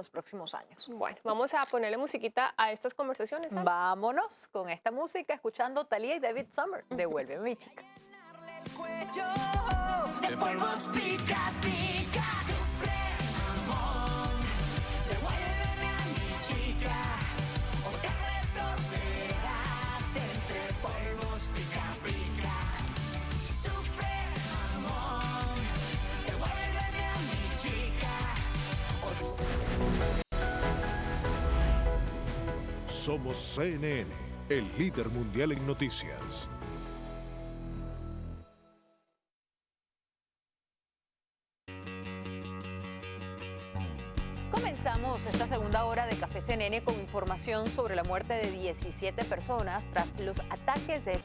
Los próximos años. Bueno, vamos a ponerle musiquita a estas conversaciones. Ale. Vámonos con esta música escuchando Thalía y David Summer. Devuélveme mi chica. De polvos pica pica. Sufre amor. Devuélveme a mi chica. O te retorcerás entre polvos pica pica. Sufre amor. Devuélveme a mi chica. Somos CNN, el líder mundial en noticias. Comenzamos esta segunda hora de Café CNN con información sobre la muerte de 17 personas tras los ataques de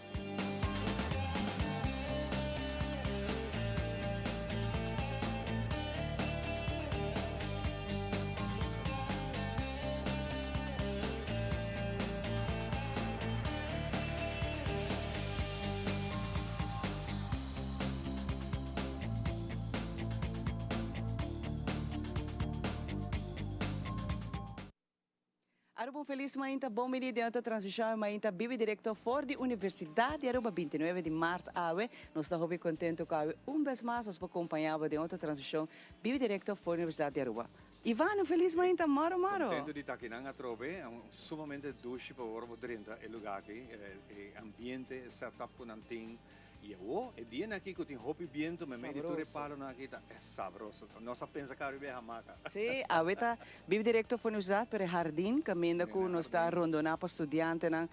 Aruba un felis mainta, bon bini den otro transmision e mainta bibi directo for di Universidad di Aruba 29 di maart awe. Nos ta hopi contento cu awe un bes mas nos por compaña bo den otro transmision bibi directo for di Universidad di Aruba. Ivan, un felis mainta, moro moro. Contento di ta akinan atrobe, sumamente dushi pa ora bo drenta e lugar aki, e ambiente, e setup cu nan tin. Y awo, e dianan aki cu tin hopi biento, memey di tur e palonan aki ta sabroso. Nos a pensa caba riba e hamaca. Sí, awe ta biba directo for universidad, pero e hardin caminda cu nos ta rondona pa studiantenan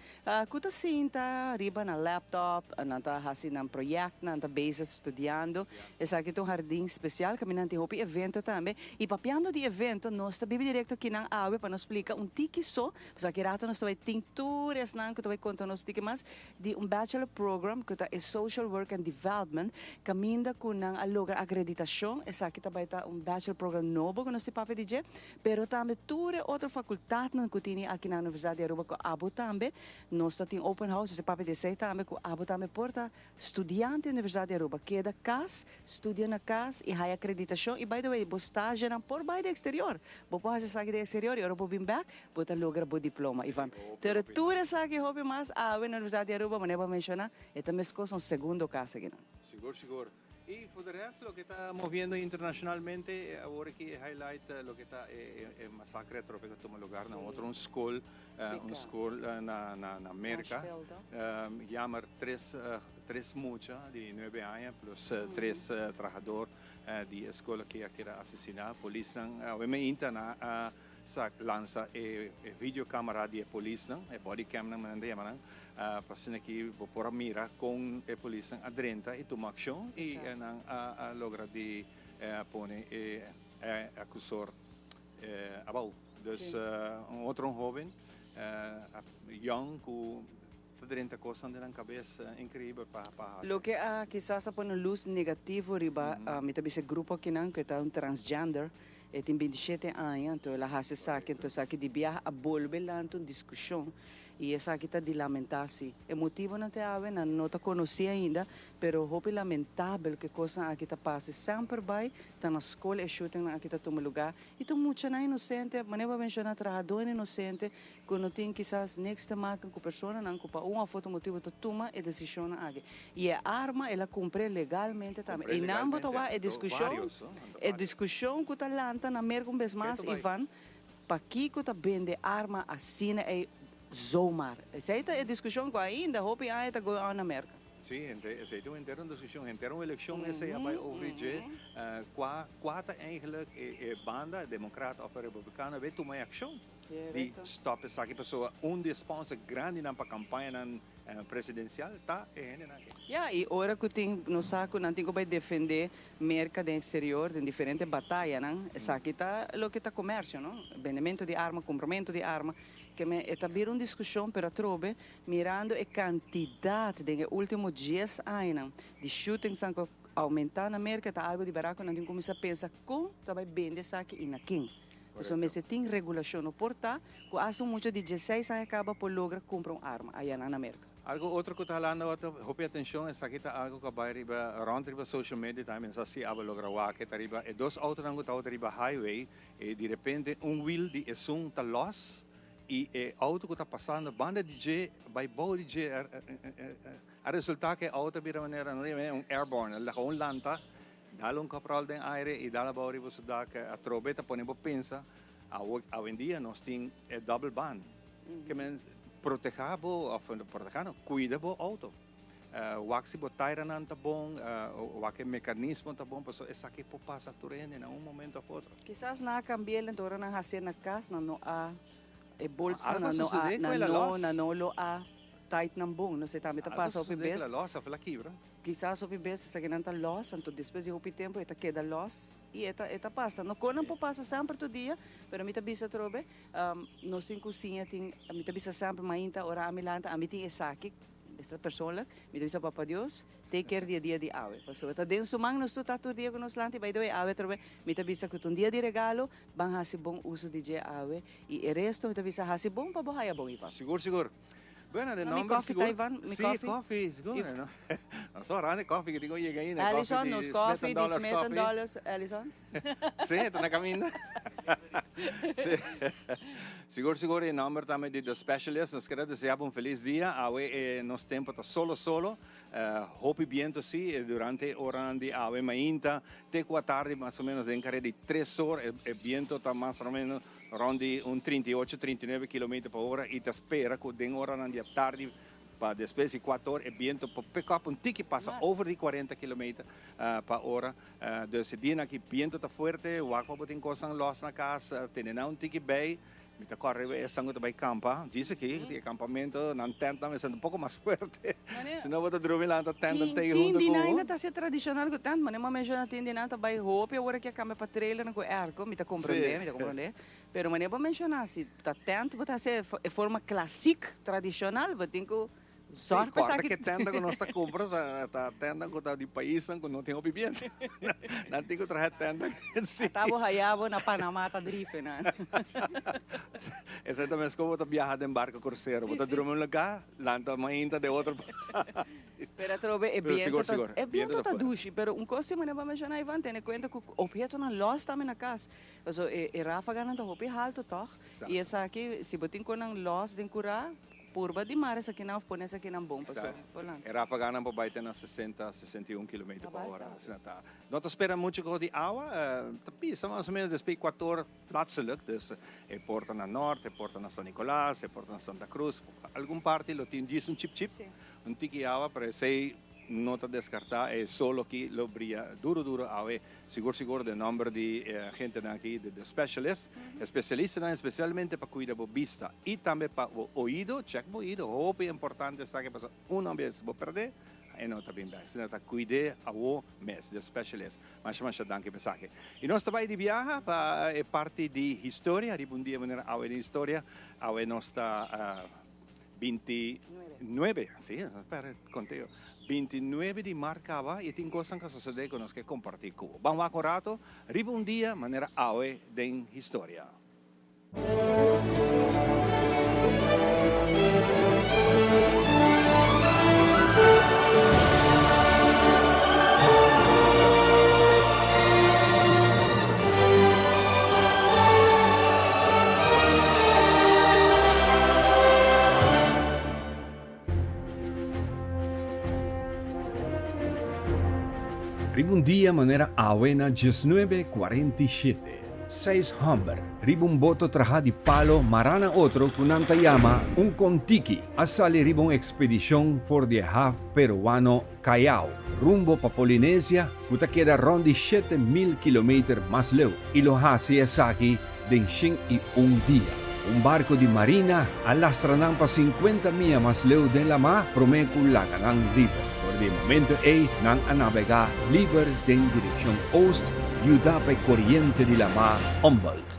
cu ta sinta riba nan laptop, nan ta haci nan projectnan, nan ta bezig studiando. Esaki ta un hardin special caminda nan tin hopi evento tambe. Y papiando di evento, nos ta biba directo kinan awe pa nos splica un tiki so, pasobra aki rato nos ta bay tin tur esnan cu ta bay conta nos un tiki mas di un bachelor program cu ta e Social Work and Development caminda cu nan a logra acreditacion. Esaki ta bay ta un bachelor program nobo cu nos tin papia di dje, pero tambe tur e otro facultadnan cu tini aki na Universidad di Aruba cu abo tambe nos ta tin open house, nos ta papia di esey tambe cu abo tambe por ta studiante di Universidad di Aruba, keda cas, studia na cas y haya acreditacion y by the way bo stagenan por bay di exterior, bo por haci esaki den exterior y ora bo bin bek Bo ta logra bo diploma, Ivan. Pero tur esaki hopi mas awe na Universidad di Aruba, manera bo a menciona, e ta mescos un segundo cas akinan. Sigur, sigur. Y for de rest, loke ta moviendo internacionalmente, awor aki e highlight loke ta e masacre atrobe cu a tuma lugar na otro un school, un school na na Merca. Jammer tres tres mucha di nuebe aña plus tres trahador di e school aki a keda asesina. Polisnan awe meinta na a Sa lansa e video camera di e polisnan, e body camnan nan ta yama nan, pa asina ki bo por a mira con e polisnan a drenta y tuma accion y nan a logra di pone e acusor abao. Dus un otro hoben young cu ta drenta cosnan den nan cabes increibel pa haci. Loke a kisas a pone luz negativo riba mi ta bisa e grupo akinan cu e ta un transgender. E tin bintishete aña, anto el a hasi esaki, anto esaki di biaha a bolbe lanta un diskushon i esaki ta di lamentá si. E motibonan te awe nan no ta konosí ainda, pero hopi lamentabel ku e kosnan aki ta pasa i semper bai ta na skol e shootingnan aki ta tuma lugá i ta muchanan inosente, manera bo a menshoná trahadónan inosente ku no tin kisas niks te maken ku personanan ku pa un òf otro motibu ta tuma e desishonnan aki. I e arma el a kumpr'é legalmente tambe. Einan bo ta wak e diskushon, e diskushon ku ta lanta na Merka un bes mas, Ivan, pakiko ta bende arma asina ei zomaar? Esei ta e diskushon ku ainda hopi aña ta going on na Merka. Sí, esei ta un henter un diskushon, henter un elekshon esei a bai over di dje. Kua kua ta eigenlijk e banda, demokrat òf e republikano, a bai tuma e akshon di stòp esaki? Pasobra un di e sponsor grandinan pa kampañanan Presidencial ta e hendenan aki. Ya, y ora cu tin, nos sa cu nan tin cu bay defende Merca den exterior, den diferente batayanan, esaki ta loke ta comercio, no? Bendemento di arma, cumpramento di arma, ke me e ta bira un discusion, pero atrobe, mirando e cantidad den e ultimo dies añanan di shootingsnan cu a aumenta na Merca, ta algo di berdad cu nan tin cuminsa pensa con ta bay bende esaki y na ken. Pasobra mester tin regulacion. No por ta cu hasta un mucha di dieseis aña caba por logra cumpra un arma aya na Merca. Algo otro ku ta halando hopi atenshon, esaki ta algo ku a bai riba rònt riba social media tambe, mi sa si abo logra wak e ta riba e dos outonan ku tabata riba highway i di repente un wiel di esun ta lòs i e outo ku ta pasando banda di dje bai bou di dje a resulta ku e outo a bira manera un airborne, el laga un lanta dal un kòpròl den aire i dal abou riba su dak atrobe ta pone bo pensa Awendia nos tin e double band ke men proteha bo of proteha no cuida bo auto wak si bo tairanan ta bon wak e mecanismo ta bon pasobra esaki por pasa tur hende na un momento of otro. Kisas nan a cambi'el ento ora nan haci'e na cas nan no a e bolsnan nan no a nan no nan no lo a tight nan bon no se tambe ta pasa hopi bes. Kisas hopi bes esakinan ta los anto despues di hopi tempo e ta keda los. I e ta e ta pasa. No konan por pasa semper tur dia, pero mi ta bisa atrobe, nos tin ku siña tin, mi ta bisa semper mainta ora ami lanta, ami tin esaki, esta persoonlijk, mi ta bisa Papa Dios, take care di e dia di awe. Pasobra ta den su man nos tur ta tur dia ku nos lanta i by the way awe atrobe mi ta bisa ku ta un dia di regalo, ban hasi bon uso di dje awe i e resto mi ta bisa hasi bon pa bo haya bon i pa. Sigur sigur. Bueno, de No, mi nomber koffie, sigur. Taiwan, mi Sí, koffie. koffie, sigur. If- No? Nos ta orando e koffie que tin cu yega ainda. Koffie Allison, di nos Smith koffie and di Dollars Smith and Coffee. Dollars, Allison. Sí, ta na caminda. Sí. Sigur, sigur, e nomber tambe di The Specialist. Nos kere desea bo un feliz dia. Awe e nos tempo ta solo solo. Hopi biento sí, durante e oranan di awe mainta te cu atardi mas o menos den kare di tres or e biento ta mas o menos Rond di un 38, 39 kilometer pa ora y ta spera cu den oranan di atardi pa despues di cuatro or e biento por pick up un tiki pasa over di 40 kilometer pa ora. Dus e dianan aki biento ta fuerte, wak pa bo tin cosnan los na cas, tene nan un tiki bay. Mi ta corre riba esnan cu ta bay campa, djis aki di e campamento nan tentnan mester un poco mas fuerte, si no bo ta drumi lanta tent nan tei hunto Tin di cu nan ainda ta haci tradicional cu tent, manera mi a menciona tin di nan ta bay hopi awor aki a cambia pa trailernan cu airco, mi ta comprende, mi ta comprende, pero manera bo a menciona si ta tent bo ta haci e forma clasic tradicional bo tin cu Sí, corda cu e tenda cu nos ta cumpra ta tenda cu ta di paisnan cu no tin hopi biento. Nan tin cu traha tenda si. Ata bo haya bo na Panama ta drife nan. Esei ta mes como bo ta biaha den barco crucero. Bo ta drumi un lugar, lanta mainta den otro parti. Pero atrobe e biento ta, e biento ta dushi. Pero un cos si manera bo a menciona Ivan, tene cuenta cu obhetonan los tambe na cas. Pasobra e rafaganan ta hopi halto toch. Y esaki si bo tin cu nan los den cura. Purba di mara esakinan of pone esakinan bon paso por lanta. E rafaganan por bai te na 60, 61 kilometer pa ora. Asina ta. No ta spera mucho ku di awa, ta bisa mas o menos despues Ecuador plaatselijk, dus e por ta na nort, e por ta na San Nicolas, e por ta na Santa Cruz, algun parti lo tin djis un chip chip, un tiki awa, pero esei no ta deskartá e sol aki lo bria duro duro awe. Sigur sigur den nomber di e agentenan aki di The Specialist, especialistanan especialmente pa cuida bo bista y tambe pa bo oido, check bo oido, hopi importante esaki pasobra uno bes bo perde e no ta bin bek, asina ta cuide awo mes, The Specialist. Masha masha danki pa esaki. Y nos ta bay di biaha pa e parti di historia, riba un dia manera awe den historia, awe nos ta. 29, sí, espera, conteo. 29 di mart caba y tin cosnan cu a sucede cu nos ke comparti cu bo. Ban wak un rato riba un dia manera awe den historia. Riba un dia manera awe na diesnuebe kuarenta i shete, seis hòmber riba un boto trahá di palo mará na otro ku nan ta yama un kontiki a sali riba un ekspedishon for di e haf peruano Callao, rumbo pa Polinesia ku ta keda rònt di 7000 kilometer mas leu i lo hasi esaki den 101 dia. Un barko di marina a lastra nan pa 50 mia mas leu den lamá promé ku laga nan liber. For di e momento ei nan a nabegá liber den direkshon oost yudá pa e koriente di lamá Humboldt.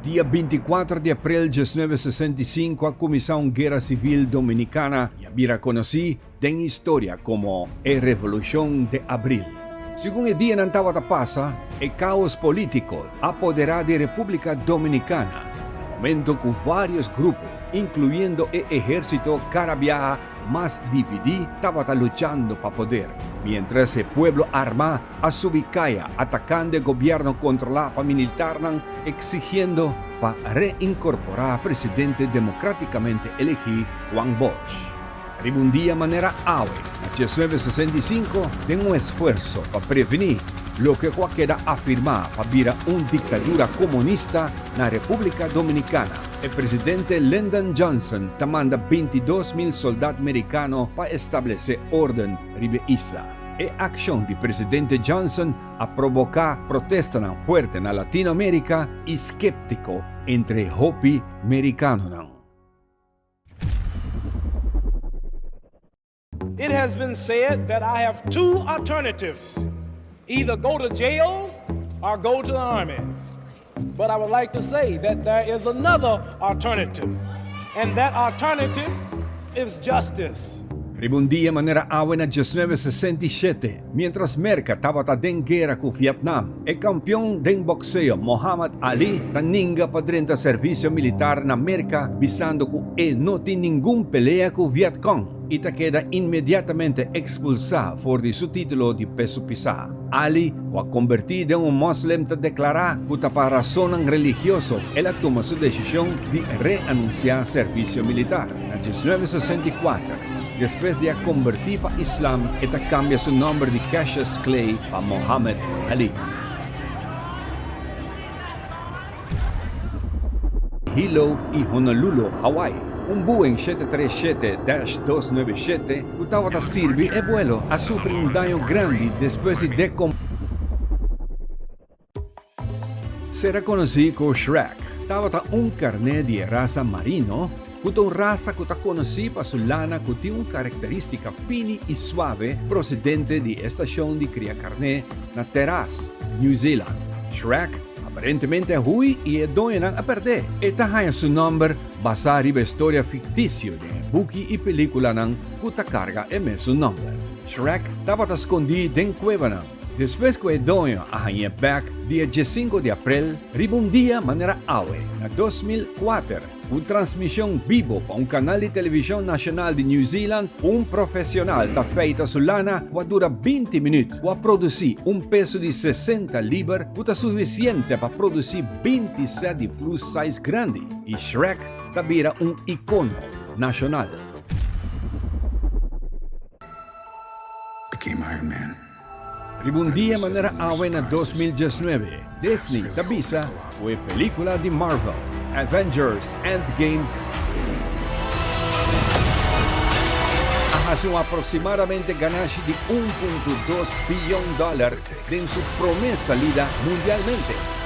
Dia 24 di april 1965 a kuminsá un guera sivil dominikana i a bira konosí den historia komo e Revolushon de Abril. Segun e dianan tabata pasa, e kaos polítiko a poderá di Repúblika Dominikana. Momento ku vários grupo, inkluyendo e ehérsito kada biaha mas dividí, tabata luchando pa poder, miéntras e pueblo armá a subi kaya atakando e gobièrnu kontrolá pa militarnan eksigiendo pa reinkorporá presidente demokrátikamente elegí Juan Bosch. Riba un dia manera awe, na 1965, den un esfuerso pa prevení loke ku a keda afirmá pa bira un diktadura komunista na Repúblika Dominikana, e presidente Lyndon Johnson ta manda 22 mil soldat merikano pa establesé órden riba e isla. E akshon di presidente Johnson a proboká protestanan fuerte na Latinoamérika i sképtiko entre hopi merikanonan. It has been said that I have two alternatives either go to jail or go to the army. But I would like to say that there is another alternative, and that alternative is justice. Riba un dia manera awe na 1967, miéntras Merka tabata den guera ku Vietnam, e kampion den bokseo Muhammad Ali ta ninga pa drenta servisio militar na Merka bisando ku e no tin ningun pelea ku Vietcong i ta keda inmediatamente ekspulsá for di su título di peso pisá. Ali, ku a kombertí den un mòslem ta deklará ku ta pa rasonnan religioso el a tuma su desishon di reanunsiá servisio militar. Na 1964, despues di a kombertí pa islam e ta kambia su nòmber di Cassius Clay pa Muhammad Ali. Hilo i Honolulu, Hawaii. Un Boeing 737-297 ku tabata sirbi e buelo a sufri un daño grandi despues di dekom. Sera konosí ku Shrek tabata un karné di e rasa Marino, ku ta un rasa ku ta konosí pa su lana ku tin un karakterístika fini i suave prosedente di e stashon di kria karné na Terrace, New Zealand. Shrek aparentemente a hui i e doñonan a pèrd'é. E ta haña su nòmber basá riba e storia fiktisio den e buki i pelíkulanan ku ta karga e mesun nòmber. Shrek tabata skondí den kuebanan. Despues ku e doño a hañ'é bèk dia diesinku di aprel, riba un dia manera awe, na 2004, ku transmishon bibo pa un kanal di televishon nashonal di New Zealand, un profesional ta feita su lana ku a dura 20 minüt, ku a produsí un peso di 60 liber ku ta sufisiente pa produsí 20 sèt di flus size grandi, i Shrek ta bira un ikono nashonal. Became Iron Man. Riba un dia manera awe na 2019, Disney ta bisa ku e pelíkula di Marvel, Avengers Endgame, a hasi un aproksimadamente ganashi di 1.2 biyon dòler den su promé salida mundialmente.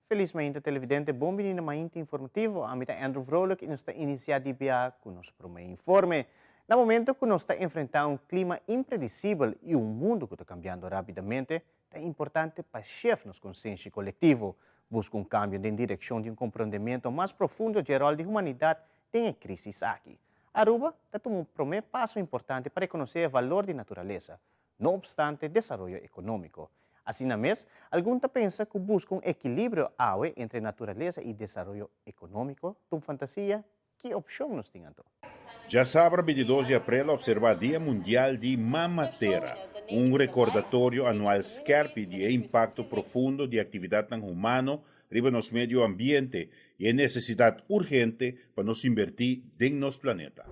Feliz mainta televidente, bon bini na Mainta Informativo. Ami ta Andrew Vrolijk y nos ta inicia di bia cu nos prome informe. Na momento cu nos ta enfrenta un clima impredicibel y un mundo cu ta cambiando rapidamente, ta importante pa shift nos consenshi colectivo, busca un cambio den direccion di un comprendemento mas profundo dje rol di humanidad den e crisis aki. Aruba ta tuma un prome paso importante pa reconoce e valor di naturalesa, no obstante desaroyo economico. Asina mes, algun ta pensa cu busca un equilibrio awe entre naturalesa y desaroyo economico ta un fantasia Ki opshon nos tin anto? Djasabra 22 di aprel a observa Dia Mundial di Mama Tera, un recordatorio anual skerpi di e impacto profundo di actividadnan humano riba nos medio ambiente y e necesidad urgente pa nos inverti den nos planeta.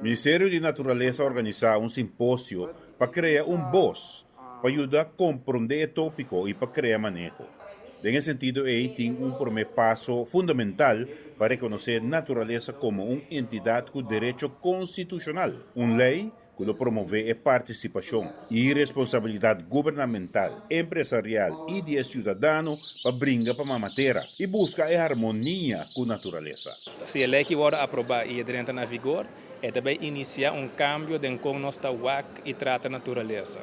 Ministerio di Naturalesa a organisá un simposio pa krea un bos pa yuda komprondé e tópiko i pa krea maneho. Den e sentido ei tin un promé paso fundamental pa rekonosé naturalesa komo un entidat ku derecho konstitushonal, un lei ku lo promové e partisipashon i responsabilidat gubernamental, empresarial i di e siudadano pa bringa pa mama tera i buska e harmonia ku naturalesa. Si e lei ki wòrdu aprobá i e drenta na vigor, e ta bai inisiá un kambio den kon nos ta wak i trata naturalesa.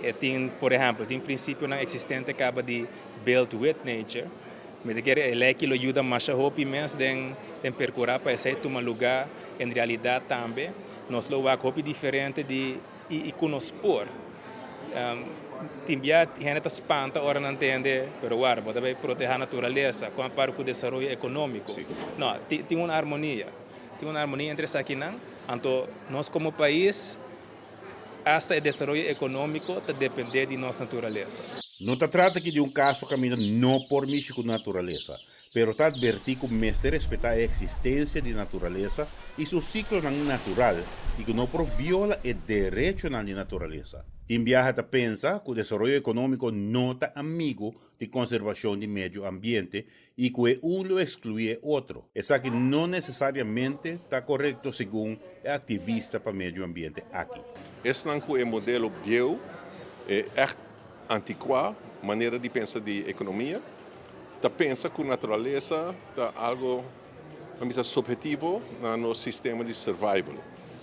E tin, por ehèmpel, tin prinsipionan eksistente kaba di build with nature. Mi ta kere e lei ki lo yuda masha hopi mes den den perkurá pa esei tuma lugá en realidat tambe. Nos lo wak hopi diferente di i i ku nos por. Tin bia hende ta spanta ora nan tende, pero warda, bo ta bai protehá naturalesa, kon a par ku desaroyo ekonómiko. No, tin un armonia. Tin un armonia entre esakinan. Anto nos komo pais Asta e desaroyo ekonómiko ta dependé di nos naturalesa. No ta trata aki di un kaso kaminda no por mishi ku naturalesa, pero ta atvertí ku mester respetá e eksistensia di naturalesa i su siklonan natural i ku no por viola e derechonan di naturalesa. Tin biaha ta pensa ku desaroyo ekonómiko no ta amigu di konservashon di medio ambiente i ku e un lo ekskluí e otro. Esaki no nesesariamente ta korekto segun e aktivista pa medio ambiente aki. Esnan ku e modelo bieu, e ègt antikuá manera di pensa di ekonomia, ta pensa ku naturalesa ta algo Nan bisa subhetivo na nos sistema di survival.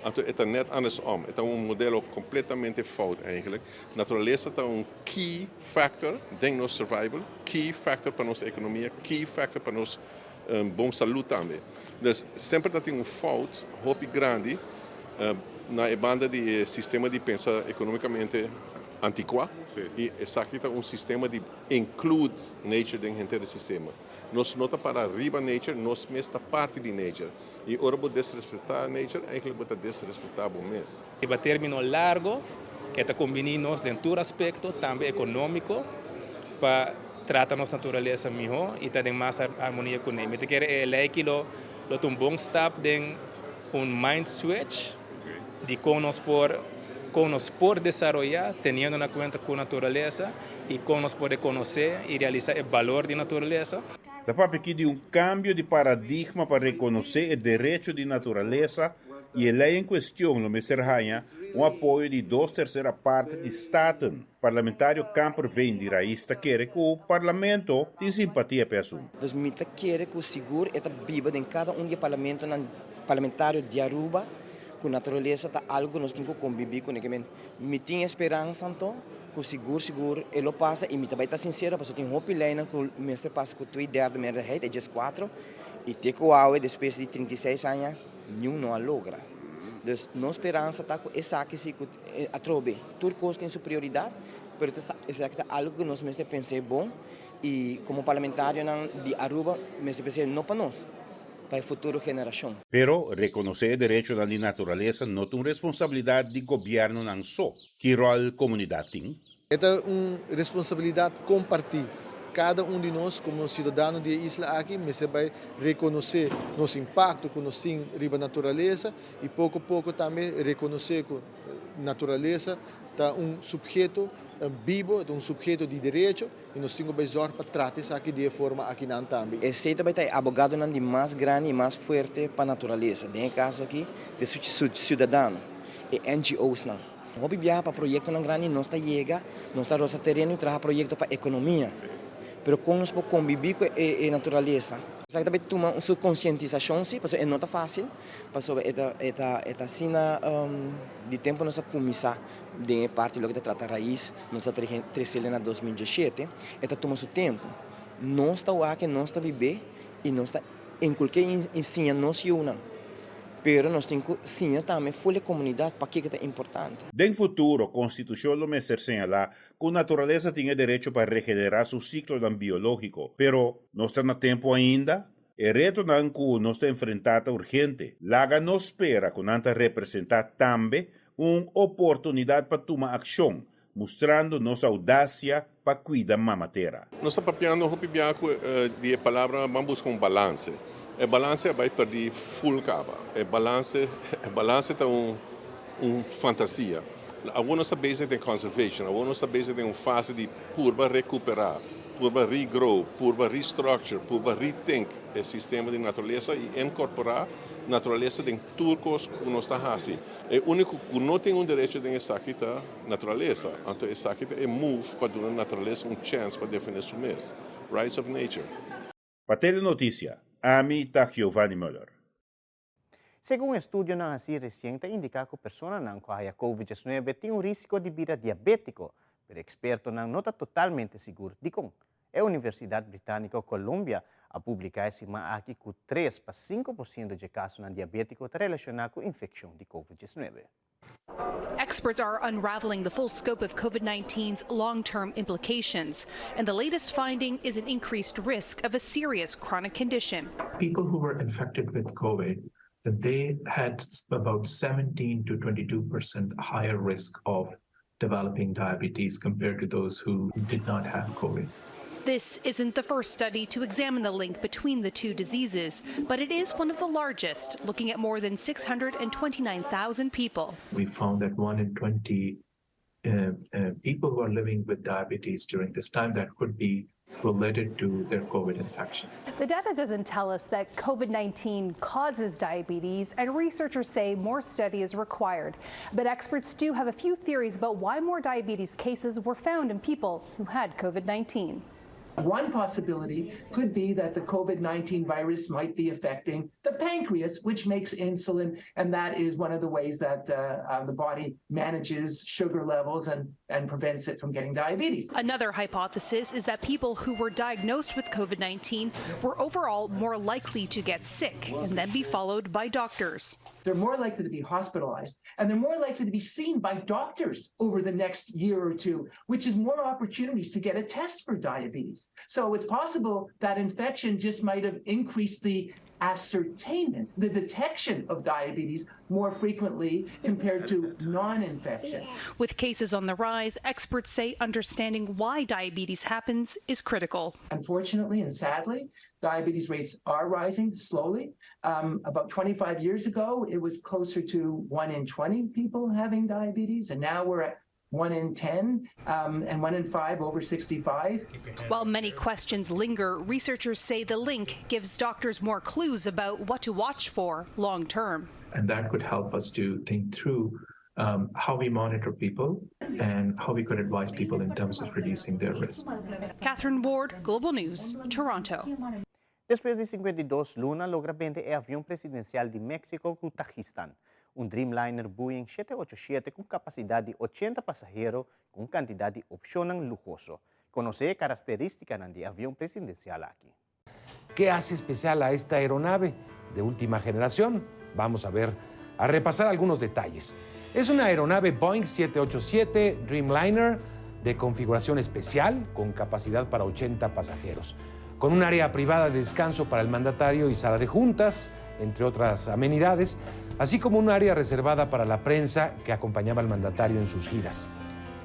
Anto e ta net andersom. E ta un modelo completamente fout eigenlijk. Naturalesa ta un key factor den nos survival, key factor pa nos economia, key factor pa nos bon salud tambe. Dus semper ta tin un fout hopi grandi na e banda di e sistema di pensa economicamente anticua y esaki ta un sistema di include nature den henter e sistema. Nos no ta para riba nature, nos mes ta parti di nature. Y ora bo desrespetá nature, eigenlijk bo ta desrespetá bo mes. Riba término largo e ta kombiní nos den tur aspekto, tambe ekonómiko, pa trata nos naturalesa mihó i ta den mas armonia kuné. Mi ta kere e lei aki lo ta un bon stap den un mind switch di kon nos por kon nos por desaroyá teniendo na kuenta ku naturalesa i kon nos por rekonosé i realisá e balor di naturalesa. Ta papia aki di un kambio di paradigma pa rekonosé e derecho di naturalesa i e lei en kuestion lo mester haña un apoyo di dos tersera parti di Staten. Parlamentario Kamperveen di Raiz ta kere ku Parlamento tin simpatia p'e asuntu. Dus mi ta kere ku sigur e ta biba den kada un di e parlamentonan parlamentario di Aruba ku naturalesa ta algu ku nos tin ku kombibí kuné. Ke men mi tin e speransa anto ku sigur sigur e lo pasa i mi ta bai ta sinsero pasobra tin hopi leinan ku mester pasa ku twee derde meerderheid, e dieskuatro, i te ku awe despues di 36 aña niun no a logra. Dus nos speransa ta ku esaki si ku atrobe tur kos tin su prioridat pero esaki ta algu ku nos mester pens'é bon i komo parlamentarionan di Aruba mester pens'é no pa nos. pa e futuro generashon. Pero rekonosé e derechonan di naturalesa no ta un responsabilidat di gobièrnunan so. Ki ròl komunidat tin? E ta un responsabilidat kompartí. Kada un di nos komo siudadano di e isla aki mester bai rekonosé nos impakto ku nos tin riba naturalesa i poko poko tambe rekonosé ku naturalesa ta un supheto bibo, ta un supheto di derecho. I nos tin ku bai zòrg pa trata esaki di e forma akinan tambe. Esei ta bai ta e abogadonan di mas grandi i mas fuerte pa naturalesa, den e kaso aki di su siudadano, e NGOsnan. Hopi biaha pa proyektonan grandi nos ta yega, nos ta rosa tereno i traha proyekto pa ekonomia. Pero kon nos por kombibí ku e naturalesa? Esaki ta bai tuma un su konsientisashon si, pasobra e no ta fásil, pasobra e ta e ta e ta asina di tempu nos a kuminsá den e parti loke ta trata rais. Nos a tresele na 2017, e ta tuma su tempu. Nos ta wak, nos ta bib'é i nos ta inkulké i siña nos yunan. Pero nos tin ku siña tambe ful e komunidat pakiko ta importante. Den futuro, Konstitushon lo mester señalá ku naturalesa tin e derecho pa regenerá su siklonan biológiko. Pero, nos ta na tempu ainda? E retonan ku nos ta enfrentá ta urgente. Laga nos spera ku nan ta representá tambe un oportunidat pa tuma akshon, mustrando nos oudasia pa kuida Mama Tera. Nos ta papiando hopi bia ku di e palabra ban buska un balanse. E balanse a bai perdí full kaba. E balanse e balanse ta un un fantasia. Awor nos ta bezig den conservation, awor nos ta bezig den un fase di purba recuperá, purba regrow, purba restructure, purba rethink e sistema di naturalesa i incorporá naturalesa den tur kos ku nos ta hasi. E úniko ku no tin un derecho den esaki ta naturalesa. Anto esaki ta e move pa duna naturalesa un chèns pa defendé su mes. Rights of nature. Pa Telenoticia, ami ta Giovanni Muller. Segun estudionan hasí resien ta indiká ku personanan ku a haya Covid diesnuebe tin un rísiko di bira diabétiko, pero ekspertonan no ta totalmente sigur dikon. E Universidat Britániko Columbia a publiká e siman aki ku tres pa 5% dje kasonan diabétiko ta relashoná ku infekshon di Covid diesnuebe. Experts are unraveling the full scope of COVID-19's long-term implications, and the latest finding is an increased risk of a serious chronic condition. People who were infected with COVID, they had about 17 to 22% higher risk of developing diabetes compared to those who did not have COVID. This isn't the first study to examine the link between the two diseases, but it is one of the largest, looking at more than 629,000 people. We found that 1 in 20 people who are living with diabetes during this time that could be related to their COVID infection. The data doesn't tell us that COVID 19 causes diabetes, and researchers say more study is required. But experts do have a few theories about why more diabetes cases were found in people who had COVID 19. One possibility could be that the COVID 19 virus might be affecting the pancreas, which makes insulin, and that is one of the ways that the body manages sugar levels and, and prevents it from getting diabetes. Another hypothesis is that people who were diagnosed with COVID 19 were overall more likely to get sick and then be followed by doctors. They're more likely to be hospitalized and they're more likely to be seen by doctors over the next year or two, which is more opportunities to get a test for diabetes. So it's possible that infection just might have increased the ascertainment, the detection of diabetes more frequently compared to non infection. With cases on the rise, experts say understanding why diabetes happens is critical. Unfortunately and sadly, diabetes rates are rising slowly. About 25 years ago, it was closer to 1 in 20 people having diabetes, and now we're at 1 in 10 and 1 in 5 over 65. While many questions linger, researchers say the link gives doctors more clues about what to watch for long term. And that could help us to think through how we monitor people and how we could advise people in terms of reducing their risk. Catherine Ward, Global News, Toronto. Despues di 52 luna, a logra bende e avion presidencial di Mexico cu Tajikistan. Un Dreamliner Boeing 787 cu capacidad di 80 pasahero cu un cantidad di opcion luhoso. Conoce e caracteristicanan di e avion presidencial aki. ¿Qué hace especial a esta aeronave de última generación? Vamos a ver, a repasar algunos detalles. Es una aeronave Boeing 787 Dreamliner de configuración especial con capacidad para 80 pasajeros, con un área privada de descanso para el mandatario y sala de juntas, entre otras amenidades, así como un área reservada para la prensa que acompañaba al mandatario en sus giras.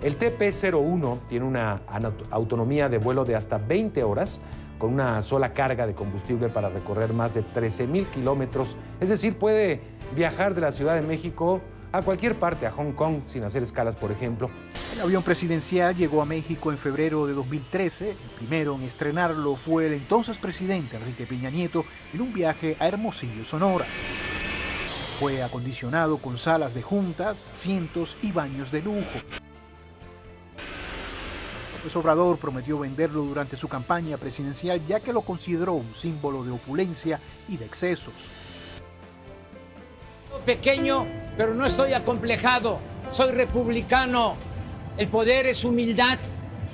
El TP-01 tiene una autonomía de vuelo de hasta 20 horas, con una sola carga de combustible para recorrer más de 13 mil kilómetros. Es decir, puede viajar de la Ciudad de México a cualquier parte, a Hong Kong, sin hacer escalas, por ejemplo. El avión presidencial llegó a México en febrero de 2013. El primero en estrenarlo fue el entonces presidente Enrique Peña Nieto en un viaje a Hermosillo, Sonora. Fue acondicionado con salas de juntas, asientos y baños de lujo. López Obrador prometió venderlo durante su campaña presidencial, ya que lo consideró un símbolo de opulencia y de excesos. Pequeño, pero no estoy acomplejado. Soy republicano. El poder es humildad.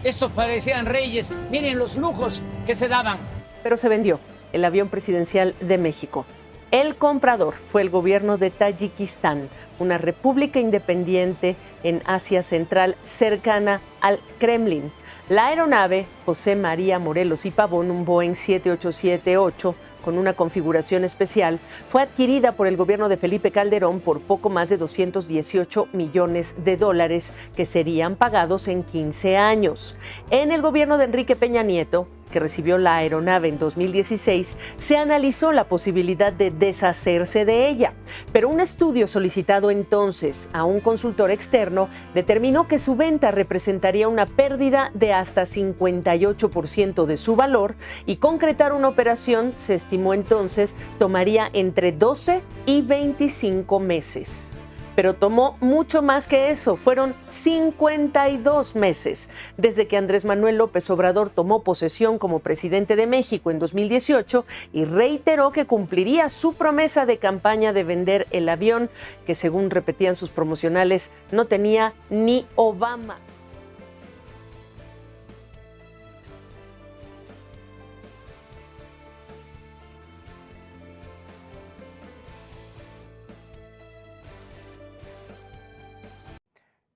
Estos parecían reyes. Miren los lujos que se daban. Pero se vendió el avión presidencial de México. El comprador fue el gobierno de Tayikistán, una república independiente en Asia Central cercana al Kremlin. La aeronave José María Morelos y Pavón, un Boeing 7878 con una configuración especial, fue adquirida por el gobierno de Felipe Calderón por poco más de 218 millones de dólares que serían pagados en 15 años. En el gobierno de Enrique Peña Nieto, que recibió la aeronave en 2016, se analizó la posibilidad de deshacerse de ella. Pero un estudio solicitado entonces a un consultor externo determinó que su venta representaría una pérdida de hasta 58% de su valor y concretar una operación, se estimó entonces, tomaría entre 12 y 25 meses pero tomó mucho más que eso, fueron 52 meses desde que Andrés Manuel López Obrador tomó posesión como presidente de México en 2018 y reiteró que cumpliría su promesa de campaña de vender el avión que según repetían sus promocionales no tenía ni Obama.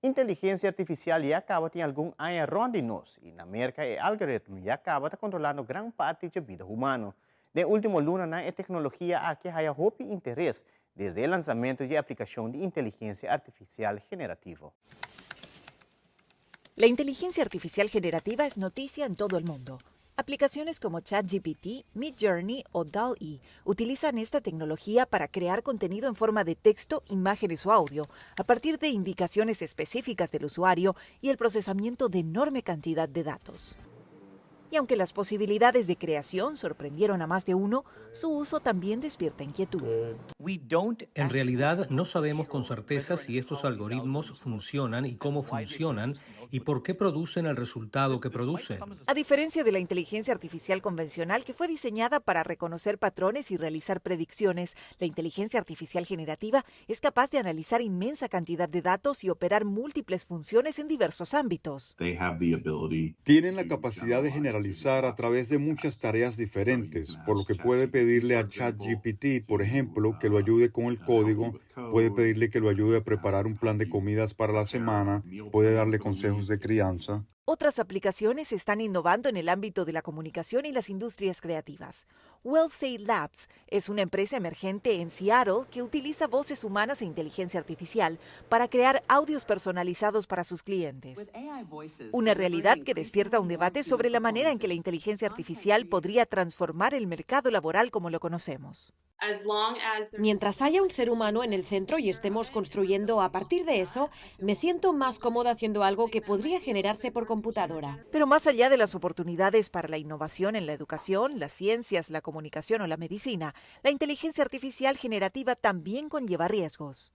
Inteligencia artificial ya caba tin algun aña rond di nos y na Merca e algoritmo ya caba ta controlando gran parti dje bida humano. Den ultimo lunanan e tecnologia aki haya hopi interes desde e lanzamento dje aplicacion di inteligencia artificial generativo. La inteligencia artificial generativa es noticia en todo el mundo. Aplicaciones como ChatGPT, Midjourney o DALL-E utilizan esta tecnología para crear contenido en forma de texto, imágenes o audio, a partir de indicaciones específicas del usuario y el procesamiento de enorme cantidad de datos. Y aunque las posibilidades de creación sorprendieron a más de uno, su uso también despierta inquietud. En realidad no sabemos con certeza si estos algoritmos funcionan y cómo funcionan y por qué producen el resultado que producen. A diferencia de la inteligencia artificial convencional que fue diseñada para reconocer patrones y realizar predicciones, la inteligencia artificial generativa es capaz de analizar inmensa cantidad de datos y operar múltiples funciones en diversos ámbitos. Tienen la capacidad de generalizar a través de muchas tareas diferentes, por lo que puede pedirle a ChatGPT, por ejemplo, que lo ayude con el código, puede pedirle que lo ayude a preparar un plan de comidas para la semana, puede darle consejos de crianza. Otras aplicaciones están innovando en el ámbito de la comunicación y las industrias creativas. Wellsay Labs es una empresa emergente en Seattle que utiliza voces humanas e inteligencia artificial para crear audios personalizados para sus clientes. Una realidad que despierta un debate sobre la manera en que la inteligencia artificial podría transformar el mercado laboral como lo conocemos. Mientras haya un ser humano en el centro y estemos construyendo a partir de eso, me siento más cómoda haciendo algo que podría generarse por computadora. Pero más allá de las oportunidades para la innovación en la educación, las ciencias, la comunicación o la medicina, la inteligencia artificial generativa también conlleva riesgos.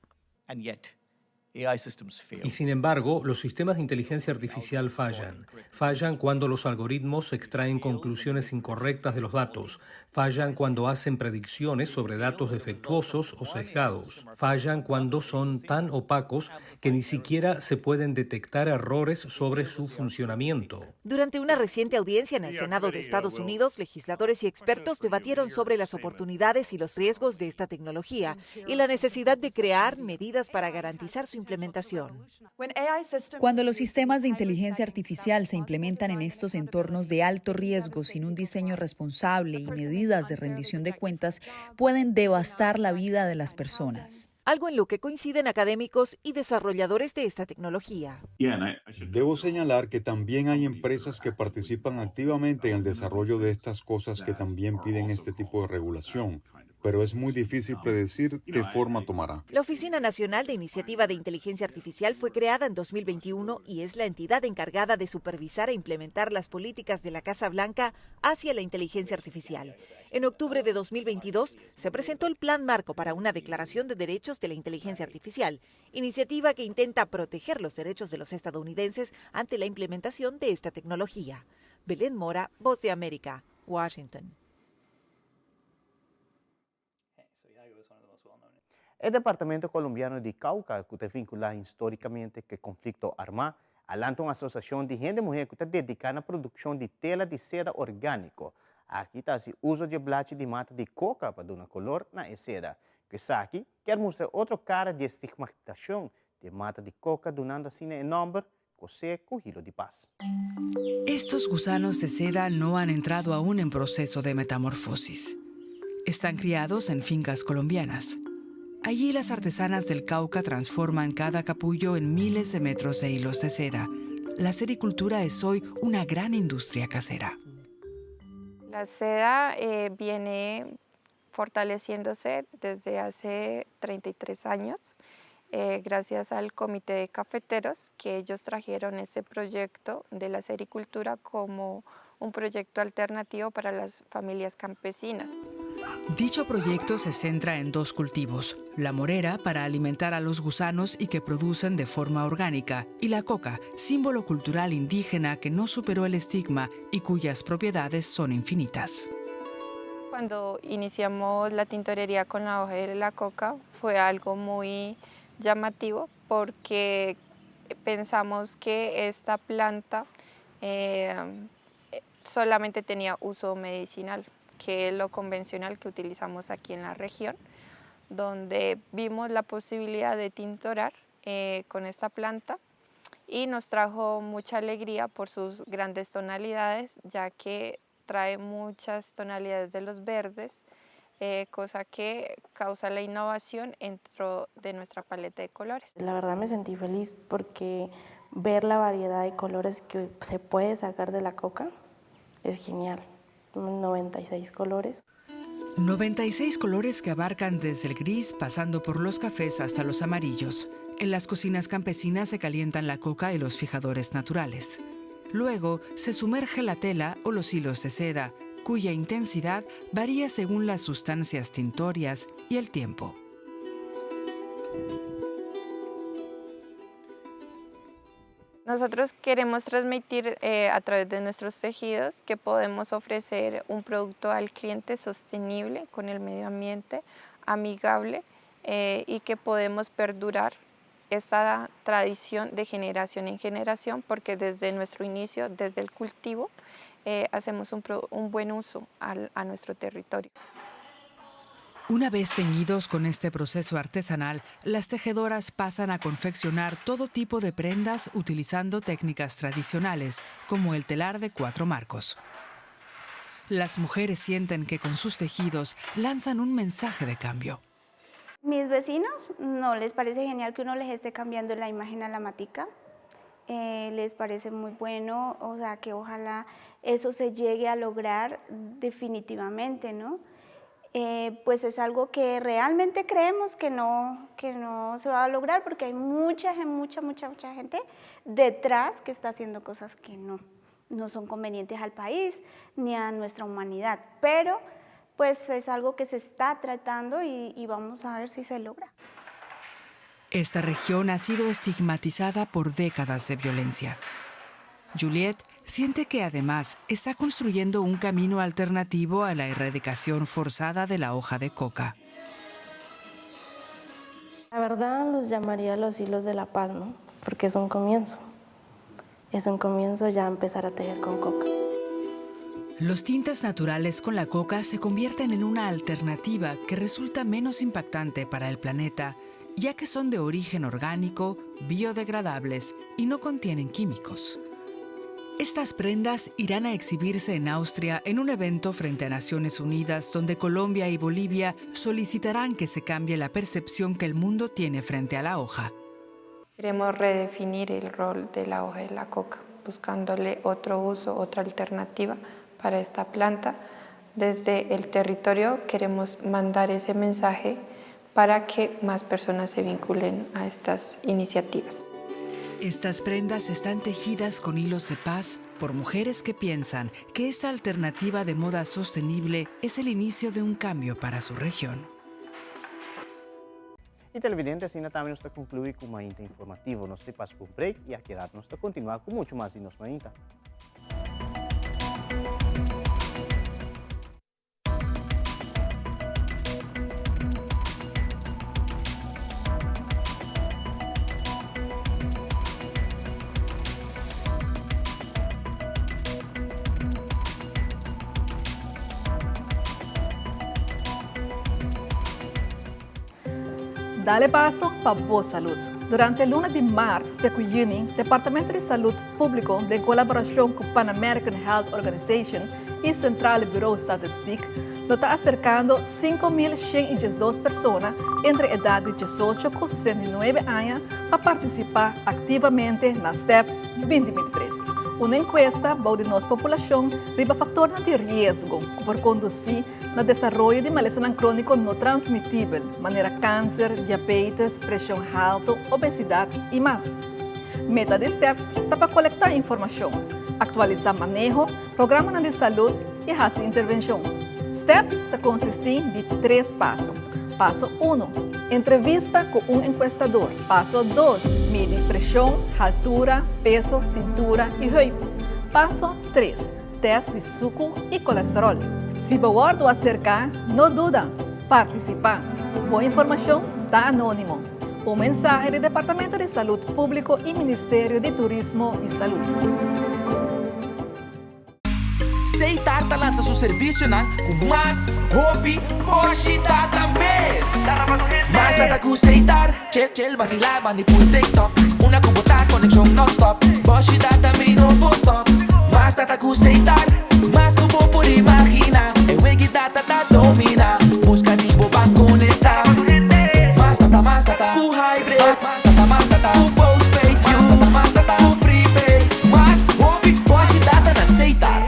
Y sin embargo, los sistemas de inteligencia artificial fallan. Fallan cuando los algoritmos extraen conclusiones incorrectas de los datos. Fallan cuando hacen predicciones sobre datos defectuosos o sesgados. Fallan cuando son tan opacos que ni siquiera se pueden detectar errores sobre su funcionamiento. Durante una reciente audiencia en el Senado de Estados Unidos, legisladores y expertos debatieron sobre las oportunidades y los riesgos de esta tecnología y la necesidad de crear medidas para garantizar su implementación. Cuando los sistemas de inteligencia artificial se implementan en estos entornos de alto riesgo sin un diseño responsable y medidas de rendición de cuentas, pueden devastar la vida de las personas. Algo en lo que coinciden académicos y desarrolladores de esta tecnología. Debo señalar que también hay empresas que participan activamente en el desarrollo de estas cosas que también piden este tipo de regulación, pero es muy difícil predecir qué forma tomará. La Oficina Nacional de Iniciativa de Inteligencia Artificial fue creada en 2021 y es la entidad encargada de supervisar e implementar las políticas de la Casa Blanca hacia la inteligencia artificial. En octubre de 2022 se presentó el Plan Marco para una Declaración de Derechos de la Inteligencia Artificial, iniciativa que intenta proteger los derechos de los estadounidenses ante la implementación de esta tecnología. Belén Mora, Voz de América, Washington. E departamento colombiano di Cauca, cu ta vincula historicamente cu e conflicto arma, a lanta un asociacion di hende muher cu ta dedica na produccion di tela di seda organico. Aki ta haci uzo di e blachi di mata di coca pa duna color na e seda. Cu esaki kier mustra e otro cara di e stigmatisacion di e mata di coca dunando asina e nomber Cosé cu hilo di pas. Estos gusanos de seda no han entrado aún en proceso de metamorfosis. Están criados en fincas colombianas. Allí las artesanas del Cauca transforman cada capullo en miles de metros de hilos de seda. La sericultura es hoy una gran industria casera. La seda eh, viene fortaleciéndose desde hace 33 años, eh, gracias al Comité de Cafeteros, que ellos trajeron este proyecto de la sericultura como un proyecto alternativo para las familias campesinas. Dicho proyecto se centra en dos cultivos, la morera para alimentar a los gusanos y que producen de forma orgánica, y la coca, símbolo cultural indígena que no superó el estigma y cuyas propiedades son infinitas. Cuando iniciamos la tintorería con la hoja de la coca fue algo muy llamativo porque pensamos que esta planta eh, solamente tenía uso medicinal, que es lo convencional que utilizamos aquí en la región, donde vimos la posibilidad de tintorar eh, con esta planta y nos trajo mucha alegría por sus grandes tonalidades, ya que trae muchas tonalidades de los verdes, eh, cosa que causa la innovación dentro de nuestra paleta de colores. La verdad me sentí feliz porque ver la variedad de colores que se puede sacar de la coca es genial. 96 colores. 96 colores que abarcan desde el gris, pasando por los cafés hasta los amarillos. En las cocinas campesinas se calientan la coca y los fijadores naturales. Luego se sumerge la tela o los hilos de seda, cuya intensidad varía según las sustancias tintorias y el tiempo. Nosotros queremos transmitir eh, a través de nuestros tejidos que podemos ofrecer un producto al cliente sostenible con el medio ambiente, amigable eh, y que podemos perdurar esta tradición de generación en generación porque desde nuestro inicio, desde el cultivo, eh, hacemos un, un buen uso al, a nuestro territorio. Una vez teñidos con este proceso artesanal, las tejedoras pasan a confeccionar todo tipo de prendas utilizando técnicas tradicionales, como el telar de cuatro marcos. Las mujeres sienten que con sus tejidos lanzan un mensaje de cambio. Mis vecinos no les parece genial que uno les esté cambiando la imagen a la matica. Eh, les parece muy bueno, o sea, que ojalá eso se llegue a lograr definitivamente, ¿no? Eh, pues es algo que realmente creemos que no, que no se va a lograr porque hay mucha, mucha, mucha, mucha gente detrás que está haciendo cosas que no, no son convenientes al país ni a nuestra humanidad. Pero pues es algo que se está tratando y, y vamos a ver si se logra. Esta región ha sido estigmatizada por décadas de violencia. Juliet siente que además está construyendo un camino alternativo a la erradicación forzada de la hoja de coca. La verdad los llamaría los hilos de la paz, ¿no? Porque es un comienzo. Es un comienzo ya empezar a tejer con coca. Los tintes naturales con la coca se convierten en una alternativa que resulta menos impactante para el planeta, ya que son de origen orgánico, biodegradables y no contienen químicos. Estas prendas irán a exhibirse en Austria en un evento frente a Naciones Unidas donde Colombia y Bolivia solicitarán que se cambie la percepción que el mundo tiene frente a la hoja. Queremos redefinir el rol de la hoja de la coca, buscándole otro uso, otra alternativa para esta planta. Desde el territorio queremos mandar ese mensaje para que más personas se vinculen a estas iniciativas. Estas prendas están tejidas con hilos de paz por mujeres que piensan que esta alternativa de moda sostenible es el inicio de un cambio para su región. Y televidente, asina tambe nos ta conclui cu Mainta Informativo. Nos ta pasa pa un break y aki rato nos ta continua cu mucho mas di nos Mainta. Dale paso pa bo salud. Durante luna di maart te cu juni, Departamento di Salud Publico den colaboracion cu Pan American Health Organization y Centrale Bureau Statistiek lo ta acercando 5112 persona entre edad di 18 cu 69 aña pa participa activamente na STEPS 2023. Un enkuesta bou di nos populashon riba faktornan di riesgo ku por kondusí na desaroyo di malesanan króniko no transmitibel, manera kanser, diabetes, preshon haltu, obesidat i mas. Meta di STEPS ta pa kolektá informashon, aktualisá maneho, programanan di salud i hasi intervenshon. STEPS ta konsistí di tres paso. Paso uno, Entrevista ku un enkuestador. Paso dos, Midi preshon, haltura, peso, sintura i heup. Paso tres, Tèst di suku i kolesteròl. Si bo wòrdu aserká, no duda, partisipá. Bo informashon ta anónimo. Un mensahe di Departamento di Salud Públiko i Ministerio di Turismo i Salud. Seitar ta lansa su servisionan ku mas hopi boshi data mes. Mas data ku Seitar, chill chill basila bandi pul TikTok. Una ku bo ta konekshon nonstop, boshi data mi no por stop. Mas data ku Seitar, mas ku bo por imagina. E wegi data ta domina, buska di bo ban konekta. Mas data mas data ku hybrid, mas data mas data ku postpaid, mas data mas data ku prepaid. Mas hopi boshi data na Seitar.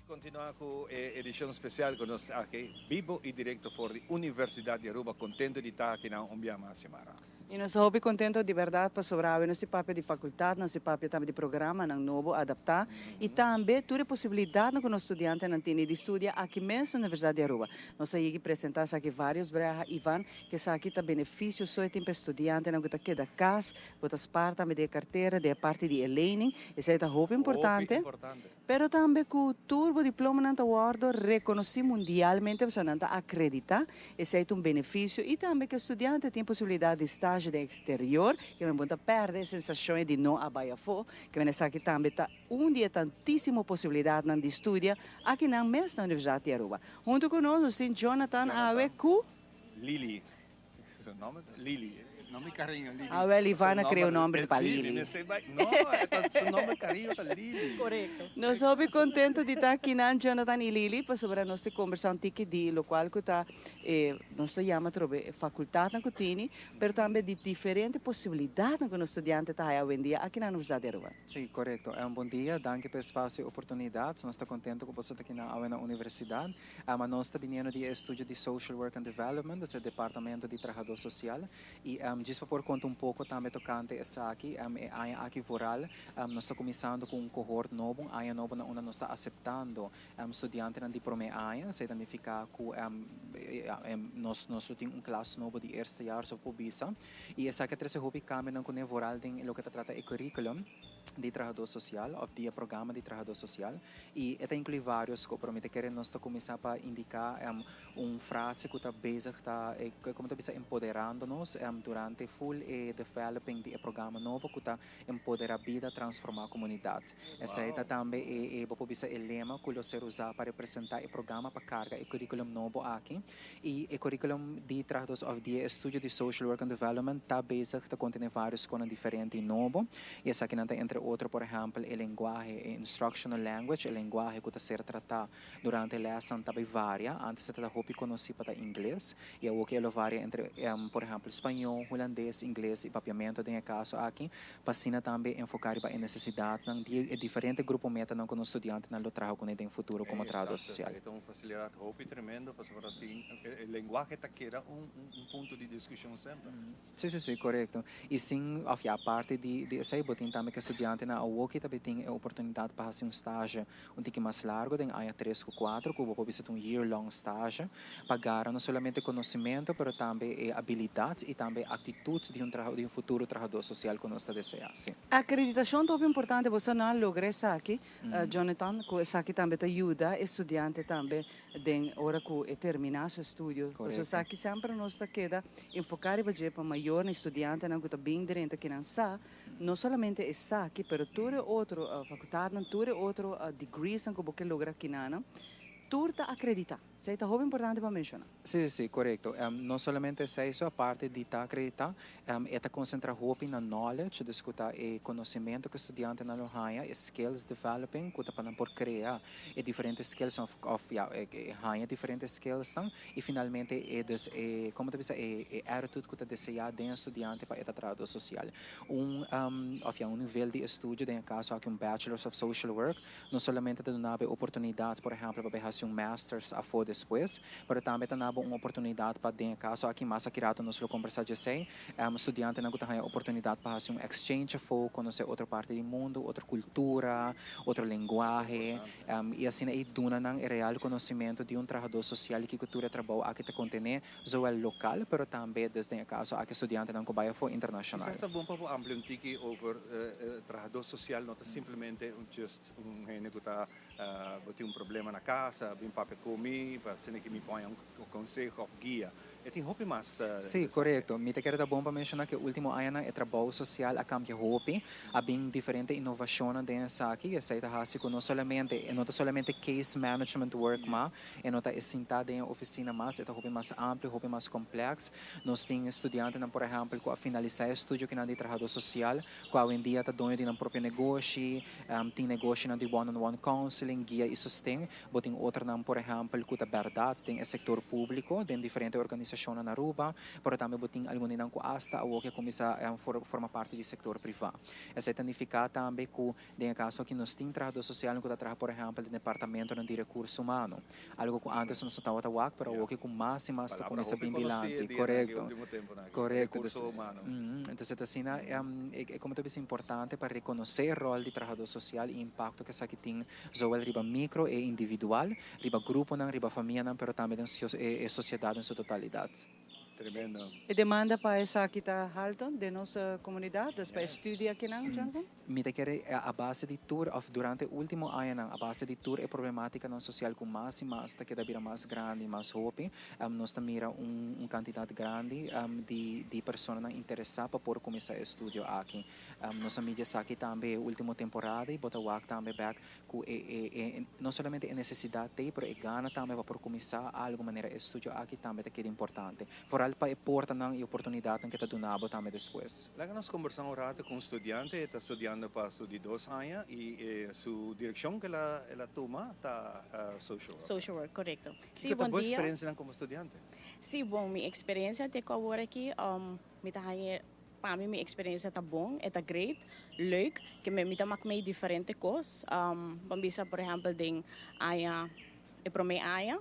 Continua cu e edicion special cu nos aki bibo y directo for di Universidad di Aruba. Contento di ta aki nan un bia mas, Xiomara. Y nos ta hopi contento di berdad pasobra awe nos tin papia di facultad, nos tin papia tambe di programanan nobo adapta y tambe tur e posibilidadnan cu nos studiantenan tene di studia aki mes na Universidad di Aruba. Nos a yegi presenta esaki varios breha, Ivan, cu esaki ta beneficio so e tin pa e studiantenan cu ta keda cas, cu ta spaar tambe di e cartera, di e parti di e lening, esey ta hopi importante. Pero tambe cu tur bo diplomanan ta wordo reconoci mundialmente pasobra nan ta acredita, esey ta un beneficio y tambe cu e studiante tin posibilidad di stage den exterior, ke men bo ta perde e sensacion di no a bay afo, ke men esaki tambe ta un di e tantisimo posibilidadnan di studia aki nan mes na Universidad di Aruba. Hunto cu nos, nos tin Jonathan awe cu. Lily. Su nomber ta Lily. Nomber cariño Lily. Ah wel Ivana crea un nomber pa Lily. No, su nomber cariño ta Lily. Corecto. Nos hopi contento di ta akinan Jonathan y Lily pasobra nos ta combersa un tiki di locual cu ta e nos ta yama atrobe e facultadnan cu tini pero tambe di diferente posibilidadnan cu nos studiante ta haya awendia aki na Universidad di Aruba. Sí, corecto. Bon dia, danki pa e espacio y oportunidad. Nos ta contento cu boso ta akinan awe na universidad. Ama nos ta biniendo di e estudio di Social Work and Development, dus e departamento di trahadó sosial. I djis pa por konta un poko tambe tokante esaki, e aña aki vooral nos ta kuminsando ku un kohort nobo, un aña nobo na unda nos ta aseptando studiantenan di promé aña. Esei ta nifiká ku nos nos lo tin un klas nobo di eerste jaar, so por bisa. I esaki a trese hopi kambionan kuné vooral den loke ta trata e curriculum di trahadó sosial òf di e programa di trahadó sosial. I e ta inkluí vários ku, pero mi ta kere nos ta kuminsá pa indiká un frase ku ta bezig ta, komo ta bisa, empoderando nos durante ful e developing di e programa nobo ku ta Empoderá Bida, Transformá Komunidat. Esei ta tambe e, e, bo por bisa e lema ku lo ser usá pa representá e programa pa karga e curriculum nobo aki. I e curriculum di trahadós òf di e estudio di Social Work and Development ta bezig ta kontené vários konan diferente i nobo. I esakinan ta entre otro, por ehèmpel, e lenguahe, e instructional language, e lenguahe ku ta ser tratá durante e lèsnan ta bai varia. Ántes e ta hopi konosí pa ta ingles i awor ke e lo varia entre, por ehèmpel, spañó, hulandes, ingles i papiamentu den e kaso aki, pa asina tambe enfoká riba e nesesidatnan di e diferente grupo metanan ku nos studiantenan lo traha kuné den futuro komo trahadó sosial. Esaki ta un fasilidat hopi tremendo pasobra tin e lenguahe ta keda un punto di diskushon semper. Sí, sí, sí, korekto. I sin, òf ya, aparte di di esei bo tin tambe ku e studiantenan. Studiantenan awoki ta tin e oportunidat pa hasi un stage un tiki mas largu den aña 3 ku 4, ku bo por bisa un year long stage, pa gara no solamente konosementu, pero tambe e abilidat i tambe aktitut di un futuro trahadó sosial ku nos ta deseá. Sí. Akreditashon ta importante, boso a logra esaki, Jonathan, ku esaki tambe ta yuda studiante tambe den ora ku e terminá su estudio. Esaki semper nos ta keda enfoká riba dje pa mayor studiantenan ku ta bin drenta ku nan sa, no solamente esaki, pero tur otro fakultatnan, tur otro degrees ku bo ke logra akinan, tur ta akreditá. Esei ta hopi importante pa menshoná. Sí, korekto. No solamente esei, aparte di ta akreditá, e ta konsentrá hopi na knowledge, dus ku ta e konosementu ku studiantenan lo haña, e skills developing, ku ta pa nan por krea e diferente skills òf ja, haña diferente skills nan, i finalmente e dus e, kon ta bisa, e attitude ku ta deseá den e studiante pa e ta trahadó sosial. Un òf ja, un nivel di estudio, den e kaso aki un Bachelors of Social Work, no solamente ta duna e oportunidat, por ehèmpel, pa hasi un masters afó despues, pero tambe ta duna un oportunidat pa den e kaso aki mas aki ratu nos lo kombersá dje studiantenan ku ta haña oportunidat pa hasi un exchange afó, konosé otro parti di mundu, otro kultura, otro lenguahe, i asina ei duna nan e real konosementu di un trahadó sosial i kultura trabou aki ta kontené, zowel lokal, pero tambe dus den e kaso aki studiantenan ku bai afó internashonal. Kisas ta bon pa amplia un tiki over trahadó sosial no ta simplemente just un hende ku ta tin un problema na kas, bin papia ku mi, pa asina ku mi pone un konseho òf guia. E tin hopi mas. Sí, korekto. Mi ta kere ta bon pa menshoná ku último añanan e trabou sosial a kambia hopi, a bin diferente inovashonnan den esaki, esei ta hasi ku no solamente, no ta solamente case management work mas, e no ta e sintá den ofisina mas, e ta hopi mas amplio, hopi mas kompleks. Nos tin studiantenan, por ehèmpel, ku a finalisá e estudio ku nan di trahadó sosial, ku awendia ta doño di nan propio negoshi, tin negoshinan di one-on-one counseling, guia i sosten. Bo tin otronan, por ehèmpel, ku ta bèrdat den e sektor públiko, den diferente organisashonnan na Aruba, pero tambe bo tin algun di nan ku asta awor ku a kuminsá forma parti di sektor privá. Esei ta nifiká tambe ku den e kaso aki nos tin trahadó sosial ku ta traha, por ehèmpel, den departamentonan di rekurso humano. Algu ku antes nos no tabata wak, pero awor ku mas i mas ta kuminsá bin dilanti. Korekto. Entonces ta asina, komo ta bisa importante pa rekonosé e ròl di trahadó sosial i impakto ku esaki tin zowel riba mikro e individual, riba gruponan, riba famianan, pero tambe den e sosiedat den su totalidat. Tremendo. E demanda pa esaki ta haltu den nos komunidat, dus pa estudia akinan, Jonathan? Mi ta kere a base di tur, òf durante último añanan, a base di tur e problemátikanan sosial ku mas i mas ta keda bira mas grandi, mas hopi, nos ta mira un kantidat grandi di personanan interesá pa por kuminsá e estudio aki. Nos a midi esaki tambe e último temporada i bo ta wak tambe bèk ku e no solamente e nesesidat t'ei, pero e gana tambe pa por kuminsá algu manera e estudio aki tambe ta keda importante. Vooral pa e portanan i oportunidatnan ku ta duna bo tambe despues. Laga nos kombersá un ratu ku un studiante. E ta studiando pa su di 2 aña i su direkshon ku el a tuma ta social work. Social work, korekto. Sí, bon dia. Eksperensianan komo studiante? Sí, bon, mi eksperensia te ku awor aki, mi ta pa mi, mi eksperensia ta bon, ta great, leuk, ku mi ta mak mee diferente kos. Ban bisa, por ehèmpel, den aña, e promé aña,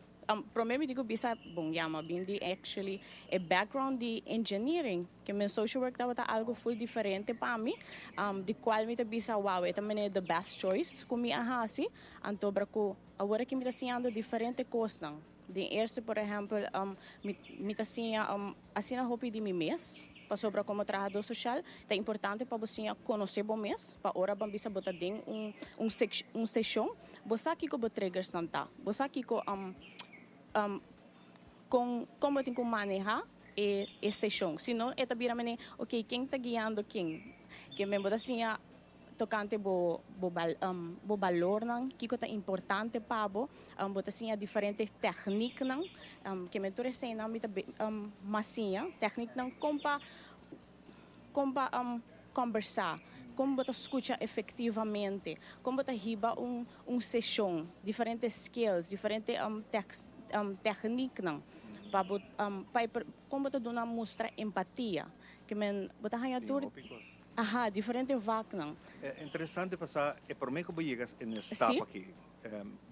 promé mi digo bisa, bon, ja, m'a bin di actually e background di engineering, ku mi social work tabata algo full diferente pa mi, di kual mi ta bisa, wow, e ta the best choice ku mi a hasi, anto bra ku awor ku mi ta siñando diferente kosnan. Den eerste, por ehèmpel, mi ta siña asina hopi di mi mes, pasobra komo trahadó sosial, ta importante pa bo konosé bo mes, pa ora ban bisa bo ta den un seshon, bo sa kiko bo triggers nan ta, bo sa kiko kon bo tin ku manehá e seshon. Si no, e ta bira mene, ok, ken ta guiando ken? Ke men bo ta siña tokante bo balornan, kiko ta importante pa bo, bo ta siña diferente tékniknan, ke men tur eseinan mi ta m'a siña, tékniknan kon pa kombersá, kon bo ta skucha efektivamente, kon bo ta hiba un seshon, diferente skills, diferente tékniknan, pa kon bo ta duna mustra empatia, ke men bo ta haña tur. Aha, diferente vaknan. Interesante pasá e promé ku bo yega na stap aki,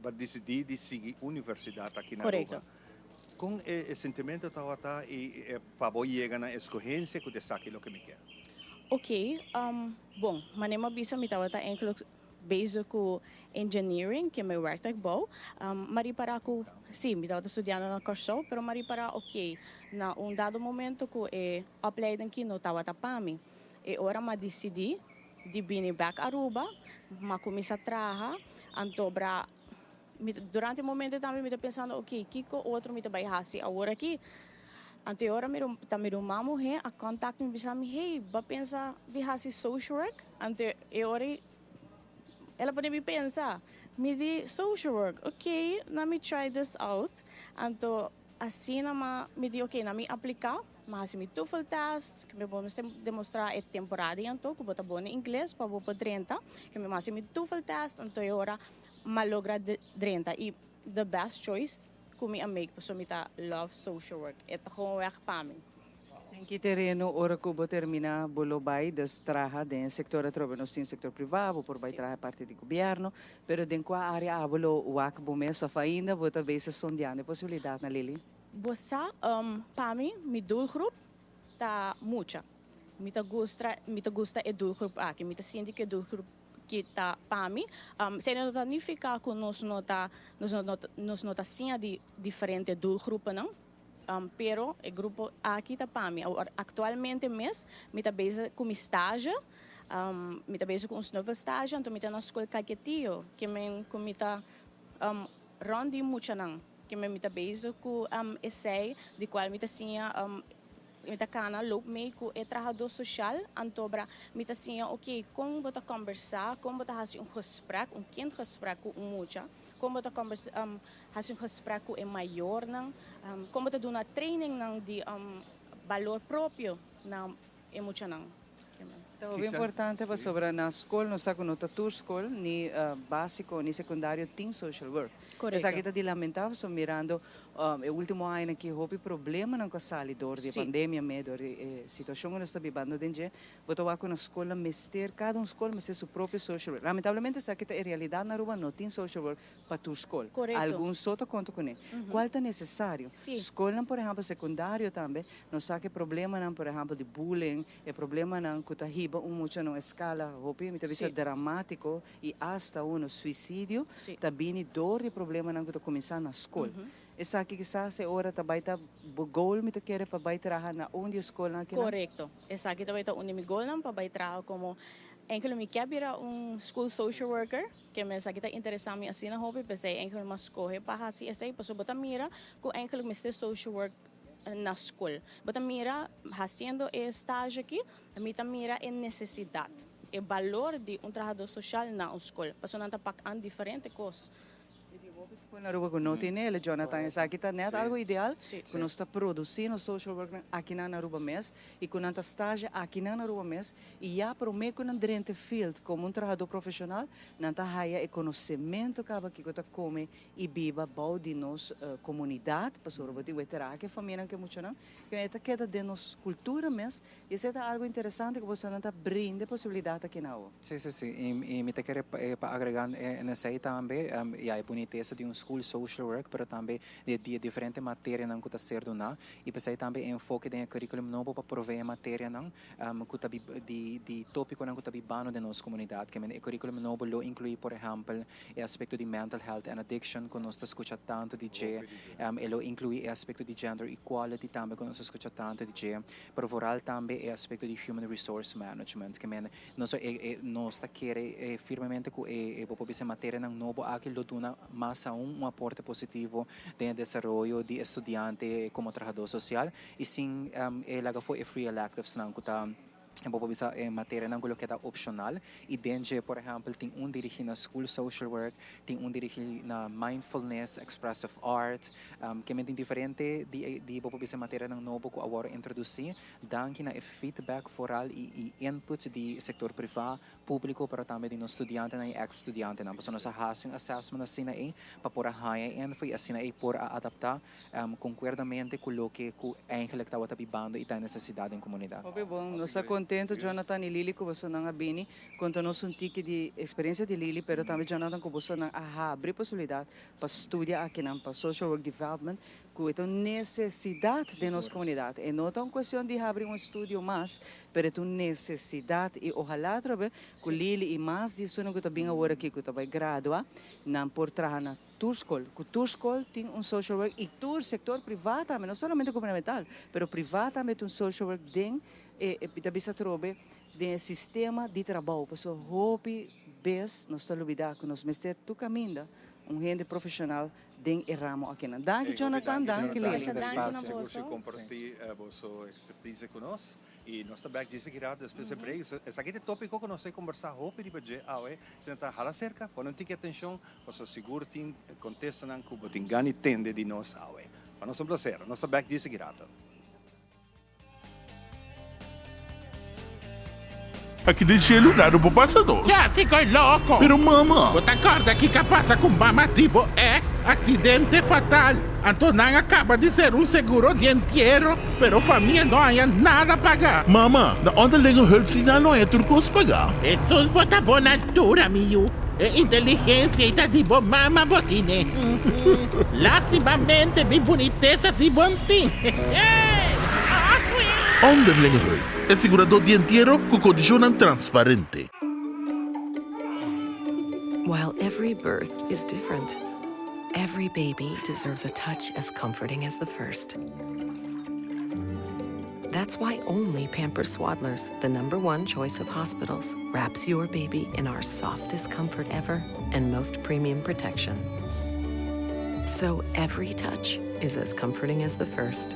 bo a disidí di sigui universidat aki na Aruba. Kon e sentimentu tabata i pa bo yega na eskohensia ku ta esaki loke mi ke? Ok, um, bon, manera mi a bisa mi tabata eigenlijk bezig ku engineering, ke mi werktuigbouw. Um, m'a ripará ku, sí, mi tabata studiando na Kòrsou, pero m'a ripará, ok, na un dado momento ku e opleiding ki no tabata pa mi. E ora m'a disidí di bini bèk Aruba, m'a kuminsá traha, anto bra mi durante e momento tambe mi ta pensando, ok, kiko otro mi ta bai hasi awor aki? Anto e ora mi ta mi ruman muhé a contact mi bisa mi, hey, bo a pensa di hasi social work? Anto e ora ei el a pone mi pensa, mi di, social work, ok, let me try this out. Anto asina ma mi di, ok, na mi aplica, mi a hasi mi TOEFL test, ku mi bo mester demostra e temporada ei anto ku bo ta bon na ingles pa bo por drenta, ku mi a hasi mi TOEFL test, anto e ora mi a logra drenta i the best choice ku mi a make pasobra mi ta love social work. E ta gewoon weg pa mi. Den ki tereno ora ku bo termina bo lo bai dus traha den e sektor atrobe nos tin sektor priva bo por bai traha e parti di gobièrnu pero den kua área abo lo wak bo mes òf ainda bo ta bezig sondeando e posibilidatnan Lily? Bo sa pa mi mi doelgroep ta mucha mi ta gustra mi ta gusta e doelgroep aki mi ta sinti ku e doelgroep ki ta pa mi. Esei no ta nifiká ku nos no ta nos no nos no ta siña di diferente doelgroepennan, pero e grupo aki ta pa mi. Awor aktualmente mes mi ta bezig ku mi stage, mi ta bezig ku un snuffelstage, anto mi ta na skol Caiquetio, ke men ku mi ta rònt di muchanan, ke men mi ta bezig ku esei di kual mi ta siña. Mi ta kana loop mee ku e trahadó soshal, antobra mi ta siña oké kon bo ta kòmbersá, kon bo ta hasi un gesprek, un kindgesprek ku un mucha, kon bo ta kòmbersá hasi un gesprek ku e mayornan, kon bo ta duna trainingnan di balor propio na e muchanan. Ta hopi importante pasobra na skol nos sa ku no ta tur skol, ni básiko ni sekundario tin social work. Esaki ta di lamentá pasobra mirando e último añanan ki hopi problemanan ku a sali dor di e pandemia me, dor di e situashon ku nos ta bibando den dje, bo ta wak ku na skolnan mester, kada un skol mester su propio social work. Lamentablemente esaki ta e realidat na Aruba, no tin social work pa tur skol. Algun so ta konta kuné. Kual ta nesesario? Skolnan por ehèmpel sekundario tambe Nos sa ku e problemanan, por ehèmpel di bullying, e problemanan ku ta hiba un mucha na un eskala hopi, mi ta bisa dramátiko i asta uno suisidio, ta bini dor di problemanan ku ta kuminsá na skol. Esaki kisas e ora ta bai ta bo goal mi ta kere pa bai traha na un di e skolnan akinan? Korekto. Esaki ta bai ta un di mi goalnan pa bai traha komo enkele mi ke bira un school social worker, ke mi esaki ta interesá mi asina hopi, p'esei enkele mi a skohe pa hasi esei, pasobra bo ta mira ku enkele mester social work na skol. Bo ta mira, hasiendo e stage aki, mi ta mira e nesesidat, e balor di un trahadó soshal na un skol. Pasobra nan ta pak an diferente kos. I tin hopi skol na Aruba ku no tin el, Jonathan. Esaki ta nèt algu ideal, ku nos ta produsí nos social worknan akinan na Aruba mes i ku nan ta stage akinan na Aruba mes i ya promé ku nan drenta e field komo un trahadó profeshonal, nan ta haya e konosementu kaba kiko ta kome i biba bou di nos komunidat, pasobra bo tin wetera aki e famianan ku e muchanan, ku e ta keda den nos kultura mes, i esei ta algu interesante ku bosonan ta brinda e posibilidat aki na awo. Sí, sí, sí. I mi ta kere pa agrega na esei tambe, ya e bunitesa di un school social work, pero tambe di e diferente materianan ku ta ser duná, i p'esei tambe e enfoke den e curriculum nobo pa provee materianan ku ta di tópikonan ku ta bibando den nos komunidat. Ke men e curriculum nobo lo inkluí, por ehèmpel, E aspekto di mental health and addiction ku nos ta skucha tantu di dje, e lo inkluí e aspekto di gender equality tambe ku nos ta skucha tantu di dje, pero vooral tambe e aspekto di human resource management. Ke men nos nos ta kere firmemente ku e bo por bisa e materianan nobo aki lo duna mas aun un aporte positivo den e desaroyo di e studiante komo trahadó sosial i sin e laga for e free electivesnan ku ta Bo por bisa e materianan ku lo keda opshonal i den dje por ehèmpel tin un dirigí na school social work, tin un dirigí na mindfulness, expressive art, ke men tin diferente di di bo por bisa materianan nobo ku a wòrdu introdusí danki na e feedback foral i i input di sektor privá, públiko pero tambe di nos studiantenan i eks studiantenan. Pasobra nos a hasi un assessment asina ei pa por a haña e info i asina ei por a adaptá Konkuerdamente ku loke ku eigenlik tabata bibando i ta e nesesidat den komunidat. Hopi bon. Nos ta kontento Jonathan i Lily ku bosonan a bini konta nos un tiki di eksperensia di Lily pero tambe Jonathan ku bosonan a habri posibilidat pa studia akinan pa Social Work Development. Ku e ta un nesesidat den nos komunidat. E no ta un kuestion di habri un estudio mas, pero e ta un nesesidat i ohalá atrobe ku Lili i mas di esunnan ku ta bin awor aki ku ta bai gradua, nan por traha na tur skol. Ku tur skol tin un social work i tur sektor privá tambe, no solamente gubernamental, pero privá tambe tin un social work den e, mi ta bisa atrobe, den e sistema di trabou. Pasobra hopi bes nos ta lubidá ku nos mester tur kaminda un hende profeshonal den e ramo akinan. Danki Jonathan, danki Lily. Masha danki na boso. Sigur si comparti boso expertise cu nos y nos ta bek djis aki rato despues e break. Esaki ta e topico cu nos ta combersa hopi riba dje awe. Si nan ta hala cerca, pone un tiki atencion pasobra sigur tin contestanan cu bo tin gana di tende di nos awe. Pa nos ta un placer. Nos ta bek djis aki rato. Aki den shelu nada por pasa nos. Ya si koe loko. Pero mama. Bo ta kòrda kiko a pasa ku mama di bo ex? Aksidente fatal. Anto nan a kaba di ser un seguro di entiero, pero famia no haña nada paga. Mama, na onderlinge hulp si nan lo haña tur kos paga. Hesus bo ta bon altura mi yu. E inteligensia ei ta di bo mama bo tine. Lastimamente mi bunitesa si bon tin. Onderlinge hulp, e siguradó di entiero ku kondishonnan transparente. While every birth is different, every baby deserves a touch as comforting as the first. That's why only Pampers Swaddlers, the number one choice of hospitals, wraps your baby in our softest comfort ever and most premium protection. So every touch is as comforting as the first.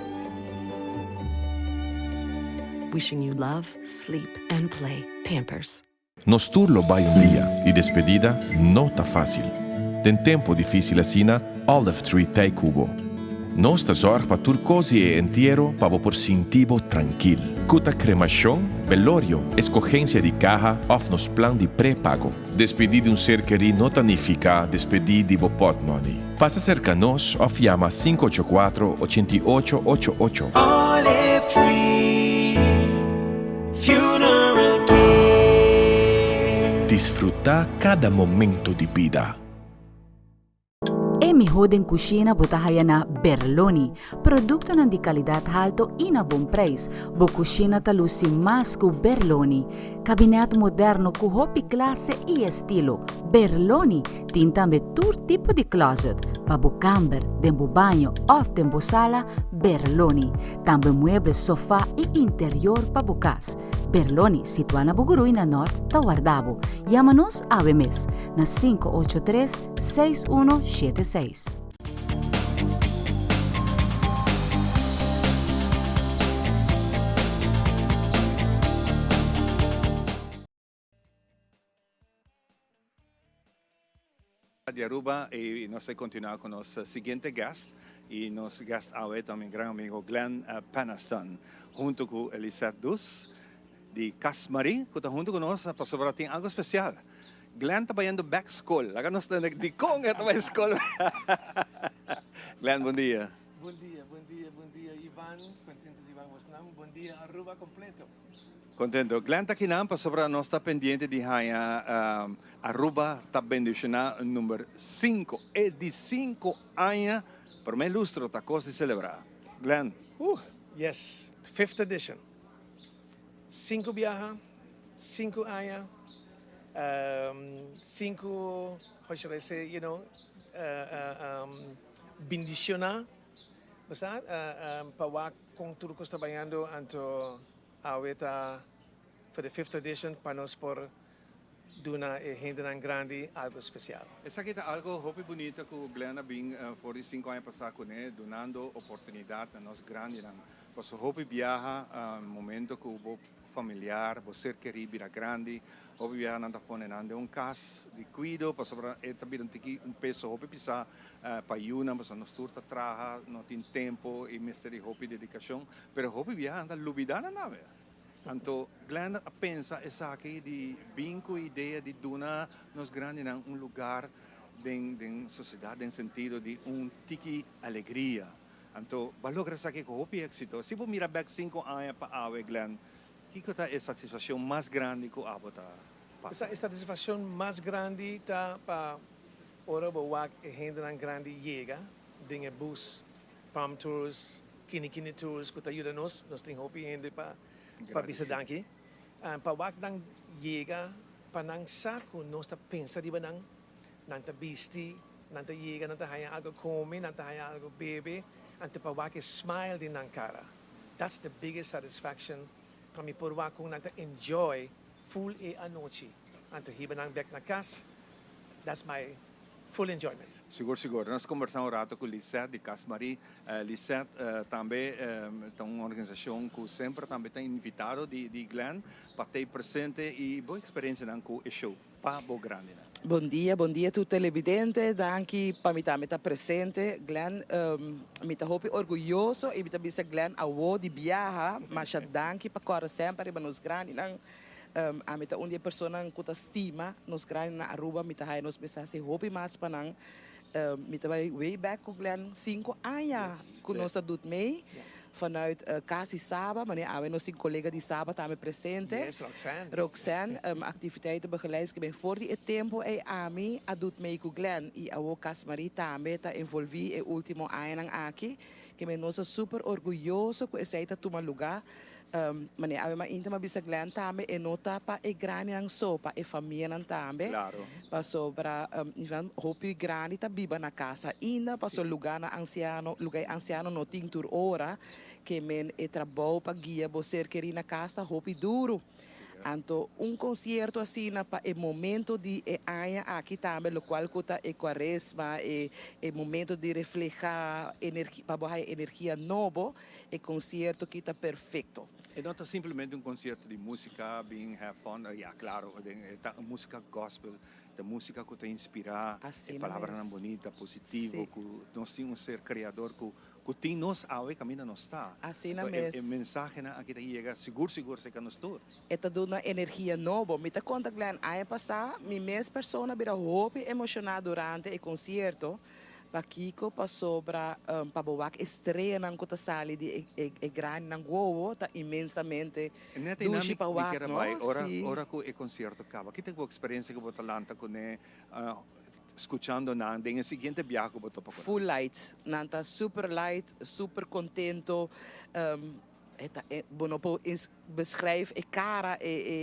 Wishing you love, sleep, and play. Pampers. Nos tur lo bai un dia y despedida no ta facil. Den tempo dificil asina, Olive Tree t'ey cu bo. Nos ta zorg pa tur cos di e entiero pa bo por sinti bo trankil. Cu ta cremacion, belorio, escogencia di caha of nos plan di pre-pago. Despedi di un ser kerí no ta nifica despedi di bo potmoney. Pasa cerca nos of yama 584 88 ocho ocho. Olive Tree Funeral Care. Disfruta cada momento di bida. E mihó den kushina bo ta haya na Berloni. Produktonan di kalidat halto i na bon preis. Bo kushina ta lusi mas ku Berloni. Kabinèt moderno ku hopi klase i estilo. Berloni tin tambe tur tipo di closet, pa bo kamber, den bo baño òf den bo sala, Berloni. Tambe mueble, sofá i interior pa bo kas. Berloni, situá na Bugurui na Nort, ta warda bo. Yama nos awe mes na 583 6176. Di Aruba y nos ta continua cu nos siguiente guest y nos guest awe ta mi gran amigo Glenn Penaston hunto cu Elisette Dus di Cas Marie cu ta hunto cu nos pasobra tin algo special. Glenn ta bayendo bek skol. Laga nos tende dikon e ta bai skol. Glenn, bon dia. Bon dia, bon dia, bon dia Ivan. Contento di wak bosnan. Bon dia Aruba completo. Contento. Glenn ta kinan pasobra nos ta pendiente di haña Aruba ta bendiciona number cinco. E di cinco aña prome lustro ta cos di celebra. Glenn. Uh, yes, fifth edition. Cinco biaha, cinco aña. Sin cu, how should I say, you know, bendiciona, bo sa, pa wak con tur cos ta bayando, anto awe ta for the fifth edition pa nos por duna e hendenan grandi algo special. Esaki ta algo hopi bunita cu Glenn a bin for di cinco aña pasa cune, dunando oportunidad na nos grandinan. Pasobra hopi biaha momento cu bo familiar, bo ser kerí bira grandi, hopi biaha nan ta pone nan den un kas di kuido pasobra e ta bira un tiki un peso hopi pisá pa yunan pasobra nos tur ta traha, no tin tempo i mester di hopi dedikashon, pero hopi biaha nan ta lubidá nan tambe. Anto Glenda a pensa esaki di bin ku e idea di duna nos grandinan un lugar den den sosiedat den sentido di un tiki alegria. Anto bo a logra esaki ku hopi éksito. Si bo mira bèk sinku aña pa awe, Glenn, kiko ta e satisfakshon mas grandi ku abo ta pasa? E satisfakshon mas grandi ta pa ora bo wak e hendenan grandi yega den e bus. Palm Tours, Kini Kini Tours ku ta yuda nos. Nos tin hopi hende pa pa bisa danki. Pa wak nan yega pa nan sa ku nos ta pensa riba nan, nan ta bisti, nan ta yega, nan ta haña algu kome, nan ta haña algu bebe, anto pa wak e smile den nan kara. That's the biggest satisfaction pa mi por wak kon nan ta enjoy full e anochi. Anto hiba nan bek na kas, that's my full enjoyment. Sigur sigur. Nos kombersá un rato ku Lisette di Cas Marie. Lisette tambe ta un organisashon ku semper tambe ta invitado di Glenn pa tei presente i bo eksperensianan ku e show pa bo grandinan. Bon dia, bon dia tur televidente. Danki pa mi tambe ta presente. Glenn, mi ta hopi orguyoso i mi ta bisa Glenn awo di biaha masha danki pa kòrda semper riba nos grandinan. Ami ta un di e personanan ku ta stima nos grandi na Aruba. Mi ta haya nos mester hasi hopi mas pa nan. Mi ta bai way back ku Glenn sinku aña ku nos ta dut mee vanuit Kasi Saba. Manera awe nos tin kolega di Saba tambe presente. Yes, Roxanne. Roxanne, activiteiten begeleid ku ben for di e tempu ei ami a dut mee ku Glenn i awo Cas Marie tambe ta envolvi e ultimo añanan aki. Ke men nos ta super orguyoso ku esei ta tuma luga. Manera awe mainta mi a bisa Glenn tambe e no ta pa e grandinan so, pa e famianan tambe. Pasobra hopi grandi ta biba na kas ainda, pasobra luga na ansiano, luga e ansiano no tin tur ora ke men e trabou pa guia bo ser keri na kas ta hopi duru. Anto un konsierto asina pa e momento di e aña aki tambe lokual ku ta e kuaresma, e e momento di reflehá energi pa bo haya energia nobo, e konsierto ki ta perfekto. E no ta simplemente un konsierto di músika, bin have fun, ya klaro, e ta un músika gospel, ta músika ku ta inspirá, e palabranan bunita, positivo, ku nos tin un ser kreador ku Ku tin nos awe kaminda nos ta. Asina Anto mes. e mensahenan aki ta yega sigur sigur serka nos tur. E ta duna energia nobo. Mi ta konta Glenn, aña pasá mi mes persona a bira hopi emoshoná durante e konsierto. Pakiko? Pasobra pa bo wak e streanan ku ta sali di e grandinan wowo ta inmensamente Net einan dushi mi pa mi wak, kier a no? bai. Ora Si. ora ku e konsierto kaba, ki ta bo eksperensia ku bo ta lanta kuné? Scuchando nan den e siguiente biaha cu bo topa cu nan. Full light. Nan ta super light, super contento. E ta e bo no por beschrijf e cara, e e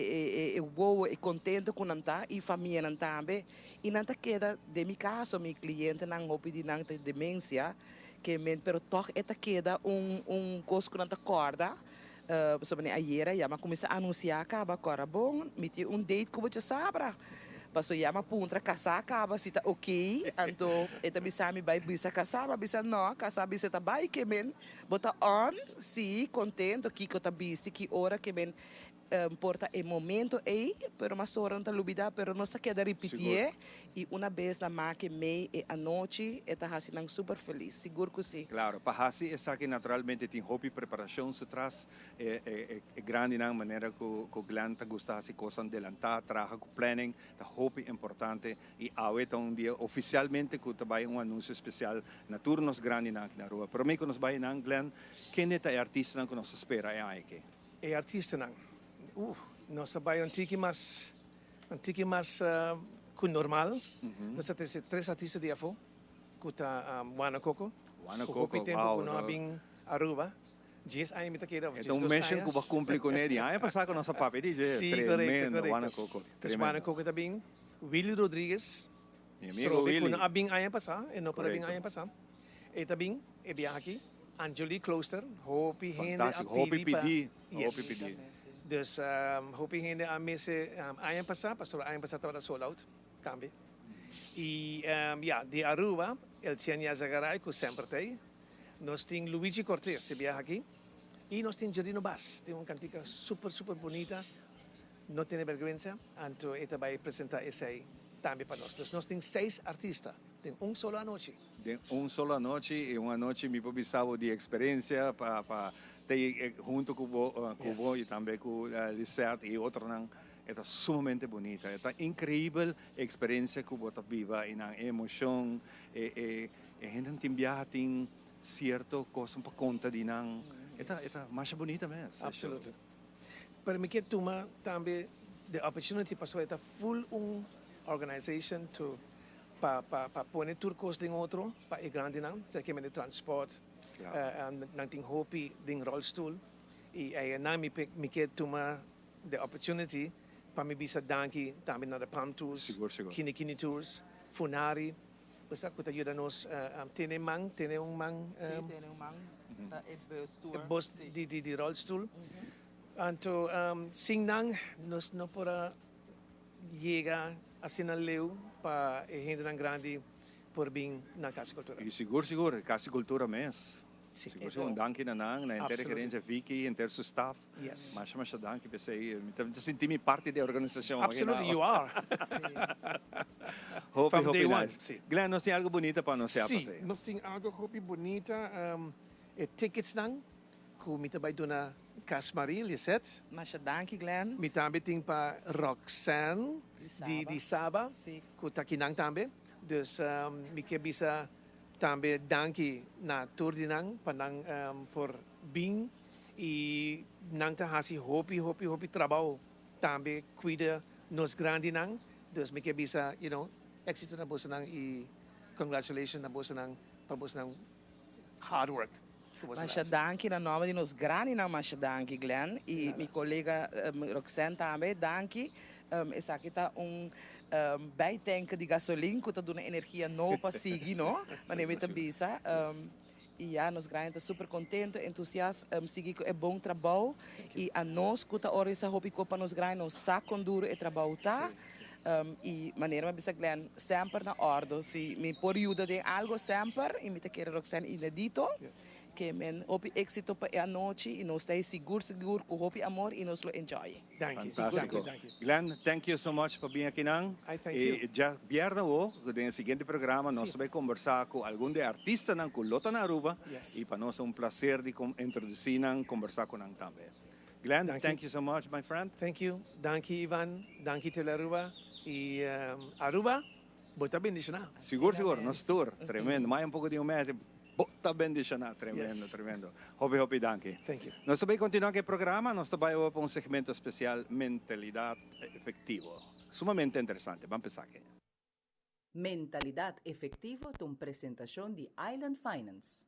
e e wowo, e contento cu nan ta y famianan tambe. Y nan ta keda, den mi caso mi clientenan hopi di nan ta demencia, ke men pero toch e ta keda un un cos cu nan ta corda. Pasobra ni ayera ya mi a cuminsa anuncia caba, cora bon, mi tin un date cu bo djasabra. Paso ya mi a puntra casá caba si ta ok, anto e ta bisa mi bay bisa casá, mi a bisa no, casá bisa ta bay ke men bo ta on, si, contento, kico ta bisti, ki ora ke men por ta e momento ey, pero mas ora no ta lubida, pero nos ta keda ripitié y una bes na make mey e anochi e ta haci nan super feliz, sigur cu si. Claro, pa haci esaki naturalmente tin hopi preparacion su tras, e e grandinan manera cu cu Glenn ta gusta haci cosnan delanta, traha cu planning ta hopi importante y awe ta un dia oficialmente cu ta bay un anuncio especial na tur nos grandinan aki na Aruba. Prome cu nos bay nan Glenn, kende ta e artistanan cu nos ta spera e aña aki? E artistanan, uh, nos a bai un tiki mas, un tiki mas ku normal. Nos a trese tres artista di afó, ku ta Juana Coco, Juana ku Coco, hopi tempu wow, ku no a no. bin Aruba. Dies aña mi ta keda, of E ta un diesdos mission aña. ku bo a kumpli kuné di aña pasá ku nos a papia di dje. Sí, korekto, Tremendo, korekto. Juana Coco, Dus tremendo. Juana Coco ta bin, Willy Rodriguez, Mi amigo trobe ku Willy. no a bin aña pasá, e no por a bin Korekto. aña pasá. E ta bin, e biaha aki. Anjoli Klooster, hopi hende a Fantástico, hopi pidi pa pidi, hopi Yes. pidi. Dus hopi hende a mese aña pasá, pasobra aña pasá tabata sold out tambe. I ya, di Aruba, Eltienne Yazagaray ku semper ta ei. Nos tin Luigi Cortes e biaha aki. I nos tin Jerino Bas, tin un kantika super super bunita, No Tene Berguensa, anto e ta bai presenta esei tambe pa nos. Dus nos tin seis artista den un solo anochi. Den un solo anochi y un anochi mi por bisa bo di experiencia pa pa ta hunto cu bo cu bo y tambe cu Lisette y otronan e ta sumamente bunita e ta increibel e experiencia cu bo ta biba y nan e emocion e e e hendenan tin biaha tin cierto cosnan pa conta di nan e ta e ta masha bunita mes. Absoluto. Pero mi kier tuma tambe the opportunity pasobra e ta full un organization to pa pa pa pone tur kos den otro pa e grandinan, sea ke mende transport, Nan tin hopi den rolstoel y eyenan mi mi ke tuma the opportunity pa mi bisa danki tambe na de Palm Tours, Kini Kini Tours, Funari, bo sa cu ta yuda nos tene man, tene un man. Si, tene un man, ta e bus tour. E bus di rolstoel. Anto sin nan nos no por a yega asina leu pa e hendenan grandi por bin na Cas di Cultura. Y sigur sigur Cas di Cultura mes. Sigur sigur un danki na nan, na henter e gerencia Vicky, henter su staff. Masha masha danki p'esey. Mi ta sinti mi parti di e organisacion. Absolutely you are. Hopi hopi nice. Glenn nos tin algo bunita pa anuncia pa esey. Si, nos tin algo hopi bunita. E ticketsnan Ku mi ta bai duna Cas Marie, Lisette. Masha danki Glenn. Mi tambe tin pa Roxanne di di Saba ku ta kinan tambe. Dus mi ke bisa tambe danki na tur di nan pa nan por bin i nan ta hasi hopi hopi hopi trabou tambe kuida nos grandinan. Dus mi ke bisa you know éxito na bosonan i congratulations na bosonan pa bosonan. Hard work. Masha danki na nomber di nos grandinan masha danki Glenn y mi colega Roxanne tambe danki esaki ta un bijtank di gasolin cu ta duna energia nobo pa sigui no manera mi ta bisa y ya nos grandi ta super contento entusias sigui cu e bon trabou y anos cu ta organisa hopi cos pa nos grandi nos sa con duro e trabou ta. Y manera mi a bisa Glenn, semper na ordo. Si mi por yuda den algo semper, y mi ta kere Roxanne y Nedito, ke men hopi exito pa e anochi y nos ta e sigur sigur cu hopi amor y nos lo enjoy. Danki. Fantastico. Glenn, thank you so much pa bin akinan. I thank you. Y dja bierna awo, den e siguiente programa nos ta bay combersa cu algun di e artistanan cu lo ta na Aruba. Y pa nos ta un placer di introduci nan, combersa cu nan tambe. Glenn, thank you so much my friend. Thank you. Danki Ivan, danki Telearuba y Aruba bo ta bendiciona. Sigur sigur, nos tur. Tremendo. Mai un poco di un mes, bo ta bendiciona. Tremendo, tremendo. Hopi hopi danki. Thank you. Nos ta bay continua cu e programa, nos ta bay awor pa un segmento especial Mentalidad Efectivo. Sumamente interesante. Ban pensa aki. Mentalidad Efectivo ta un presentacion di Island Finance.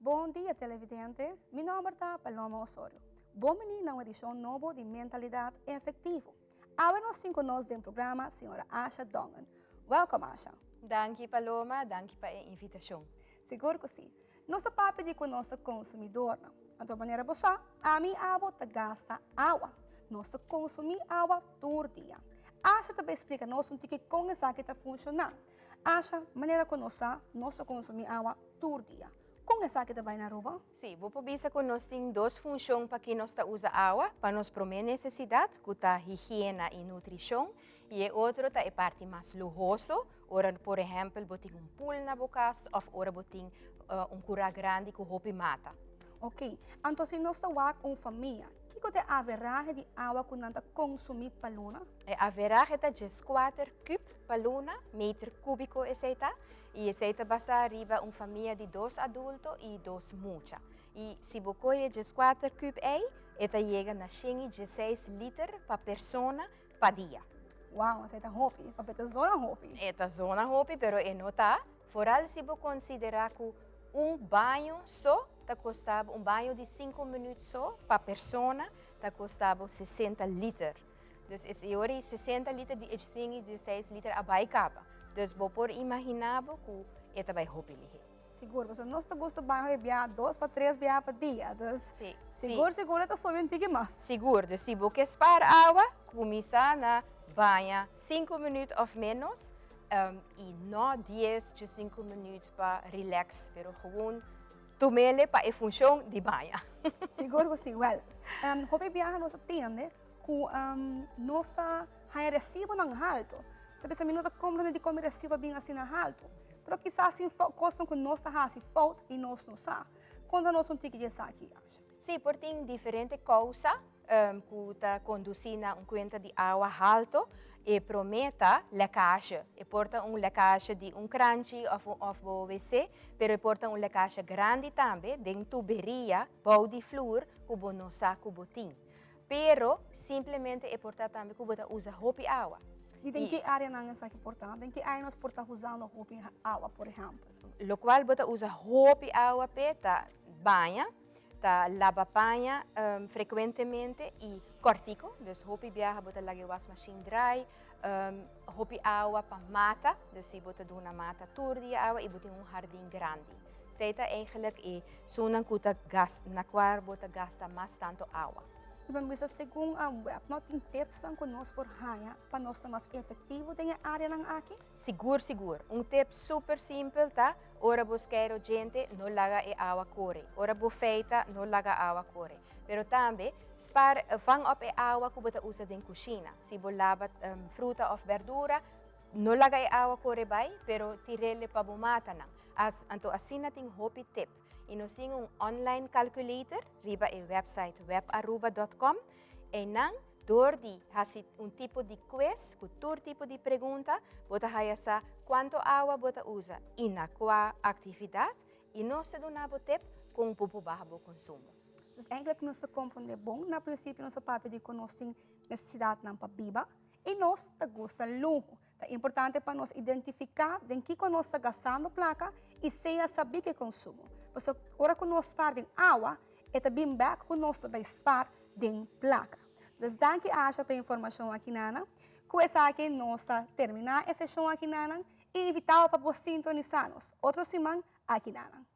Bon dia televidente, mi nomber ta Paloma Osorio. Bon bini na un edicion nobo di Mentalidad Efectivo. Awe nos tin cu nos den programa señora Asha Dongen. Welcome Asha. Danki Paloma, danki pa e invitacion. Sigur cu si. Nos a papia di cu nos ta consumidornan. Anto manera bo sa, ami y abo ta gasta awa. Nos ta consumi awa tur dia. Asha ta bay splica nos un tiki con esaki ta funciona. Asha, manera cu nos sa, nos ta consumi awa tur dia. Con esaki ta bay na Aruba? Sí, bo por bisa cu nos tin dos funcion pa ki nos ta usa awa, pa nos prome necesidad, cu ta higiena y nutricion, y e otro ta e parti mas luhoso, ora por ehempel bo tin un pool na bo cas of ora bo tin un cura grandi cu hopi mata. Ok, anto si nos ta wak un famia, kico ta e averahe di awa cu nan ta consumi pa luna? E averahe ta dieskuater kub pa luna, meter kubico esei ta, i esei ta basá riba un famia di dos adulto i dos mucha. I si bo kohe dieskuater kub ei, e ta yega na shen i dieseis liter pa persona pa dia. Wow, esei ta hopi, of e ta zona hopi? E ta zona hopi, pero e no ta, foral si bo konsiderá ku un baño so ta kosta bo, un baño di sinku minüt so pa persona ta kosta bo sesenta liter. Dus es e ora i 60 liter di e 116 liter a bai kaba. Dus bo por imaginá bo ku e ta bai hopi lihé. Sigur, pasobra nos ta gusta bai hopi bia, dos pa tres bia pa dia. Dus sigur sigur e ta subi un tiki mas. Sigur, dus si bo ke spar awa, kuminsá na baña sinku minüt òf ménos i no dies djesinku minüt pa rilèks, pero gewoon tum'ele pa e funshon di baña. Sigur ku si. Wèl, hopi biaha nos ta tende Ku nos a haña resibonan haltu. Ta bisa mi no ta komprende dikon mi resibo a bin asina haltu. Pero kisas tin kosnan ku nos a hasi fout i nos no sa. Konta nos un tiki di esaki, Asha. Sí, por tin diferente kousa. ku ta kondusí na un kuenta di awa halto. E promé ta lèkashe. E por ta un lèkashe di un kranchi òf un òf bo wc, pero e por ta un lèkashe grandi tambe den tuberia bou di flur ku bo no sa ku bo tin. Pero simplemente e por ta tambe ku bo ta usa hopi awa. I den ki áreanan esaki por ta? Den ki área nos por ta usando hopi awa, por ehèmpel? Lokual bo ta usa hopi awa p'e ta baña, ta laba paña frekuentemente i kòrtiku, dus hopi biaha bo ta laga e wasmashin drai, hopi awa pa mata, dus si bo ta duna mata tur dia awa i bo tin un hardin grandi. Esei ta eigenlijk e sunnan ku ta gas na kua bo ta gasta mas tantu awa. I bo bisa segun web no tin tipsnan ku nos por haña pa nos ta mas efektivo den e áreanan aki? Sigur sigur. Un tip super simpel ta ora bo skeiro djente no laga e awa kore. Ora bo feita no laga awa kore. Pero tambe spar vang op e awa ku bo ta usa den kushina. Si bo laba fruta òf bèrdura no laga e awa kore bai pero tir'el pa bo matanan. Anto asina tin hopi tip. I nos tin un online calculator riba e website webaruba dot com. Einan Door di hasi un tipo di quiz ku tur tipo di pregunta, bo ta haya sa kuantu awa bo ta usa i na kua aktividat i nos ta duna bo tip kon bo por baha bo konsumo. Dus eigenlijk nos ta komprondé bon, na prinsipio nos a papia di ku nos tin nesesidatnan pa biba i nos ta gusta luho. Ta importante pa nos identifiká den kiko nos ta gastando plaka i sea sabí ku e konsumo. Pasobra ora ku nos spar den awa, e ta bin bèk ku nos ta bai spar den plaka. Dus danki Asha pa e informashon aki nanan. Ku esaki nos ta terminá e seshon aki nanan i invitá bo pa bo sintonisá nos otro siman aki nanan.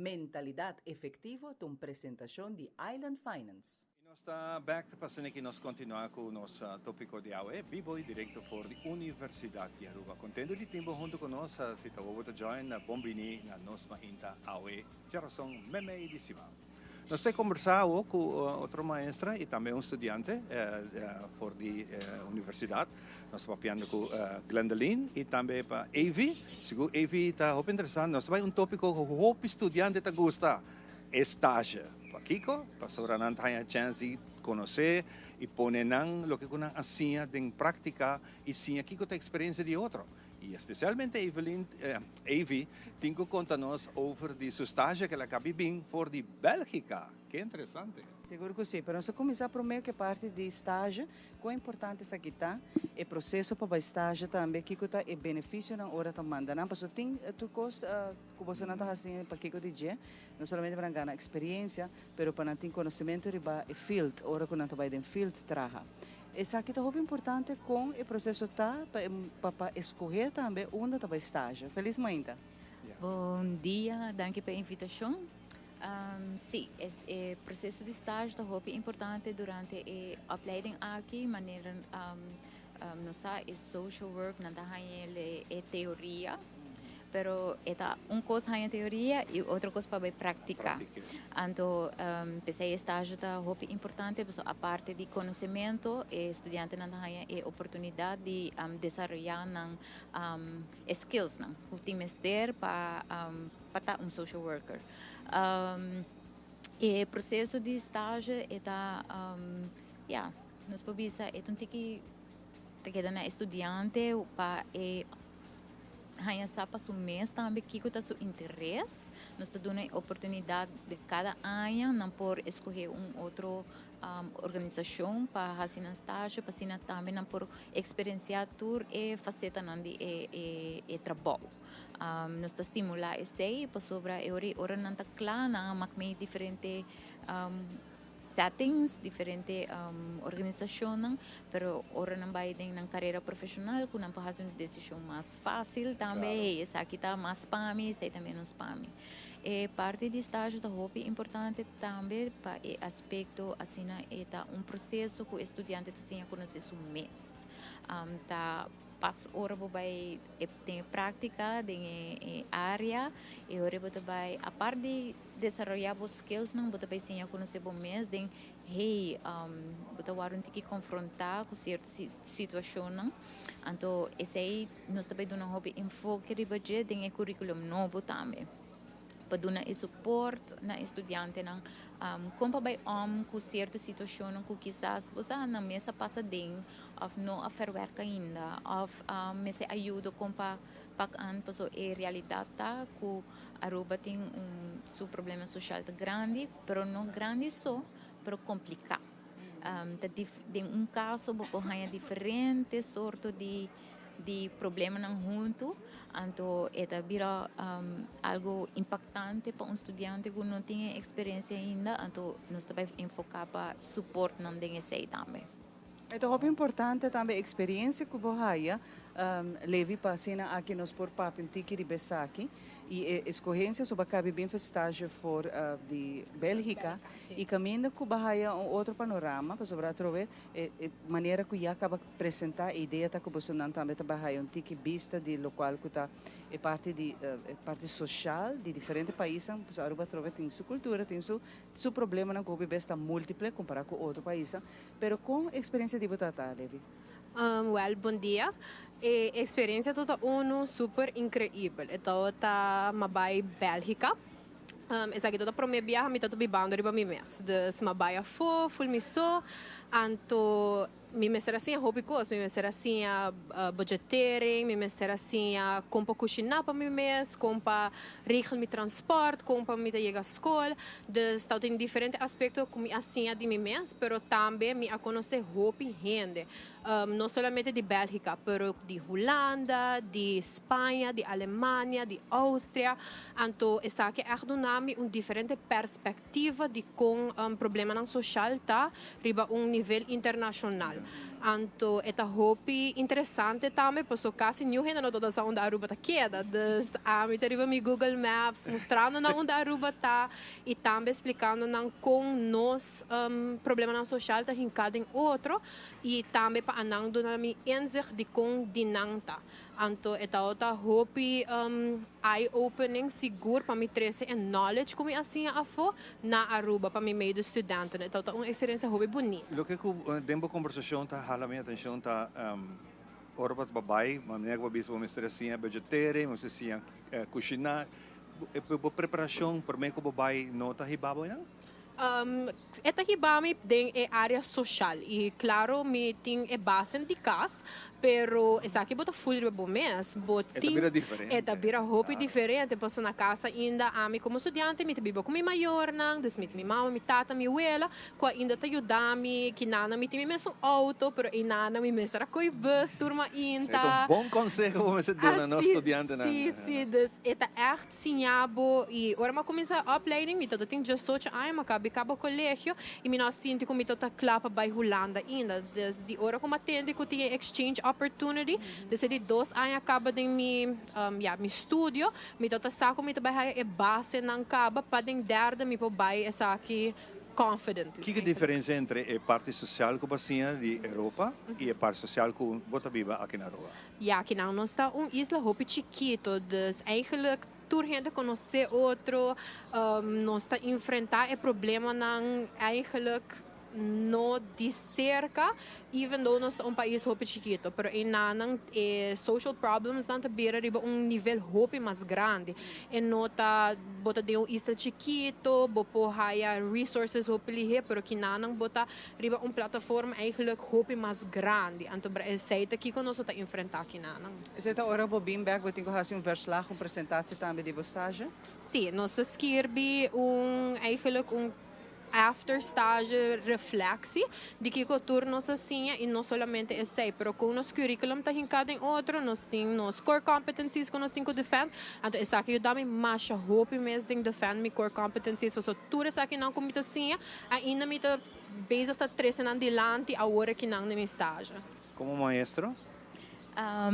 Mentalidad Efectivo ta un presentacion di Island Finance. Y nos ta bek pa asina ki nos continua cu nos topico di awe, bibo y directo for di Universidad di Aruba. Contento di tin bo hunto cu nos, si ta bo ta join, bon bini na nos mainta awe djarason memey di siman. Nos ta combersa awo cu otro maestra y tambe un studiante for di universidad. Nos ta papiando cu Glendeline y tambe pa Evie. Sigur Evie ta hopi interesante. Nos ta bay un topico cu hopi studiante ta gusta, e stage. Pakico? Pasobra nan ta haya chance di conoce y pone nan loke cu nan a siña den practica y siña kico ta experiencia di otro. Y especialmente Evelyn, Evie tin cu conta nos over di su stage cu el a cabi bin for di Belgica. Ke interesante! Sigur cu si, pero nos a cuminsa prome cu e parti di stage, con importante esaki ta, e proceso pa bay stage tambe, kico ta e beneficionan ora ta manda nan, pasobra tin tur cos cu bosonan ta haci pa kico di dje, no solamente pa nan gana experiencia, pero pa nan tin conocimento riba e field, ora cu nan ta bay den field traha. Esaki ta hopi importante con e proceso ta pa pa escoge tambe unda ta bay stage. Feliz mainta. Bon dia, danki pa e invitacion. Si, e proceso di stage ta hopi importante durante e opleiding aki, manera nos sa e social work nan ta haña e teoria, pero e ta un kos haña teoria i otro kos pa bai praktiká. Anto p'esei e stage ta hopi importante pasobra aparte di konosementu e studiantenan ta haña e oportunidat di desaroyá nan e skillsnan ku tin mester pa pa ta un social worker. E proseso di stage e ta ya nos por bisa e ta un tiki ta keda na e studiante pa e haña sa pa su mes tambe kiko ta su interes. Nos ta duna e oportunidat di kada aña nan por eskohe un otro organisashon pa hasi nan stage pa asina tambe nan por eksperensiá tur e fasetanan di e trabou. Nos ta stimulá esei pasobra e ora i ora nan ta kla nan a mak mei diferente settings, diferente organisashonnan, pero ora nan bai den nan karera profeshonal ku nan por hasi un desishon mas fásil tambe, hey esaki ta mas pa mi, esei ta ménos pa mi. E parti di stage ta hopi importante tambe pa e aspecto asina e ta un proceso cu e studiante ta siña conoce su mes. Ta pas ora bo bay den e practica den e area e ora bo ta bay apart di desaroya bo skillsnan bo ta bay siña conoce bo mes den hey bo ta wòrdu un tiki konfrontá ku sierto situashonnan. Anto esei nos ta bai duna hopi enfoke riba dje den e kurikulum nobo tambe. Pa duna e suport na e studiantenan kon pa bai om ku sierto situashonnan ku kisas bo sa nan mes a pasa den òf no a verwerk ainda òf mester ayudo kon pa pak an paso e realidat ta ku Aruba tin un su problema social ta grandi pero no grandi so pero complica. Ta den un caso bo por haña diferente sorto di di problemanan hunto anto e ta bira algo impactante pa un studiante cu no tin e experiencia ainda anto nos ta bay enfoca pa support nan den esey tambe. E ta hopi importante tambe experiencia cu bo haya, Levi, pa asina aki nos por papia un tiki riba esaki y e escogencia so ba cabe bin stage for di Belgica y caminda cu ba haya un otro panorama pasobra atrobe e manera cu ya caba presenta e idea ta cu bosonan tambe ta bay haya un tiki bista di locual cu ta e parti di e parti social di diferente paisnan pasobra Aruba atrobe tin su cultura tin su su problemanan cu hopi bes ta multiple compara cu otro paisnan. Pero kon eksperensia di bo ta ta, Levi? Wèl, bon dia. E eksperensia tabata unu super inkreibel. E tabata m'a bai Bèlgika. Esaki tabata promé biaha mi tabata bibando riba mi mes. Dus m'a bai afó, ful mi so. Anto mi mester a siña hopi kos. Mi mester a siña budgetering, mi mester a siña kon pa kushiná pa mi mes, kon pa regel mi transport, kon pa mi ta yega skol. Dus tabatin diferente aspekto ku mi a siña di mi mes, pero tambe mi a konosé hopi hende. No solamente di Bèlgika, pero di Hulanda, di Spaña, di Alemania, di Austria. Anto esaki ègt duna mi un diferente perspektiva di kon problemanan soshal ta riba un nivel internashonal. Anto e ta hopi interesante tambe paso casi niun hende no ta sa unda Aruba ta keda. Dus ami ta riba mi Google Maps mustrando nan unda Aruba ta y tambe splicando nan con nos problemanan social ta hinca den otro y tambe pa anan duna mi inzicht di con di nan ta. Anto e tabata hopi eye opening sigur pa mi trece e knowledge cu mi a siña afo na Aruba pa mi medestudenten. E tabata un experiencia hopi bunita. Loke cu den bo conversacion ta hala mi atencion ta ora bo ta bai, manera cu bo a bisa bo mester a siña budgeteren, bo mester siña cushina. Bo preparacion prome cu bo bai no ta hiba bo einan? E ta hiba mi den e área soshal i klaro mi tin e basen di kas, pero esaki bo ta ful riba bo mes. Bo E ta tin bira diferente. E ta bira hopi diferente pasobra na kas ainda ami komo studiante mi ta biba ku mi mayornan, dus mi tin mi mama, mi tata, mi wela ku ainda ta yuda mi. Kinana mi tin mi mesun outo, pero einana mi mester a koe bus tur mainta. Esei ta un bon konseho bo mester duna nos studiantenan. Si, si, dus e ta ègt. Siña bo y ora mi a cuminsa opleiding mi tabata tin diesocho aña mi a caba caba colegio y mi no a sinti cu mi tabata cla pa bay Hulanda ainda. Dus di ora cu mi a tende cu tin e exchange opportunity desde di dos aña a caba den mi ya mi studio mi tabata sa cu mi ta bay haya e basenan caba pa den derde mi por bay esaki confidently. Kiko e diferencia entre e parti social cu bo a siña di Europa y e parti social cu bo ta biba aki na Aruba? Ya, kinan nos ta un isla hopi chikito, dus eigenlijk tur hende konosé otro, nos ta enfrentá e problemanan eigenlijk no di serka, even though nos ta un pais hopi chikito, pero einanan e social problemsnan ta bira riba un nivel hopi mas grandi. E no ta, bo ta den un isla chikito, bo por haya resources hopi lihé, pero kinanan bo ta Riba un plataforma eigenlijk hopi mas grandi. Anto bra esei ta kiko nos lo ta enfrenta kinanan. Esei ta ora bo bin bek bo tin ku hasi un verslag, un presentatie tambe di bo stage? Si, nos ta skirbi un eigenlijk un after stage reflectie di kiko tur nos a siña y no solamente esei pero kon nos curriculum ta hinka den otro, nos tin nos core competencies ku nos tin ku defend, anto esaki yuda mi masha hopi mes den defend mi core competencies pasobra tur esakinan ku mi ta siña Ainda mi ta bezig ta trece nan dilanti awor aki nan den mi stage. Como maestro?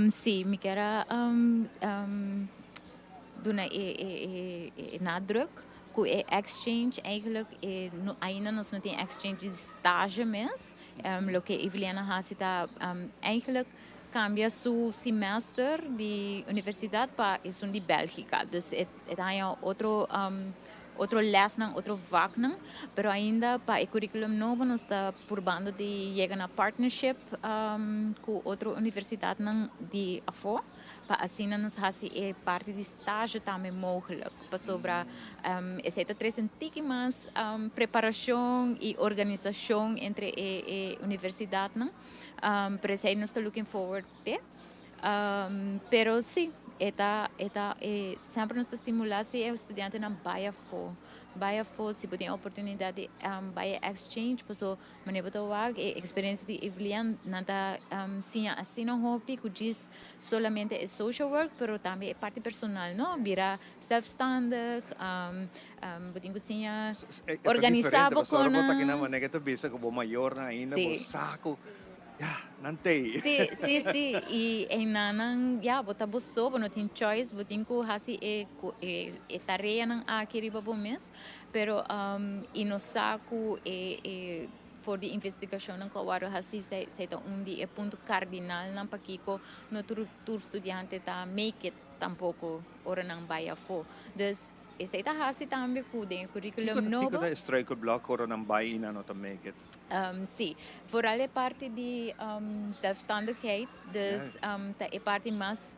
Sí, mi kier a duna e e e nadruk ku e exchange eigenlijk e ainda nos no tin exchange di stage mes. Loke Evelien a hasi ta eigenlijk kambia su semester di universidat pa esun di Bèlgika. Dus e ta haña otro otro lèsnan, otro vaknan, pero ainda pa e curriculum nobo nos ta purbando di yega na partnership ku otro universidatnan di afó pa asina nos hasi e parti di stage tambe mogelijk. Pasobra esei ta trese un tiki mas preparashon i organisashon entre e universidatnan. Pero esei nos ta looking forward p'e. Pero si, e ta, e ta, e semper nos ta stimulá si e studiantenan bai afó. Bai afó si bo tin e oportunidat di bai e exchange, paso manera bo ta wak e eksperensia di Evelien, nan ta siña asina hopi ku djis solamente e social work, pero tambe e parti personal, no? Bira zelfstandig, bo tin ku siña organisá bo E ta diferente, pasobra bo ta konan. kina manera ke ta bisa ku bo mayornan ainda bo sa ku. Ya, nan t'ei. Sí, sí, sí. I einanan, ya, bo ta bo so, bo no tin choice, bo tin ku hasi e e tareanan aki riba bo mes. Pero i nos sa ku e e for di investigashonnan ku a wòrdu hasi esei ta un di e punto kardinalnan pakiko no tur tur studiante ta make it tampoko ora nan bai afó. Dus Esei ta hasi tambe ku den e curriculum nobo. Kiko ta e struikelblok ora nan bai i nan no ta make it? Sí, vooral e parti di zelfstandigheid, dus ta e parti mas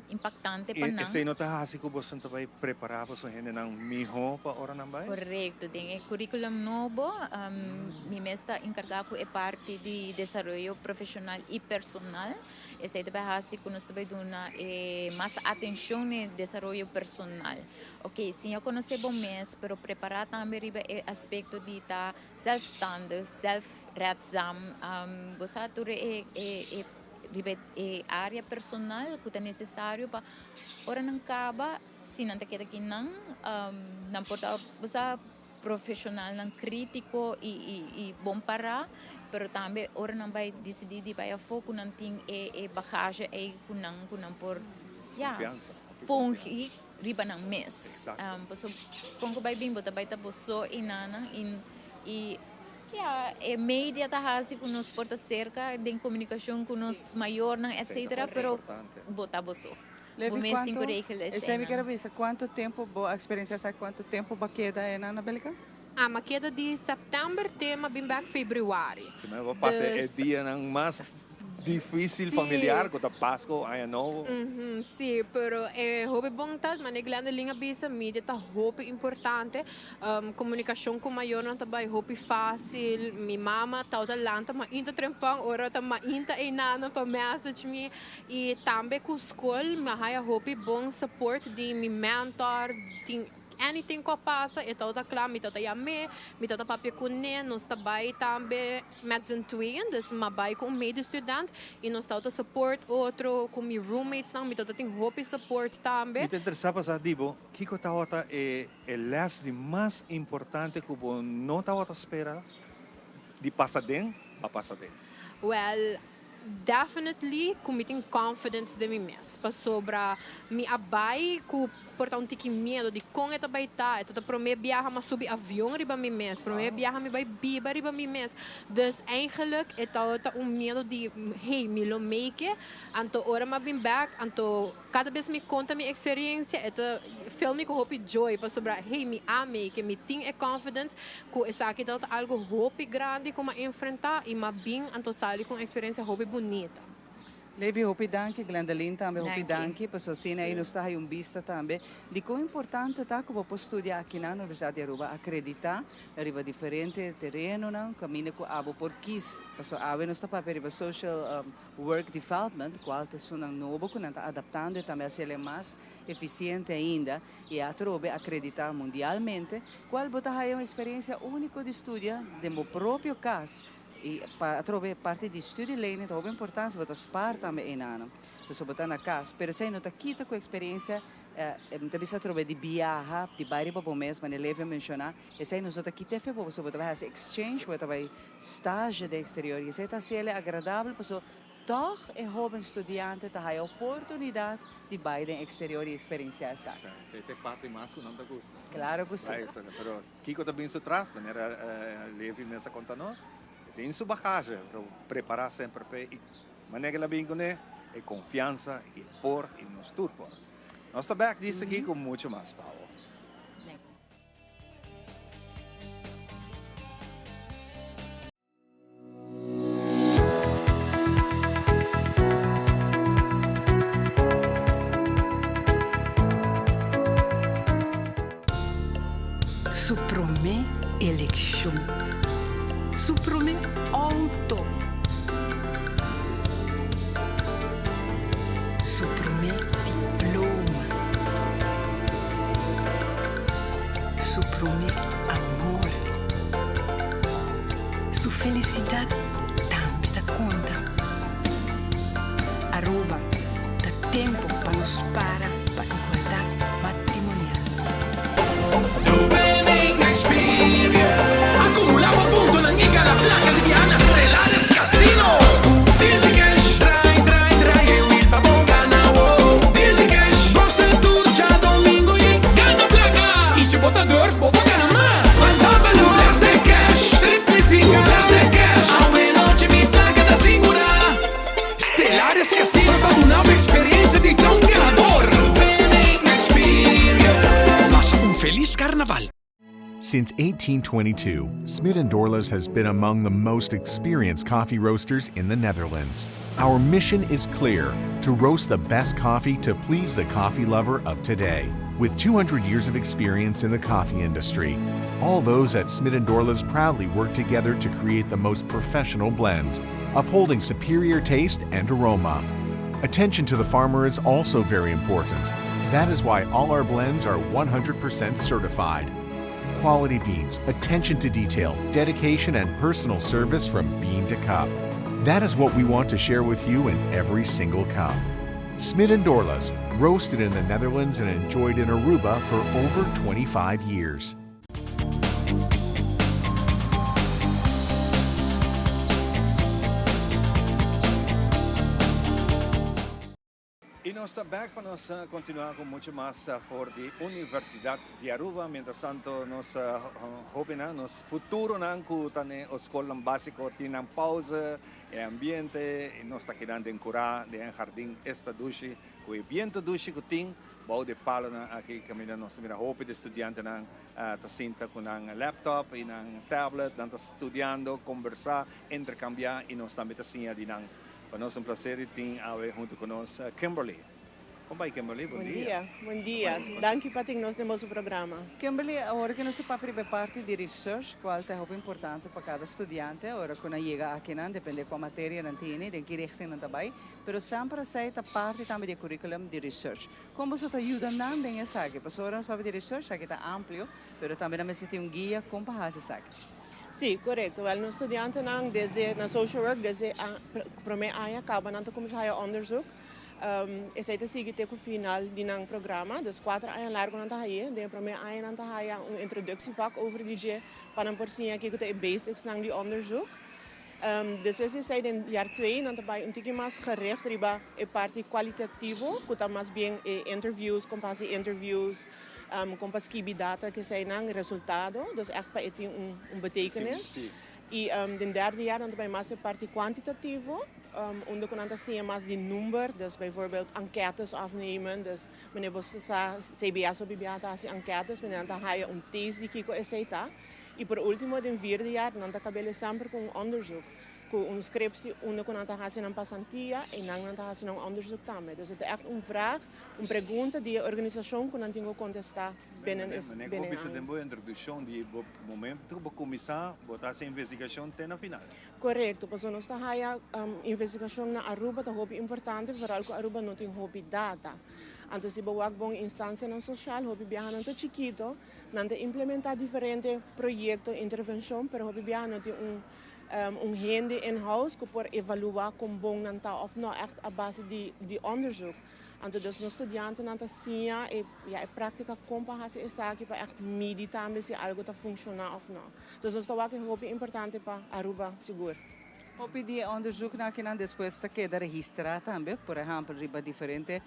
impactante pa nan. Esei no ta hasi ku boso ta bai prepará boso hendenan mihó pa ora nan bai? Korekto, den e curriculum nobo mi mes ta enkargá ku e parti di desaroyo profeshonal i personal. Esei ta bai hasi ku nos ta bai duna e mas atenshon na e desaroyo personal. Oke, siña konosé bo mes, pero prepará tambe riba e aspekto di ta zelfstandig, zelfredzaam. Bo sa tur e e riba e área personal ku ta nesesario pa ora nan kaba, si nan ta keda akinan, nan por ta, bo sa. Profesionalnan critico y y bon para, pero tambe ora nan bay dicidi di bay afo cu nan tin e e bagage ey cu nan cu nan por ya fungi riba nan mes. Pasobra con cu bay bin bo ta bay ta bo so y nan y y ya e media ta haci cu nos por ta cerca den comunicacion cu nos mayornan etcetera pero bo ta bo so. Levi, Bo mes tin cuanto, cu regel esey mi eseinan. kier a bisa, cuanto tempo bo a experiencia esaki, cuanto tempo bo a keda einan na Bélgica? Ah, m'a keda di september te m'a bin bek februari. Primero bo pasa e Dus. dianan mas dificil Sí. familiar cu ta Pasco, Aña Nobo. Mhm, sí, pero e hopi bon ta, manera Glendeline a bisa, media ta hopi importante. Comunicacion cu mayornan ta bay hopi facil. Mi mama tawata lanta mainta trempan ora ta mainta einan pa message mi. Y tambe cu school mi a haya hopi bon support di mi mentor, tin anything cu a pasa e tawata cla, mi tawata yam'e, mi tawata papia cu ne, nos ta bay tambe met z'n tweeën, dus m'a bay cu un medestudent y nos tawata support otro, cu mi roommatesnan mi tawata tin hopi support tambe. Mi ta interesa pa sa di bo, kico tawata e e les di mas importante cu bo no tawata spera di pasa den, pa pasa den? Well, Definitely ku mi tin confidence den mi mes pasobra mi a bai ku por ta un tiki miedo di kon e ta bai ta, e ta ta prome biaha mi a subi avion riba mi mes, prome biaha mi bai biba riba mi mes, dus eigenlijk e tabata un miedo di hey mi lo make it, anto ora mi a bin bek anto kada bes mi konta mi experiencia e ta fill mi ku hopi joy pasobra hey mi a make it, mi tin e confidence Ku esaki tabata algu hopi grandi ku m'a enfrentá i m'a bin anto sali ku un eksperensia hopi bunita. Levi, hopi danki. Glendeline tambe hopi Danki. danki. Pasobra asina ei nos ta haña un bista tambe di kon importante ta ku bo por studia aki na Universidat di Aruba, akreditá riba diferente terenonan kaminda ku abo por kis. Pasobra awe nos ta papia riba social work development, kual ta esunnan nobo ku nan ta adaptando i tambe hasiel e mas efisiente ainda. I atrobe akreditá mundialmente, kual bo ta haya un eksperensia úniko di studia den bo propio kas. I pa atrobe parti di studielening ta hopi importansia, bo ta spaar tambe enanan, pasobra bo ta na kas. Pero esei no ta kita ku eksperensia, mi ta bisa atrobe di biaha, di bai riba bo mes, manera Levi a menshoná, esei nos no ta kita efe bo, pasobra bo ta bai hasi exchange, bo ta bai stage den eksterior, i esei ta hasi el agradabel pasobra. tòg e hóben studiante ta haya oportunidat di bai den eksterior i eksperensiá esaki. Esei ta e parti mas ku nan ta gusta. Klaro ku si. Pero kiko ta bin su tras, manera Levi mes a konta nos, e tin su bagahe, pero prepará semper p'e i manera ku el a bin kuné, e konfiansa i e por i nos tur por. Nos ta bèk djis aki ku muchu mas pa bo. Su promé elekshon. Su promé outo. Su promé diploma. Su promé amor. Su felicidad tambe ta conta. Aruba, ta tempo pa nos para pa igualdad matrimonial. Acumula bo puntonan y gana placa di biaha na Stellaris Casino. Deal di cash, draai, draai, draai e wiel pa bo gana wo. Deal di cash, gosa tur djadomingo y gana placa. Y si bo ta durf, bo por gana mas. Van Blast de cash, triplifica. Blast de cash, awe nochi mi placa ta sigura. Stellaris Casino ta duna bo experiencia di ta un ganador. Winning experience. Pasa un feliz carnaval. Since 1822, Smit & Dorlas has been among the most experienced coffee roasters in the Netherlands. Our mission is clear, to roast the best coffee to please the coffee lover of today. With 200 years of experience in the coffee industry, all those at Smit & Dorlas proudly work together to create the most professional blends, upholding superior taste and aroma. Attention to the farmer is also very important. That is why all our blends are 100% certified. Quality beans, attention to detail, dedication, and personal service from bean to cup. That is what we want to share with you in every single cup. Smit and Dorlas, roasted in the Netherlands and enjoyed in Aruba for over 25 years. Y nos ta back pa nos continua cu mucho mas for di Universidad di Aruba. Mientras tanto nos hobennan, nos futuronan cu ta n'e scolnan basico tin nan pauze, e ambiente y nos ta kinan den cura den e jardin esta dushi cu e biento dushi cu tin bou di e palonan aki caminda nos ta mira hopi di studiantenan ta sinta cu nan laptop y nan tablet, nan ta studiando, conversa, intercambia y nos tambe ta siña di nan. Pa nos un placer di tin awe hunto cu nos Kimberly. Con bai Kimberly? Bon dia. Bon dia, bon dia. Danki pa tin nos den boso programa. Kimberly, awor cu nos ta papia riba e parti di research, cual ta hopi importante pa cada studiante ora cu nan yega akinan, depende cua materia nan tene, den ki richting nan ta bai, pero semper esey ta parti tambe di e curriculum di research. Con boso ta yuda nan den esaki? Pasobra ora nos papia di research, esaki ta amplio, pero tambe nan mester tin un guia con pa haci esaki. Sí, korekto. Wèl, nos studiantenan desde na social work desde promé aña kaba nan ta kuminsá haya onderzoek. Esei ta sigui te ku final di nan programa. Dus kuater aña largu nan ta hay'é. Den e promé aña nan ta haya un introductievak over di dje pa nan por siña kiko ta e basicsnan di onderzoek. Despues di esei den jaar twee nan ta bai un tiki mas gericht riba e parti kualitativo ku ta mas bien e interviews, kon pa hasi interviews, Kon pa skibi data keseinan, resultado, dus ègt pa e tin un betekenis. I den derde jaar nan ta bai mas e parti kuantitativo, unda ku nan ta siña mas di number, dus bijvoorbeeld anketes afnemen, dus wanneer bo sa CBS of BBA ta hasi anketes, wanneer nan ta haya un taste di kiko esei ta. I por ultimo den vierde jaar nan ta kab'el semper ku un onderzoek. Ku un scriptie unda ku nan ta hasi nan pasantia i nan nan ta hasi nan onderzoek tambe. Dus e ta ègt un vraag, un pregunta di e organisashon ku nan tin ku kontestá binnen e Meneer, bo bisa den bo introdukshon di bo momento ku bo kuminsá bo ta hasi investigashon te na final. Korekto, pasobra nos ta haya investigashon na Aruba ta hopi importante, vooral ku Aruba no tin hopi data. Anto si bo wak bon instansianan sosial hopi biaha nan ta chikito, nan ta implementá diferente proyekto, intervenshon, pero hopi biaha no tin un Un hende in house ku por evaluá kon bon nan ta òf no ègt a base di di onderzoek. Anto dus nos studiantenan ta siña e ya e práktika kon pa hasi esaki pa ègt midi tambe si algu ta funshoná òf no. Dus nos ta wak e hopi importante pa Aruba sigur. Hopi di e onderzoeknan akinan despues ta keda registrá tambe, por ehèmpel riba diferente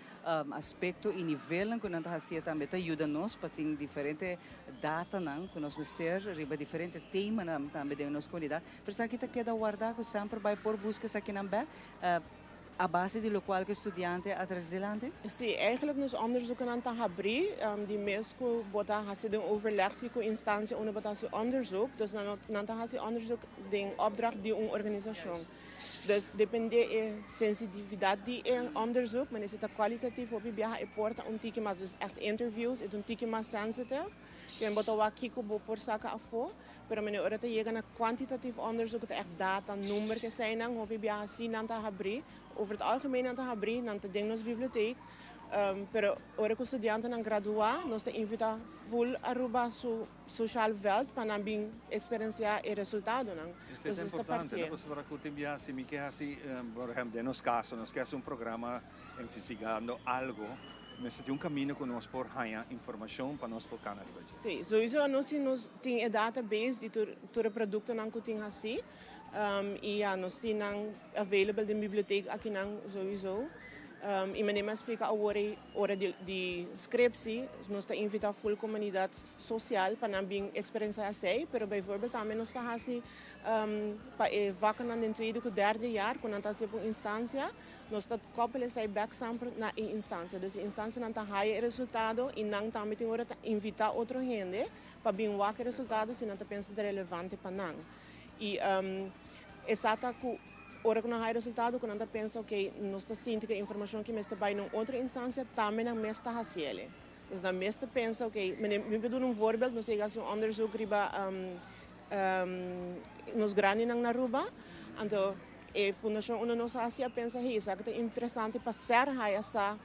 aspekto i nivelnan ku nan ta hasié tambe ta yuda nos pa tin diferente datanan ku nos mester riba diferente temanan tambe den nos komunidat. Pero esaki ta keda wardá ku semper bai por buska esakinan bèk a base di lokual ku e studiante a trese dilanti? Sí, eigenlijk nos onderzoekennan ta habrí di mes ku bo ta hasi den overleg si ku instansia unda bo ta hasi onderzoek. Dus nan nan ta hasi onderzoek den opdracht di un organisashon. Dus depende e sensitividat di e onderzoek, manera si ta kualitatief hopi biaha e por ta un tiki mas, dus ègt interviews e ta un tiki mas sensitive. Ken bo ta wak kiko bo por saka afó, pero manera ora ta yega na kwantitatief onderzoek ta ègt data, number keseinan, hopi biaha si nan ta habrí. Over het algemeen nan ta habrí, nan ta den nos biblioteek, pero ora ku studiantenan graduá nos ta invitá ful Aruba su sociaal veld pa nan bin eksperensiá e resultadonan. Esei ta importante, no? Pasobra ku tin biaha si mi ke hasi, por ehèmpel den nos kaso nos ke hasi un programa investigando algo, Mester tin un kaminda ku nos por haña informashon pa nos por kana riba dje. Sí, souiso nos tin nos tin e database di tur tur e produktonan ku tin hasí i ya nos tin nan available den bibliotek akinan souiso. I manera mi a splika awor ei ora di di skrepsi nos ta invitá ful komunidat sosial pa nan bin eksperensiá esei, pero bijvoorbeeld tambe nos ta hasi pa e vakanan den tweede ku derde jaar ku nan ta hasi op un instansia. Nos ta koppel esei bek semper na e instansia. Dus e instansianan ta haya e resultado i nan tambe tin ora ta invitá otro hende pa bin wak e resultado si nan ta pensa ta relevante pa nan. I esa ta ku ora ku nan haya e resultado ku nan ta pensa ok nos ta sinti ku e informashon aki mester bai na un otro instansia tambe nan mes ta hasiel. Dus nan mes ta pensa ok mi por duna un voorbeeld nos a yega hasi un onderzoek riba nos grandinan na Aruba anto E fundashon unda nos a hasi a pensa, hey, esaki ta interesante pa ser haya sa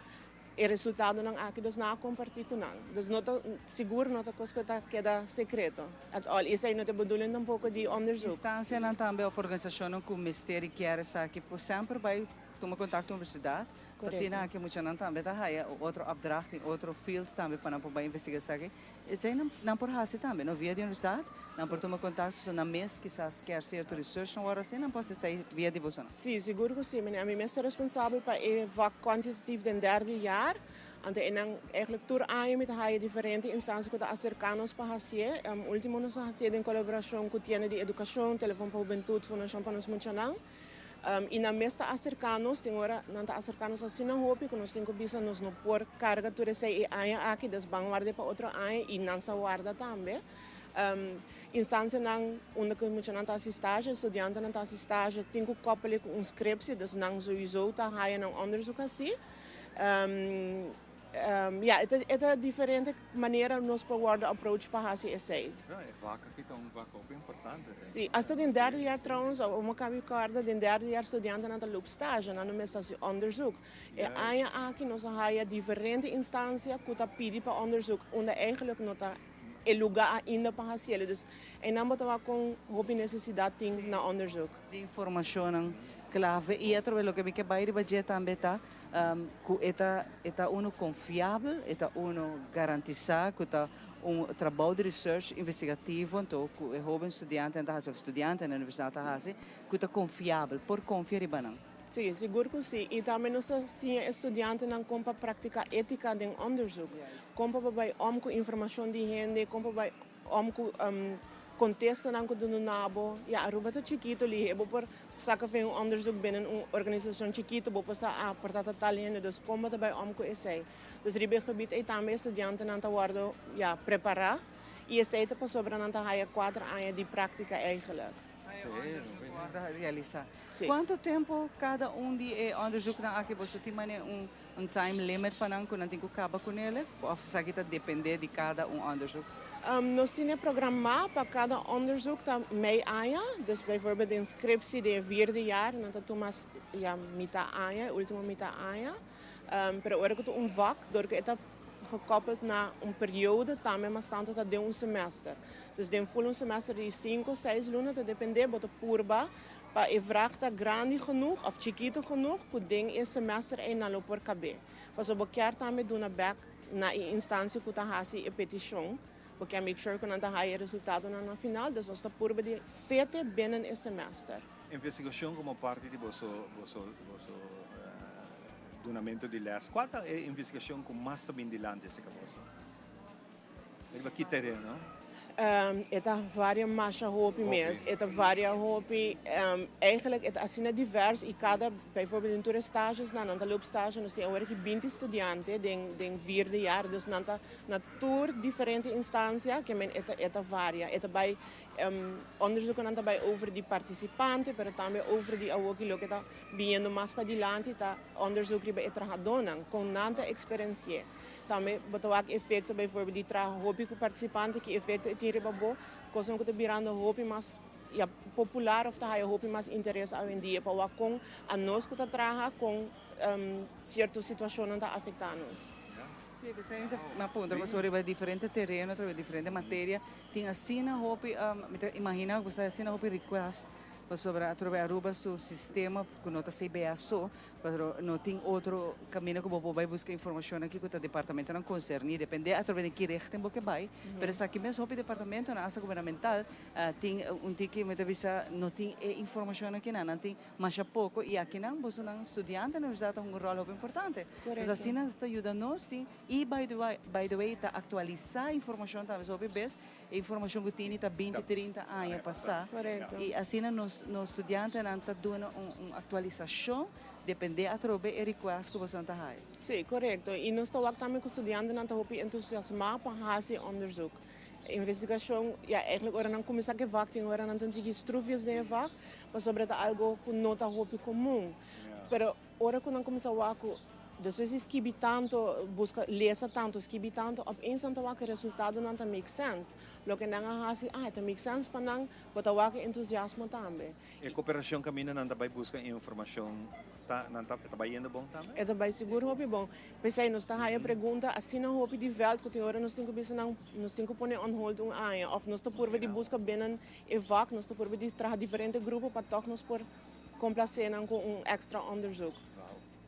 e resultadonan aki, dus nan a kompartí ku nan. Dus no ta, sigur no ta kos ku ta keda sekreto at all. I esei no ta e bedoeling tampoko di onderzoek. Instansianan tambe òf organisashonnan ku mester i kier esaki por semper bai tuma kontakto universidat. Asina aki muchanan tambe ta haya otro opdracht den otro field tambe pa nan por bai investiga esaki. Esei nan nan por hasi tambe, no? Via di universidat nan por tuma kontakto, so nan mes kisas kier sierto research nan wòrdu hasi, nan por hasi esei via di bosonan. Sí, sigur ku sí. Mene, ami mes ta responsabel pa e vak kwantitatief den derde jaar. Anto e nan eigenlijk tur aña mi ta haya diferente instansia ku ta aserká nos pa hasié. Último nos a hasié den kolaborashon ku Tienda di Edukashon, Telefon pa Hubentut, Fundashon pa Nos Muchanan. I nan mes ta aserká nos, tin ora nan ta aserká nos asina hopi ku nos tin ku bisa nos no por karga tur esei e aña aki, dus ban ward'é pa otro aña i nan sa warda tambe. Instansianan unda ku muchanan ta hasi stage, estudiantenan ta hasi stage, tin ku koppel'é ku un skripsi, dus nan souiso ta haya nan onderzoek hasi. Ya, e ta diferente manera nos por wòrdu approach pa hasi esei. Ja, e vak aki ta un vak hopi importante. Sí, hasta den derde jaar trouwens, awor mi kabi kòrda, den derde jaar studiantenan ta loop stage, nan no mester hasi onderzoek. E aña aki nos a haya diferente instansia ku ta pidi pa onderzoek, unda eigenlijk no ta e lugá ainda pa hasiel. Dus einan bo ta wak kon hopi nesesidat tin na onderzoek. Di informashonnan klave i atrobe loke mi ke bai riba dje tambe ta ku e ta e ta unu konfiabel, e ta unu garantisá ku ta un trabou di research investigativo anto ku e hoben studiantenan ta hasi òf studiantenan na universidat ta hasi ku ta konfiabel, por konfia riba nan. Sí, sigur ku sí. I tambe nos ta siña e studiantenan kon pa praktiká étika den onderzoek. Kon pa bai om ku informashon di hende, kon pa bai om ku kontestanan ku ta duna bo. Ya, Aruba ta chikito lihe. Bo por saka fen un onderzoek binnen un organisashon chikito, bo por sa, ah, por ta ta tal hende, dus kon bo ta bai om ku esei. Dus riba e gebied ei tambe e studiantenan ta wòrdu, ya, prepará. I esei ta pasobra nan ta haya kuater aña di práktika eigenlijk. Realisá. Kuantu tempu kada un di e onderzoeknan aki boso tin manera un un time limit pa nan ku nan tin ku kaba kunele òf esaki ta dependé di kada un onderzoek? Nos tin e programá pa kada onderzoek ta mei aña, dus bijvoorbeeld den scriptie den e vierde jaar nan ta tuma ya mitá aña, e ultimo mitá aña. Pero ora ku ta un vak dor ku e ta gekoppeld na un periode tambe mas tanto ta den un semester. Dus den full un semester di cinco, seis luna ta depende, bo ta purba pa e vraag ta grandi genoeg of chikito genoeg cu den e semester ey nan lo por cabe. Pasobra bo kier tambe duna bek na e instancia cu ta haci e peticion, bo kier make sure cu nan ta haya e resultadonan na final, dus nos ta purba di fete binnen e semester. Investigashon komo parti di boso boso boso dunamentu di lès. Kua ta e investigashon ku mas ta bin dilanti aserka boso? Riba ki tereno? E ta varia masha hopi mes. E ta varia hopi. Eigenlijk e ta asina divers y cada, bijvoorbeeld den tur e stagesnan, nan ta loop stage, nos tin awor aki 20 studiante den den vierde jaar, dus nan ta na tur diferente instancia, ke men e ta e ta varia. E ta bay Onderzoekennan ta bai over di partisipante, pero tambe over di awoki loke ta biniendo mas padilanti ta onderzoek riba e trahadónan, kon nan ta eksperensi'é. Tambe bo ta wak efekto bijvoorbeeld di traha hopi ku partisipante, ki efekto e tin riba bo, kosnan ku ta birando hopi mas ya popular òf ta haya hopi mas interes awendia pa wak kon anos ku ta traha kon sierto situashonnan ta afektá nos. Sí, p'esei mi ta puntra pasobra riba diferente tereno, riba diferente materia, tin asina hopi, mi ta imagina ku ta asina hopi request pasobra atrobe Aruba su sistema ku no ta CBA so, pero no tin otro kaminda ku bo por bai buska informashon aki ku ta departamentonan konserní, depende atrobe den ki richting bo ke bai, pero esaki mes hopi departamentonan asta gubernamental tin un tiki mi ta bisa no tin e informashon akinan, nan tin Masha poko y akinan bosonan studiantenan universidad ta hunga un rol hopi importante. Pues asina ta yuda nos tin y by the way by the way ta actualisa informacion tambe so hopi bes e informacion cu tini ta binti trinta aña pasa y asina nos nos studiantenan ta duna un un actualisacion depende atrobe e request cu bosonan ta haya. Si, corecto. Y nos ta wak tambe cu studiantenan ta hopi entusiasma pa haci onderzoek. Investigashon, ya eigenlijk ora nan kuminsá ku e vak tin ora nan ta tiki strufjes den e vak pasobra ta algo ku no ta hopi komun. Pero ora ku nan kuminsá wak ku despues di skibi tantu, buska lesa tantu, skibi tantu, opeens nan ta wak e resultadonan ta make sense. Loke nan a hasi, ah e ta make sense pa nan, bo ta wak e entusiasmo tambe. E koperashon kaminda nan ta bai buska informashon ta nan ta e ta bai yendo bon tambe? E ta bai sigur hopi bon. P'esei nos ta haya pregunta asina hopi di vèlt ku tin ora nos tin ku bisa nan nos tin ku pone on hold un aña òf nos ta purba di buska binnen e vak, nos ta purba di traha diferente grupo pa tòg nos por komplasé nan ku un èkstra onderzoek.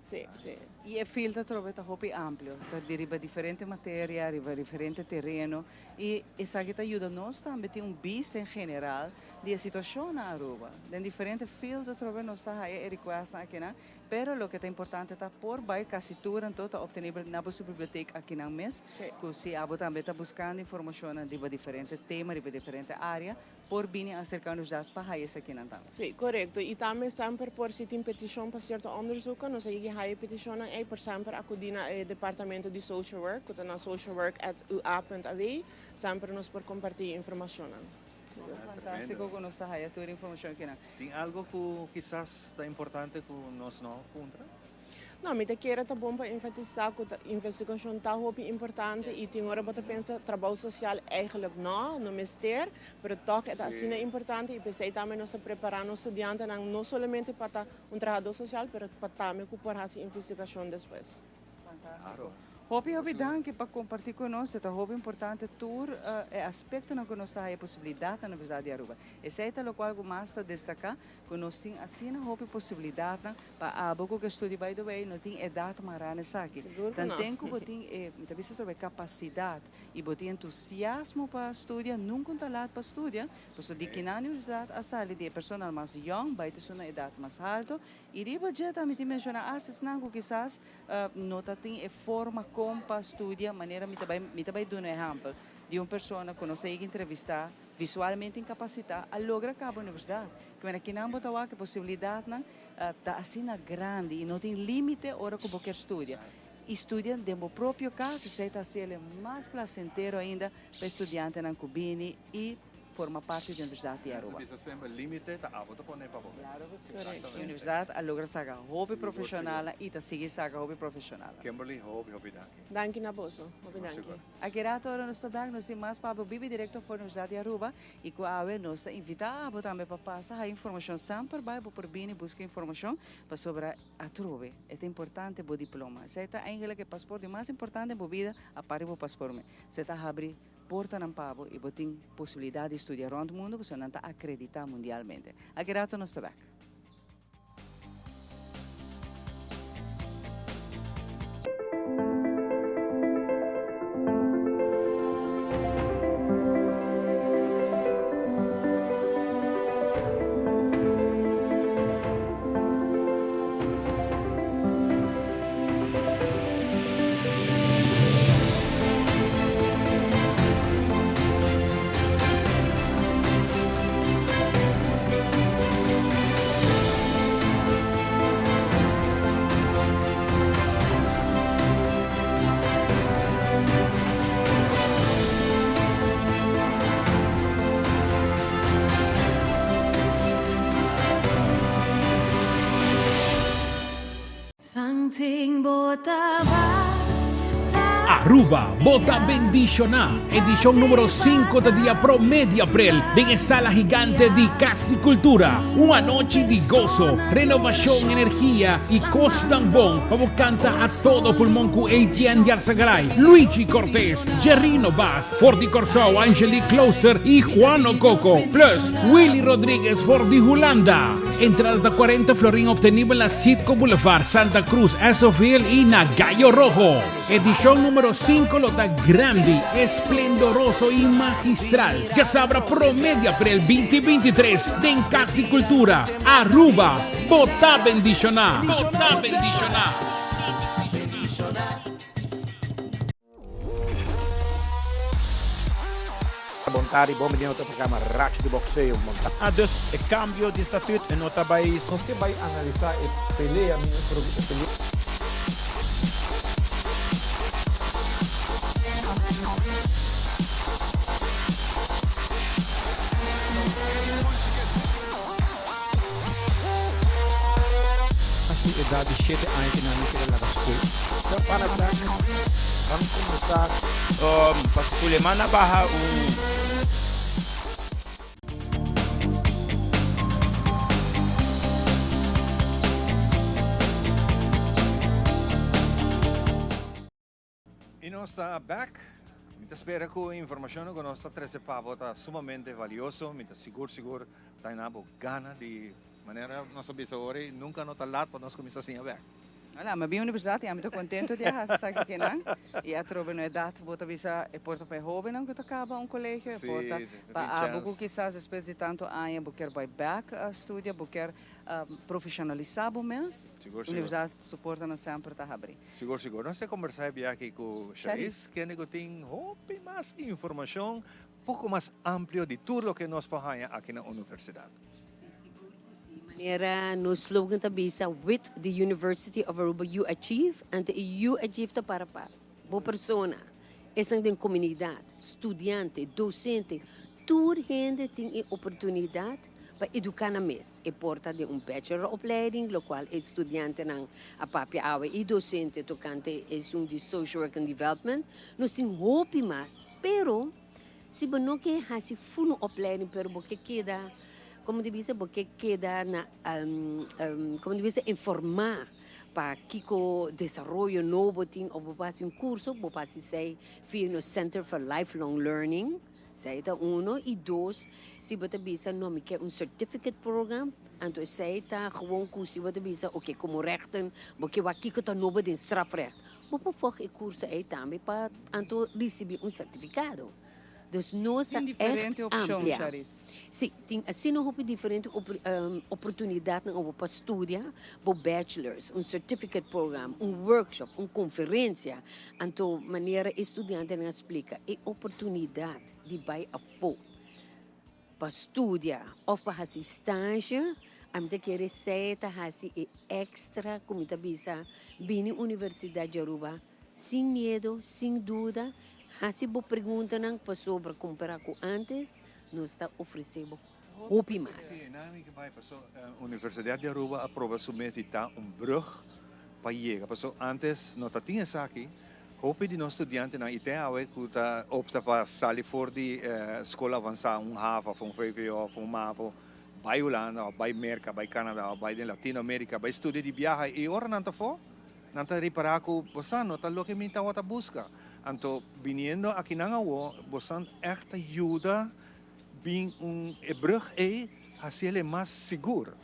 Sí, sí. I e field atrobe ta hopi amplio, ta di riba diferente materia, riba diferente tereno i esaki ta yuda nos tambe tin un bista en general di e situacion na Aruba. Den diferente field atrobe nos ta haya e requestnan akinan, pero loke ta importante ta por bay casi tur anto ta obtenibel na boso biblioteek akinan mes, cu si abo tambe ta buscando informacionnan riba diferente tema, riba diferente area, por bini acerca universidad pa haya esakinan tambe. Sí, corecto. Y tambe semper por si tin peticion pa cierto onderzoeken, nos a yega haya peticionnan ey, por semper acudi na e departamento di social work, cu ta na socialwork@ua.av, semper nos por comparti informacionnan. Fantástiko ku nos ta haya tur informashon akinan. Tin algo ku kisas ta importante ku nos no puntra? No, mi ta kere ta bon pa enfatisá ku ta investigashon ta hopi importante i tin ora bo ta pensa trabou sosial eigenlijk no, no mester, pero tòg e ta asina importante i p'esei tambe nos ta prepará nos studiantenan no solamente pa ta un trahadó sosial pero pa tambe ku por hasi investigashon despues. Fantástiko. Hopi hopi danki pa kompartí ku nos. E ta hopi importante tur e aspektonan ku nos ta haya posibilidat na Universidat di Aruba. Esei ta lokual ku mas ta destaká, ku nos tin asina hopi posibilidatnan pa abo ku ke studia. By the way, no tin edat mará na esaki. Tanten ku bo tin e, mi ta bisa atrobe, kapasidat i bo tin entusiasmo pa studia, nunka un ta lat pa studia, pasobra di kinan universidat a sali di e personanan mas yòn bai te esun na edat mas halto. I riba dje ta mi tin menshoná asta esnan ku kisas no ta tin e forma kon pa studia manera mi ta bai mi ta bai duna ehèmpel di un persona ku nos a yega entrevistá visualmente inkapasitá a logra kaba universidat. Ke manera kinan bo ta wak e posibilidatnan ta asina grandi i no tin límite ora ku bo kier studia. I studia den bo propio kas esei ta hasiel e mas plasentero ainda pa e studiantenan ku bini i forma parti di Universidad di Aruba. Bisa semper limite ta abo ta pone pa bo mes. Claro cu si. E Universidad a logra saca hopi profesionalnan y ta sigui saca hopi profesionalnan. Kimberly, hopi hopi danki. Danki na boso. Hopi danki. Aki rato ora nos ta bek nos tin mas pa abo bibi directo for Universidad di Aruba y cu awe nos ta invita abo tambe pa pasa haya informacion semper bay bo por bini busca informacion pasobra atrobe e ta importante bo diploma. Esey ta eigenlijk e paspoort di mas importante den bo bida aparte bo paspoort mes. Esey ta habri Portanan pa bo i bo tin posibilidat di studia rònt mundu pasobra nan ta akreditá mundialmente. Aki rato nos ta bèk. Aruba, bo ta bendiciona! Edicion numero cinco ta dia prome di april den e sala gigante di Cas di Cultura. Un anochi di goso, renovacion, energia y cosnan bon pa bo canta a todo pulmon cu Etienne Yarzagaray, Luigi Cortes, Jerrino Baas, for di Corsou, Angelique Klooster y Juano Coco, plus Willy Rodriguez for di Hulanda. Entrada ta 40 florin obtenibel na Citgo Boulevard, Santa Cruz, Esso-ville y na Gallo Rojo. Edicion numero 5 lo ta grandi, esplendoroso y magistral. Djasabra prome di april 2023 den Cas di Cultura, Aruba. Bo ta bendiciona! Bo ta bendiciona! Bon tardi, bon bini na otro programa Racho di Boxeo. Bon tardi. Ah, dus e cambio di statuut e no ta bay. Nos ke bai analisa e pelea mi e pelea. A su edat di shete aña ku nan a keda laga skol. Ban atrás, ban kuminsá. Pa Suleman a baha un. Y nos ta back. Mi ta spera cu e informacionnan cu nos ta trece pa bo ta sumamente valioso. Mi ta sigur sigur ta na bo gana di manera nos a bisa ora y nunca no ta laat pa nos cuminsa siña bek. Hola, mi a bin universidad y ami ta contento di a haci esaki kinan. Y atrobe no edad bo ta bisa e por ta pa e hobennan cu ta caba un colegio, e por ta pa abo cu kisas despues di tanto aña bo kier bay bek a studia, bo kier profesionalisa bo mes. Universidad su portanan semper ta habri. Sigur sigur. Nos a kombersá e biaha aki ku Sharice, kende ku tin hopi mas informashon, poko mas amplio di tur loke nos por haña aki na universidat. Si, sigur ku si. Manera nos slogan ta bisa, With the University of Aruba you achieve, anto e you achieve ta para pa bo persona, esnan den komunidat, studiante, dosente, Tur hende tin e oportunidat pa eduká nan mes. E por ta den un bacheloropleiding, lokual e studiantenan a papia awe i dosente tokante esun di Social Work and Development. Nos tin hopi mas, pero si bo no ke hasi ful un opleiding pero bo ke keda, komo ta bisa, bo ke keda na, komo ta bisa, informá pa kiko desaroyo nobo tin òf bo por hasi un kurso, bo por hasi esei via nos Center for Lifelong Learning. Esei ta uno y dos, si bo ta bisa no mi ke un certificate program, anto esei ta gewoon cu si bo ta bisa oke como rechten bo ke wak kico ta nobo den strafrecht, bo por volg e curso ei tambe pa anto ricibi un certificado. Dus nos a Tin echt diferente opcion, amplia. Charis. Si, tin asina hopi diferente oportunidadnan obo pa studia bo bachelors, un certificate program, un workshop, un conferencia. Anto manera e studiantenan a splika, e oportunidat di bai afó pa studia òf pa hasi stazje, ami ta kere esei ta hasi e èkstra ku mi ta bisa bini Universidat di Aruba sin miedu, sin duda, hasi bo preguntanan pasobra kompará ku ántes nos ta ofresé bo hopi mas. Sí, nan mi ke bai paso Universidat di Aruba a proba su mes di ta un brug pa yega paso antes no ta tin esaki, hopi di nos studiantenan y te awe cu ta opta pa sali for di scol avansa, un havo of un vwo of un mavo, bay Hulanda of bay Merca, bay Canada of bay den Latino America, bay studia di biaha y ora nan ta afo nan ta ripara cu bo sa no ta loke mi tawata busca. Anto biniendo akinan awo bo san echt ta yuda Bin un e brug ei hasi el e mas sigur.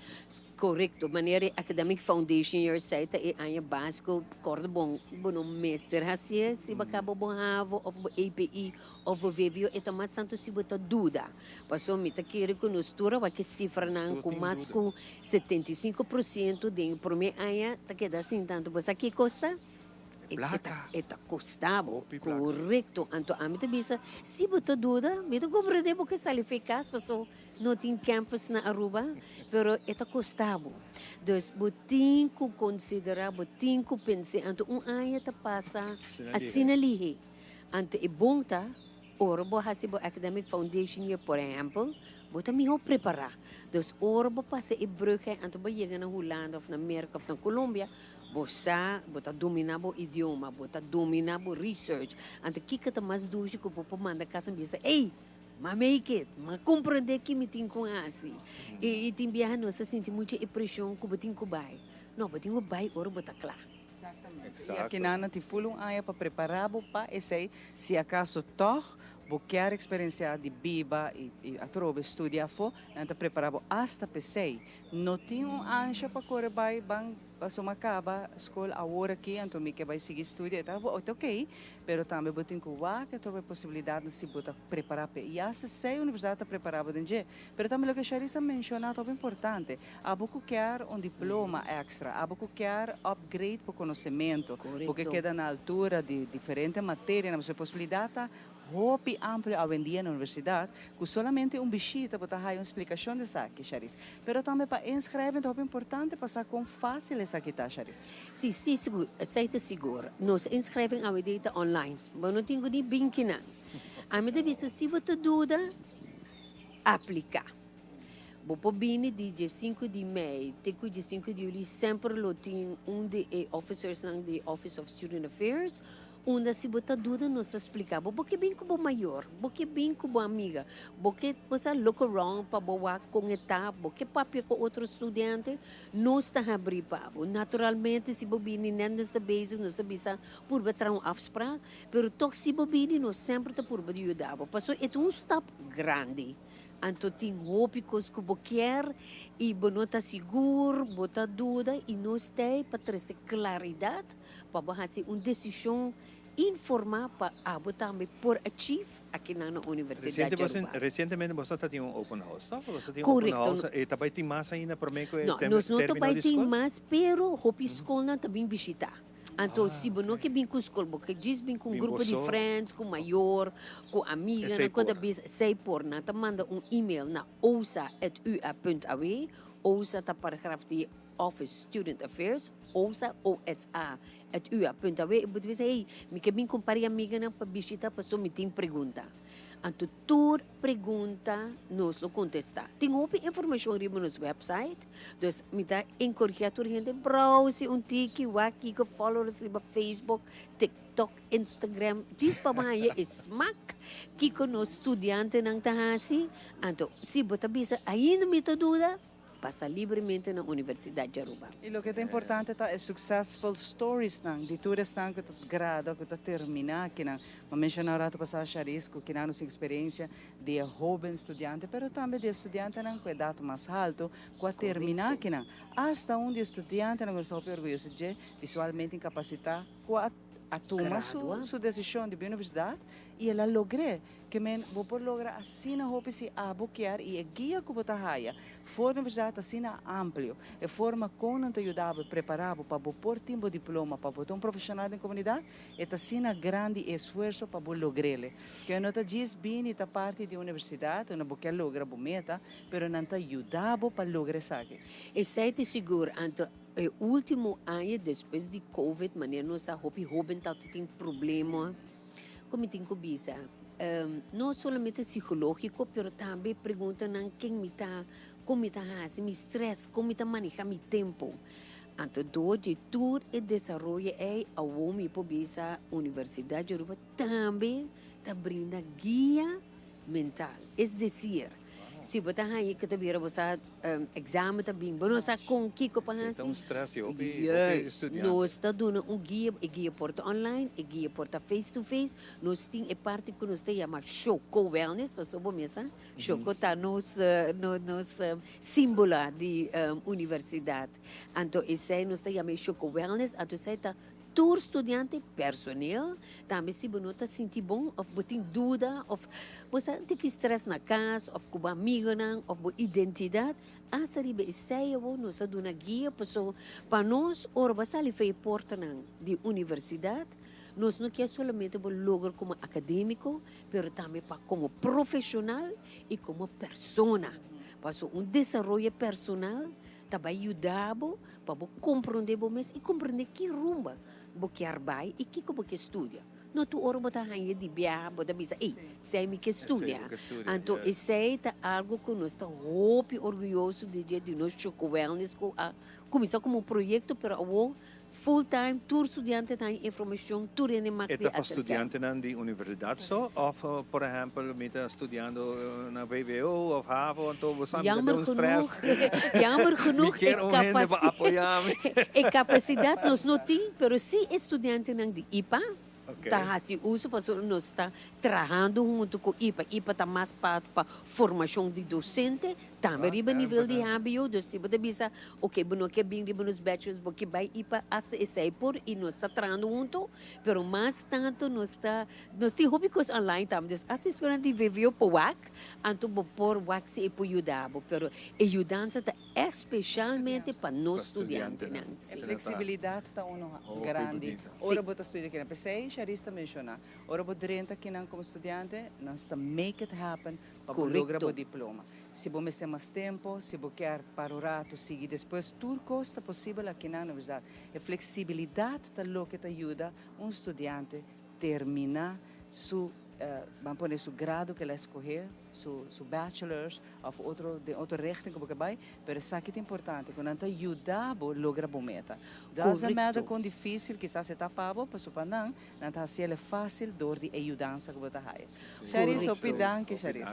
Korekto, manera e Academic Foundation Year sei ta e aña básiko, kòrda bon, bo no mester hasié si bo a kaba bo havo òf bo EPI òf bo vwo, e ta mas tantu si bo ta duda. Pasobra mi ta kere ku nos tur a wak e sifranan ku mas ku 75% den e promé aña ta keda sin tantu. Bo sa ki kos ta? Plaka. E ta kosta bo. Hopi plaka. Korekto. Anto ami ta bisa, si bo ta duda, mi ta komprende bo ke sali fe kas paso no tin campus na Aruba, pero e ta kosta bo. Dus bo tin ku konsidera, bo tin ku pensa. Anto un aña ta pasa asina lihe. Anto e bon ta, ora bo hasi bo academic foundation year, por ehempel, bo ta miho prepara. Dus ora bo pasa e brug ei, anto bo yega na Hulanda of na Merka of na Colombia, Bo sa, bo ta domina bo idioma, bo ta domina bo research. Anto kiko ta mas dushi ku bo por manda kas en bisa, ey, m'a make it, m'a komprondé ki mi tin ku hasi. I tin biaha nos ta sinti mucha e preshon ku bo tin ku bai. No, bo tin ku bai ora bo ta kla. Exactamente. I akinan nan tin ful un aña pa prepará bo pa esei, si akaso tòg bo kier eksperensiá di biba i atrobe studia afó, nan ta prepará bo asta p'esei. No tin un ansha pa kore bai ban pasobra mi a kaba skol awor aki anto mi ke bai sigui studia. E ta ok, pero tambe bo tin ku wak atrobe e posibilidatnan si bo ta prepará p'e. I asta esei universidat ta prepará bo den dje. Pero tambe loke Sharissa a menshoná ta hopi importante. Abo ku kier un diploma èkstra, abo ku kier upgrade bo konosementu, bo ke keda na altura di diferente materianan, pasobra e posibilidat ta hopi amplio awendia na universidat ku solamente un bishita bo ta haya un splikashon di esaki, Sharis. Pero tambe pa inschrijven ta hopi importante pa sa kon fásil esaki ta, Sharis. Sí, sí, sigur, esei ta sigur. Nos inschrijving awendia ta online. Bo no tin ku ni bin kinan. Ami ta bisa si bo ta duda, apliká. Bo por bini di diesinku di mei te ku diesinku di yuli semper lo tin un di e officersnan di Office of Student Affairs unda si bo ta duda nos ta splika bo. Bo ke bin ku bo mayor, bo ke bin ku bo amiga, bo ke bo sa look around pa bo wak kon e ta, bo ke papia ku otro studiante, nos ta habri pa bo. Naturalmente si bo bini net nos ta bezig nos ta bisa purba traha un afspraak, pero tok si bo bini nos semper ta purba di yuda bo pasobra e ta un stap grandi. Anto tin hopi kos ku bo kier i bo no ta sigur, bo ta duda i nos ta ei pa trese klaridat pa bo hasi un desishon informá pa abo tambe por achieve akinan na Universidat di Aruba. Resientemente bo sa ta tin un open house, toch? Bo sa tin un open Korekto. house i ta bai tin mas ainda promé ku e No, nos no ta término bai di tin skol? mas, pero hopi skolnan ta bin bishitá. Anto si bo no ke bin ku skol, bo ke djis bin ku un Bin grupo di boso. friends, ku mayor, ku amiganan, Esei ku ta por. bisa, esei por. Nan ta manda un email na osa at ua punt aw. Osa ta paragraf di Office Student Affairs, osa, O-S-A, at ua punt aw. I bo ta bisa, hey, mi ke bin ku un par di amiganan pa bishita pasobra mi tin pregunta. Anto tur pregunta nos lo contesta. Tin hopi informacion riba nos website, dus mi ta encouragea tur hende browse un tiki, wak kiko, follow nos riba Facebook, TikTok, Instagram, djis pa bo haña e smak kiko nos studiantenan ta haci. Anto si bo ta bisa ainda mi ta duda, Pasa libremente na Universidad di Aruba. Y loke ta importante ta e successful storiesnan di tur esnan cu ta gradua, cu ta termina akinan. M'a menciona un rato pasa Sharis cu kinan nos experiencia di e hoben studiante, pero tambe di e studiantenan cu edad mas halto cu a termina akinan. Hasta un di e studiantenan cu nos ta hopi orguyoso dje, visualmente incapacita, cu a a tuma su su decision di bin universidad y el a logr'é. Ke men bo por logra asina hopi si abo kier y e guia cu bo ta haya for di universidad ta asina amplio. E forma con nan ta yuda bo y prepara bo pa bo por tin bo diploma, pa bo ta un profesional den comunidad, e ta asina grandi e esfuerso pa bo logr'el. Ke no ta djis bini ta parti di un universidad unda bo kier logra bo meta, pero nan ta yuda bo pa logra esaki. Esey ta sigur. Anto E ultimo aña despues di covid manera nos sa hopi hoben ta tin problema ku mi tin ku bisa no solamente psikologiko pero tambe preguntanan ken mi ta kon mi ta hasi mi stress kon mi ta maneha mi tempo anto dor di tur e desaroyo ei awo mi por bisa Universidad di Aruba tambe ta brinda guia mental es desir Si bo ta haña ku ta bira bo sa examen ta bin, bo no sa kon kiko pa hasi. Ta un stress di hopi hopi studiante. Nos ta duna un guia, e guia por ta online, e guia por ta face to face. Nos tin e parti ku nos ta yama Shoko Wellness, pasobra bo mes sa, Shoko ta nos nos simbolo di universidat. Anto esei nos ta yama e Shoko Wellness, anto esei ta Tur studiante, personeel, tambe si bo no ta sinti bon of bo tin duda of bo sa tiki stress na cas of cu bo amigonan of bo identidad, hasta riba esey awor nos a duna guia paso pa nos ora bo a sali for e portanan di universidad nos no kier solamente bo logra como academico pero tambe pa como profesional y como persona paso un desaroyo personal Ta bai yuda bo pa bo komprondé bo mes i komprondé ki rumba bo kier bai i kiko bo ke studia. No tur ora bo ta haña di biaha bo ta bisa, ey, esei mi ke studia. Anto esei ta algu ku nos ta hopi orguyoso di dje, di nos Choco Wellness ku a kuminsá komo un proyekto pero awor. Full time, tur studiante ta haña informashon, tur hende mag E di ta pa aserká. studiantenan di universidat so òf por ehèmpel mi ta studiando na vwo òf havo anto bo sa mi ta den Jammer un stress. genoeg, jammer Mi genoeg e kier un hende pa kapasi apoyá mi. e kapasidat nos no tin, pero si e studiantenan di ipa ta hasi uso pasobra nos ta trahando huntu ku ipa. Ipa ta mas pa pa formashon di dosente, tambe riba nivel di hbo. Dus si bo ta bisa, oke, bo no ke bin riba nos bachelors, bo ke bai ipa hasta esei por i nos ta trahando huntu, pero mas tantu nos ta, nos tin hopi kos online tambe. Dus hasta esnan di vwo por wak, anto bo por wak si e por yuda bo. Pero e yudansa ta Especialmente pa nos studiantenan. E flexibilidad ta uno grandi ora bo ta studia kinan. P'esei Sharice ta menciona, ora bo drenta kinan como studiante, nos ta make it happen pa bo logra bo diploma. Si bo mester mas tempo, si bo kier para un rato sigui despues, tur cos ta posibel akinan na universidad. E flexibilidad ta loke ta yuda un studiante termina su, ban pone su grado ke el a escoge, su bachelors, Of otro den otro richting ku bo ke bai, pero esaki ta importante, ku nan ta yuda bo logra bo meta. Doesn't matter kon difisil kisas e ta pa bo, pasobra pa nan, nan ta hasi el fasil dor di e yudansa ku bo ta haya. Sharis, hopi danki Sharis.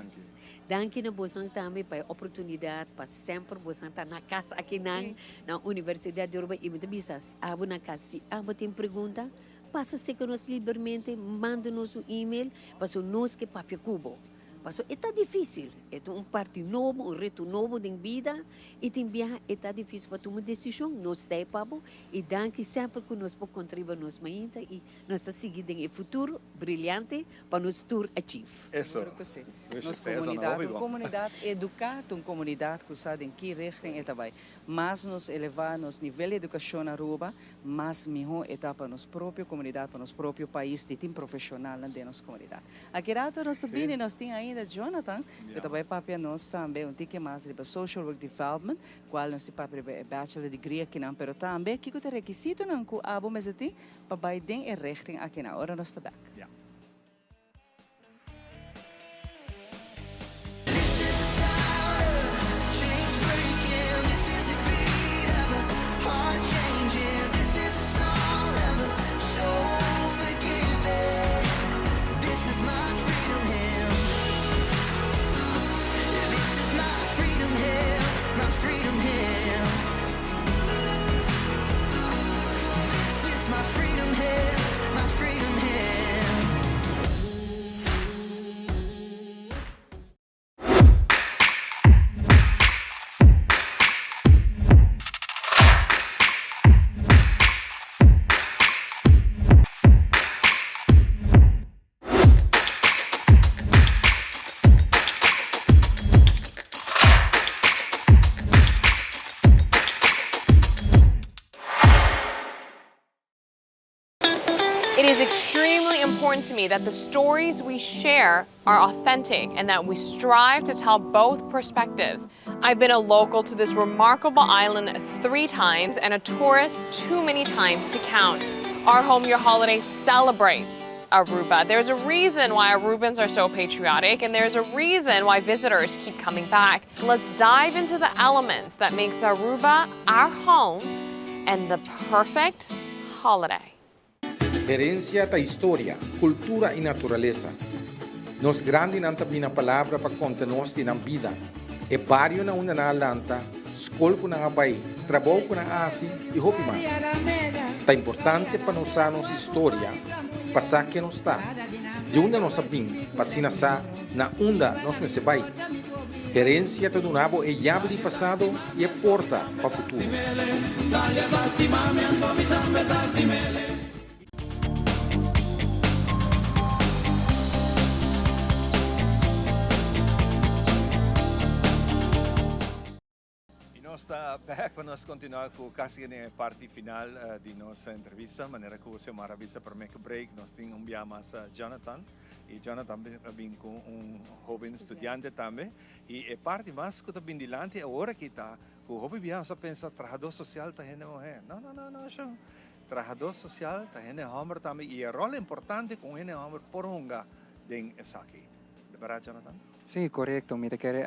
Danki na bosan tambe pa e oportunidat pa semper bosan ta na kas akinan na Universidat di Aruba i mi ta bisa si abo na kas si abo tin pregunta pasa seka nos libermente manda nos un email pasobra nos ke papia ku bo. Pasobra e ta difísil. E ta un parti nobo, un reto nobo den bida i tin biaha e ta difísil pa tuma un desishon. Nos ta ei pa bo i danki semper ku nos por konta riba nos mainta i nos ta sigui den e futuro briliante pa nos tur achieve. Eso. Seguro ku si. Nos komunidat, un komunidat eduká ta un komunidat ku sa den ki richting e ta bai. Mas nos elevá nos nivel di edukashon na Aruba, mas mihó e ta pa nos propio komunidat, pa nos propio pais di tin profeshonalnan den nos komunidat. Aki rato nos ta bini, nos tin ainda Jonathan, ku ta bai papia nos tambe un tiki mas riba Social Work Development, kual nos tin papia riba e bachelor degree akinan, pero tambe kiko ta e rekisitonan ku abo mester tin pa bai den e richting akinan. Ora nos ta bek. It is extremely important to me that the stories we share are authentic and that we strive to tell both perspectives. I've been a local to this remarkable island three times and a tourist too many times to count. Our Home Your Holiday celebrates Aruba. There's a reason why Arubans are so patriotic and there's a reason why visitors keep coming back. Let's dive into the elements that makes Aruba our home and the perfect holiday. Herencia ta historia, cultura y naturalesa. Nos grandinan ta bina palabra pa conta nos di nan bida, e bario na unda nan a lanta, scol cu nan a bay, trabou cu nan a haci y hopi mas. Ta importante pa nos sa nos historia pa sa ken nos ta, di unda nos a bin pa asina sa na unda nos mester bay. Herencia ta duna bo e yabi di pasado y e porta pa futuro. Y nos ta back pa nos continua cu casi den e parti final di nos entrevista. Manera cu Xiomara a bisa prome cu break, nos tin un bia mas Jonathan. Y Jonathan a bin cu un hoben studiante tambe. Y e parti mas cu ta bin dilanti awor aki ta cu hopi bia nos a pensa trahador social ta hende muher. No, no, no, no, shon. Trahador social ta hende homber tambe y e rol importante cu un hende homber por hunga den esaki. Berdad, Jonathan? Sí, korekto. Mi ta kere,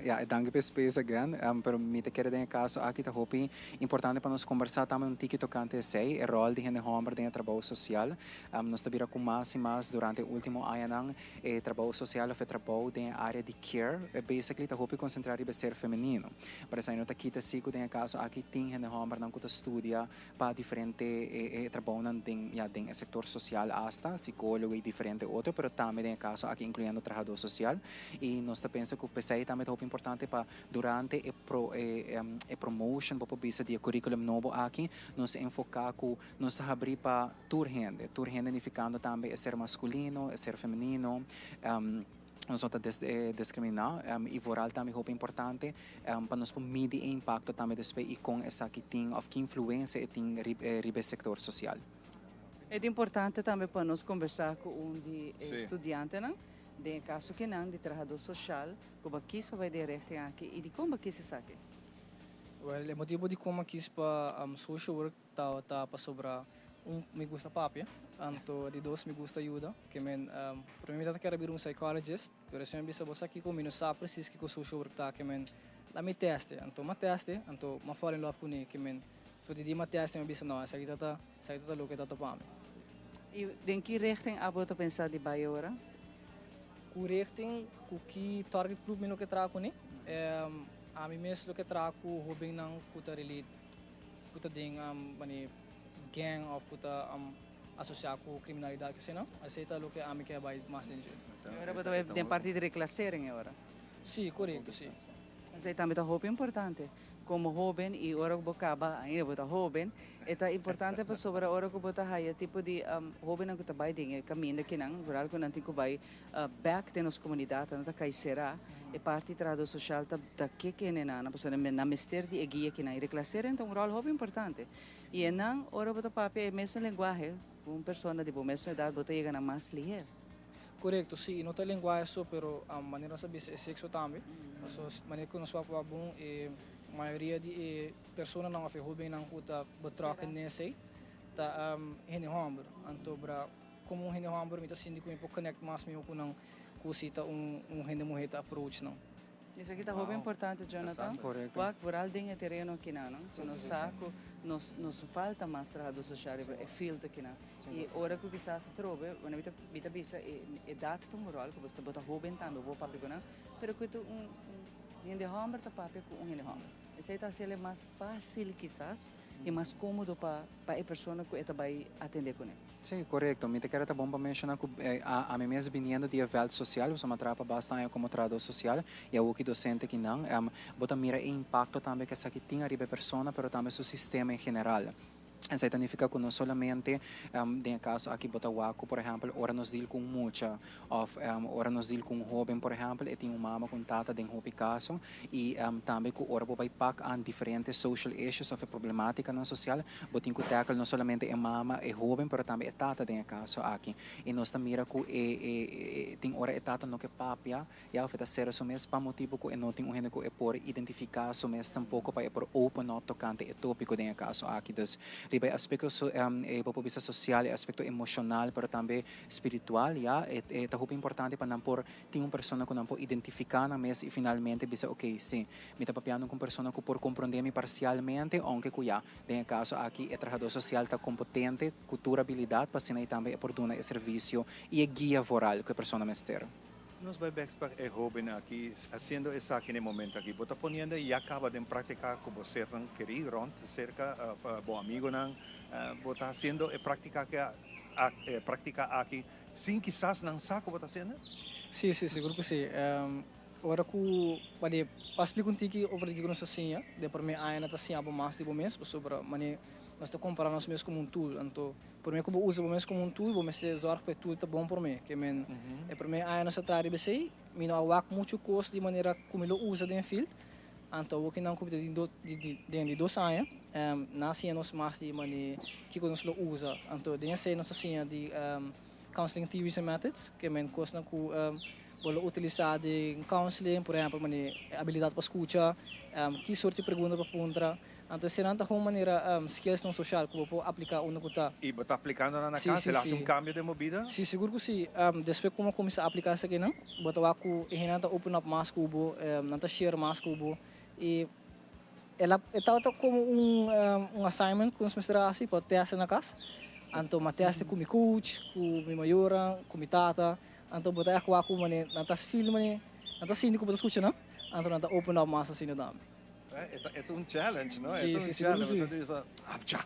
ya, danki pa e space again, pero mi ta kere den e kaso aki ta hopi importante pa nos kombersá tambe un tiki tokante esei, e ròl di hende hòmber den e trabou sosial. Nos ta bira ku mas i mas durante e último añanan e trabou sosial òf e trabou den e área di care basically ta hopi konsentrá riba e ser femenino. Pero esei no ta kita sí ku den e kaso aki tin hende hòmbernan ku ta studia pa diferente e trabounan den ya den e sector social hasta, psicologo y diferente otro, pero tambe den e caso aki incluyendo trahador social. Y nos ta pensa cu pesey tambe ta hopi importante pa durante e pro e e promotion bo por bisa di e curriculum nobo aki nos enfoca cu nos ta habri pa tur hende, tur hende nificando tambe e ser masculino, e ser femenino. Nos no ta diskriminá i vooral tambe hopi importante pa nos por midi e impakto tambe despues i kon esaki tin òf ki influensia e tin riba e sektor sosial. E ta importante tambe pa nos kombersá ku un di e studiantenan, den e kaso kinan di trahadó soshal, ku bo a kis pa bai den e richting aki i dikon bo a kis esaki? Wèl, e motibu dikon mi a kis pa social work Tabata pasobra un mi gusta papia, anto di dos mi gusta yuda. Ke men prome mi tabata kere bira un psychologist, pero esei mi a bisa bo sa kiko mi no sa precies kiko social work ta, ke men la mi teste. Anto m'a teste, anto m'a fall in love kuné, ke men for di dia m'a teste mi a bisa no esaki ta esaki ta loke ta topa mi. I den ki richting abo ta pensa di bai ora? Ku richting, ku ki target group mi lo ke traha kuné? Ami mes lo ke traha ku hobennan ku ta relate. Ku ta den mane gang of ku ta asosia ku kriminalidat ke asina, esei ta loke ami ke bai mas den dje. E ora bo ta bai den parti di reclassering e ora? Si, korekto, si. Esei tambe ta hopi importante. Komo hoben i ora ku bo kaba ainda bo ta hoben, e ta importante pasobra ora ku bo ta haya tipo di hobennan ku ta bai den e kaminda kinan, vooral ku nan tin ku bai bek den nos komunidat, nan ta kai será. E parti trahadó sosial ta ta ke kende nan, pasobra nan mester di e guia kinan. I reklaseren ta un ròl hopi importante. I e nan, ora bo ta papia e mesun lenguahe ku un persona di bo mesun edat, bo ta yega nan mas liher. Korekto, si. I no ta e lenguahe so, pero manera nos a bisa e sekso tambe. Pasobra manera ku nos papia bon, e mayoria di e personanan òf e hóbennan ku ta betrokken den esei ta hende hòmber. Anto bra. Komo un hende hòmber mi ta sinti ku mi por connect mas mihó ku nan ku si ta un un hende muhé ta approach nan. Esaki ta hopi importante Jonathan. Korekto. Wak vooral den e tereno akinan no. Ku nos sa ku nos nos falta mas trahadó sosial riba e field akinan. I ora ku kisas atrobe, bueno mi ta mi ta bisa e edat ta un ròl ku bo ta hóben tambe bo papia ku nan, pero ku ta un un hende hòmber ta papia ku un hende hòmber. Esei ta hasiel e mas fásil kisas i mas kómodo pa pa e persona ku e ta bai atendé kuné. Sí, korekto. Mi ta kere ta bon pa menshoná ku ami mes biniendo di e vèlt sosial, pasobra mi a traha pa basta aña komo trahadó sosial i awoki dosente kinan, bo ta mira e impakto tambe ku esaki tin ariba e persona pero tambe su sistema en general. Esei ta nifiká ku no solamente den e kaso aki bo ta wak ku por ehèmpel ora nos deal ku un mucha òf ora nos deal ku un hóben por ehèmpel e tin un mama ku un tata den hopi kaso i tambe ku ora bo bai pak aan diferente social issues òf e problemátikanan sosial bo tin ku tackle no solamente e mama, e hóben pero tambe e tata den e kaso aki. I nos ta mira ku e e tin ora e tata no ke papia ya òf e ta sera su mes pa motibu ku e no tin un hende ku e por identifiká su mes tampoko pa e por open up tokante e tópiko den e kaso aki. Dus riba e aspekto e bo por bisa sosial, e aspekto emoshonal pero tambe spiritual ya e ta hopi importante pa nan por tin un persona ku nan por identifiká nan mes i finalmente bisa ok si mi ta papiando ku un persona ku por komprondé mi parsialmente ounke ku ya den e kaso aki e trahadó sosial ta kompetente ku tur abilidat pa asina i tambe e por duna e servisio i e guia vooral ku e persona mester. Nos bai bèk pa e hóben aki hasiendo esaki na e momento aki. Bo ta poniendo i ya kaba den práktika ku bo sernan kerí rònt serka bo amigonan. Bo ta hasiendo e práktika e práktika aki sin kisas nan sa ku bo ta hasiendo? Sí, sí, sigur ku sí. Ora ku mane pa splika un tiki over di kiko nos ta siña, den promé aña nan ta siña bo mas di bo mes pasobra mane nos ta kompará nos mes komo un tool. Anto promé ku bo usa bo mes komo un tool bo mester zòrg pa e tool ta bon promé. Ke men e promé aña nos ta traha riba esei, mi no a wak muchu kos di manera ku mi lo usa den field. Anto awor ki nan ku mi ta den di dos aña, nan a siña nos mas di mane kiko nos lo usa. Anto den esei nos a siña di counseling theories and methods, ke men kosnan ku bo lo utilisá den counseling, por ehèmpel mane e abilidat pa skucha, ki sort di pregunta pa puntra. Anto eseinan ta gewoon manera skillsnan social ku bo por apliká unda ku ta. I bo ta aplikando nan na kas? El a hasi un kambio den bo bida? Sí, sigur ku sí. Despues ku mi a kuminsá apliká esakinan, bo ta wak ku e hendenan ta open up mas ku bo, nan ta share mas ku bo. I el a e tabata komo un un assignment ku nos mester a hasi pa tèst na kas. Anto mi a tèst ku mi coach, ku mi mayornan, ku mi tata. Anto bo ta ègt wak ku manera nan ta feel manera nan ta sinti ku bo ta skucha nan, anto nan ta open up mas asina tambe. E ta un challenge, no? E ta un challenge. Bo sa bisa, apcha!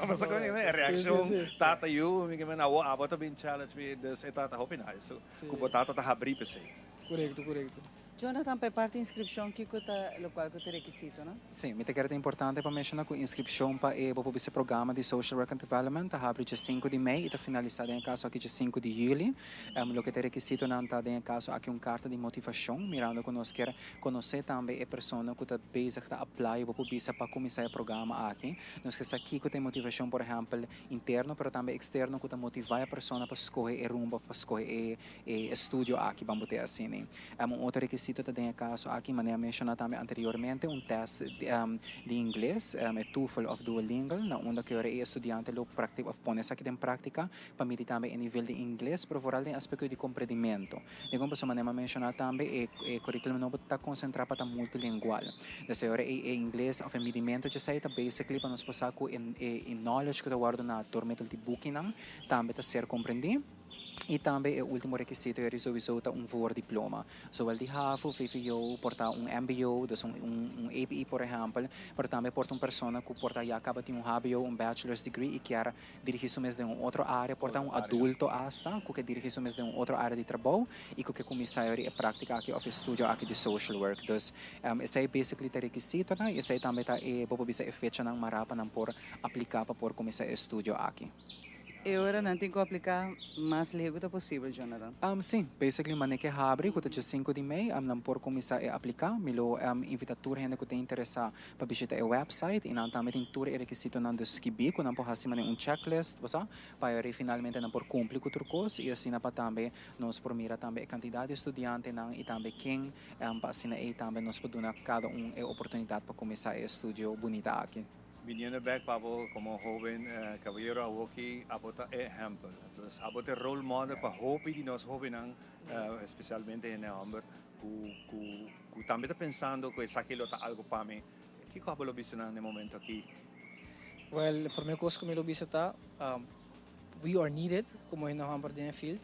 Bo sa kon e reakshon tata yu, mi ke men awo abo ta bin challenge mi, dus e ta hopi nice ku bo tata ta habrí p'esei. Korekto, korekto. Jonathan, pa e parti inskripshon kiko ta lokual ku ta rekisitonan? Sí, mi ta kere ta importante pa menshoná ku inskripshon pa e bo por bisa programa di Social Work and Development ta habri dje sinku di mei i ta finalisá den e kaso aki dje sinku di yüli. Loke ta e rekisitonan ta den e kaso aki un karta di motivashon, mirando ku nos kier Konosé tambe e persona ku ta bezig ta apply bo por bisa pa kuminsá e programa aki. Nos ke sa kiko ta e motivashon por ehèmpel interno pero tambe eksterno ku ta motivá e persona pa skohe e rumbo òf pa skohe e e estudio aki ban bo te asina. Un otro rekisito ta den e kaso aki manera a menshoná tambe anteriormente un tèst di ingles, e TOEFL òf Duolingo na unda ku e estudiante lo prakti òf pone esaki den práktika pa midi tambe e nivel di ingles pero vooral den aspekto di komprendimentu. Dikon pasobra manera mi a menshoná tambe e e curriculum nobo ta konsentrá pa ta multilingual. Dus e ora ei e ingles òf e midimentu djesei ta basically pa nos por sa ku e e knowledge ku ta wòrdu na dor middel di bukinan tambe ta ser komprendí. I tambe e último rekisito eri souiso ta un voordiploma. Zowel di havo, vvo, por ta un mbo, dus un un APE por ehèmpel, pero tambe por ta un persona ku por ta ya kaba tin un hbo, un bachelor's degree i kier dirigí su mes den un otro área, por ta un adulto asta ku ke dirigí su mes den un otro área di trabou i ku ke kuminsá yori e práktika aki òf e studio aki di social work. Dus esei basically ta e rekisitonan i esei tambe ta e bo por bisa e fechanan mará pa nan por apliká pa por kuminsá e estudio aki. E ora nan tin ku apliká mas lihé ku ta posibel, Jonathan? Sí, basically mane ke habri ku ta dje sinku di mei nan por kuminsá e apliká. Mi lo invitá tur hende ku ta interesá Pa bishita e website y nan tambe tin tur e requisitonan dus skibí cu nan por haci manera un checklist, bo sa, pa e finalmente nan por cumpli cu tur cos y asina pa tambe nos por mira tambe e cantidad di estudiantenan y tambe ken pa asina ey tambe nos por duna cada un e oportunidad pa cuminsa e estudio bunita aki. Biniendo bek pa bo como hoben caballero awoki abo ta e ehempel. Dus abo ta e role model pa hopi di nos hobennan especialmente hende homber cu cu Ku tambe ta pensando ku esaki lo ta algu pa mi, kiko abo lo bisa nan den momento aki? Well, e prome kos ku mi lo bisa ta, we are needed komo hende hòmber den e field.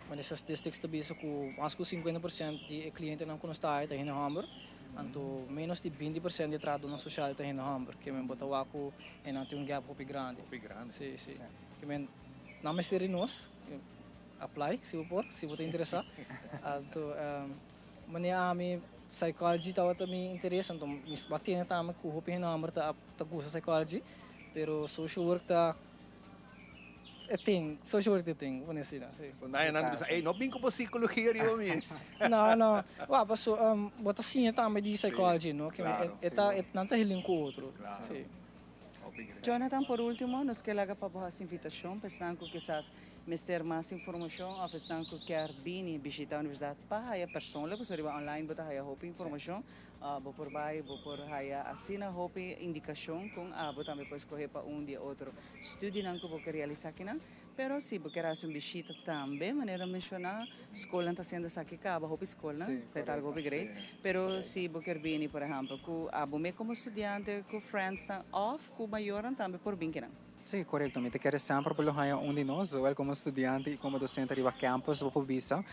Manera statistics ta bisa ku mas ku 50% di e klientenan ku nos ta haya ta hende hòmber, anto ménos di 20% di e trahadónan sosial ta hende hòmber. Ke men bo ta wak ku nan tin un gap hopi grandi. Hopi grandi. Si, si. Ke men nan mester di nos. Apply si bo por, si bo ta interesa. Anto manera ami psychology tabata mi interes, anto mi a tene tambe ku hopi hende homber ta ta gusta psychology, pero social work ta e thing, social work ta e thing, pone asina, si. Bo nan ta bisa, ey no bin ku bo psicologia riba mi. No, no, wak paso bo ta siña tambe di psychology, no, ke e ta nan ta helen ku otro, si. Jonathan, por ultimo, nos ke laga pa bo hasi invitashon pa esnan ku kisas mester mas informashon òf esnan ku kier bini bishita universidat pa haya persoonlijk, pasobra riba online bo ta haya hopi informashon, bo por bai, bo por haya asina hopi indikashon kon abo tambe por eskohe pa un di e otro studionan ku bo ke realisá kinan. Pero si bo kier hasi un bishita tambe, manera menshoná, skolnan ta hasiendo esaki kaba, hopi skolnan, esei ta algo hopi great. Pero si bo kier bini, por ehèmpel, ku abo mes komo studiante, ku friendsnan òf ku mayornan tambe por bin kinan. Sí, korekto. Mi ta kere semper bo lo haña un di nos, zowel komo studiante i komo dosente riba campus bo por bisa.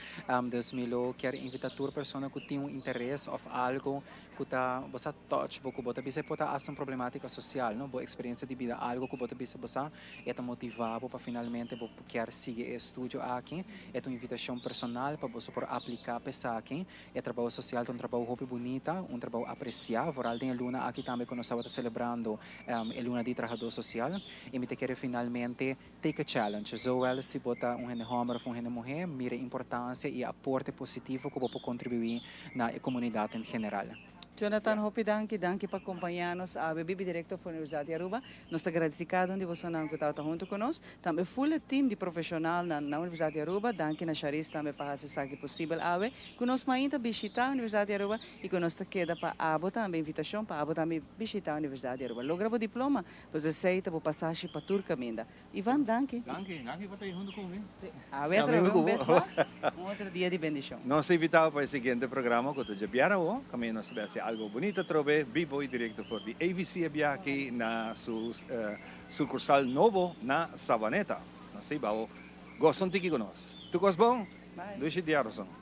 Dus mi lo kier invitá tur persona ku tin un interes òf algu ku ta bo sa touch bo, ku bo ta bisa e por ta asta un problematika sosial, no? Bo eksperensia di bida, algu ku bo ta bisa bo sa E ta motivá bo pa finalmente bo kier sigui e estudio aki. E ta un invitashon personal pa boso por apliká pa esaki. E trabou sosial ta un trabou hopi bunita, un trabou apresiá, vooral den e luna aki tambe ku nos tabata selebrando e luna di trahadó sosial. I mi ta kere finalmente take a challenge. Zowel si bo ta un hende hòmber òf un hende muhé, mira e importansia i e aporte positivo ku bo por kontribuí na e komunidat en general. Jonathan, hopi danki, danki pa acompaña nos awe bibi directo for Universidad di Aruba. Nos ta gradici cada un di bosonan cu tabata hunto cu nos. Tambe full e team di profesionalnan na Universidad di Aruba. Danki na Charis tambe pa haci esaki posibel awe cu nos mainta bishita Universidad di Aruba y cu nos ta keda pa abo tambe invitacion pa abo tambe bishita Universidad di Aruba. Logra bo diploma, pues esey ta bo pasashi pa tur caminda. Ivan, danki. Danki, danki pa ta ei huntu ku mi. Awe atrobe un bes mas, un otro dia di bendishon. Nos ta invitá bo pa e siguiente programa ku ta djabièrnè awo, kaminda nos ta bai hasi algu bunito atrobe, bibo i direkto for di AVC e biaha aki na su sukursal nobo na Savaneta. Nos ta hiba bo gosa un tiki ku nos. Tur kos bon? Dushi diaroson.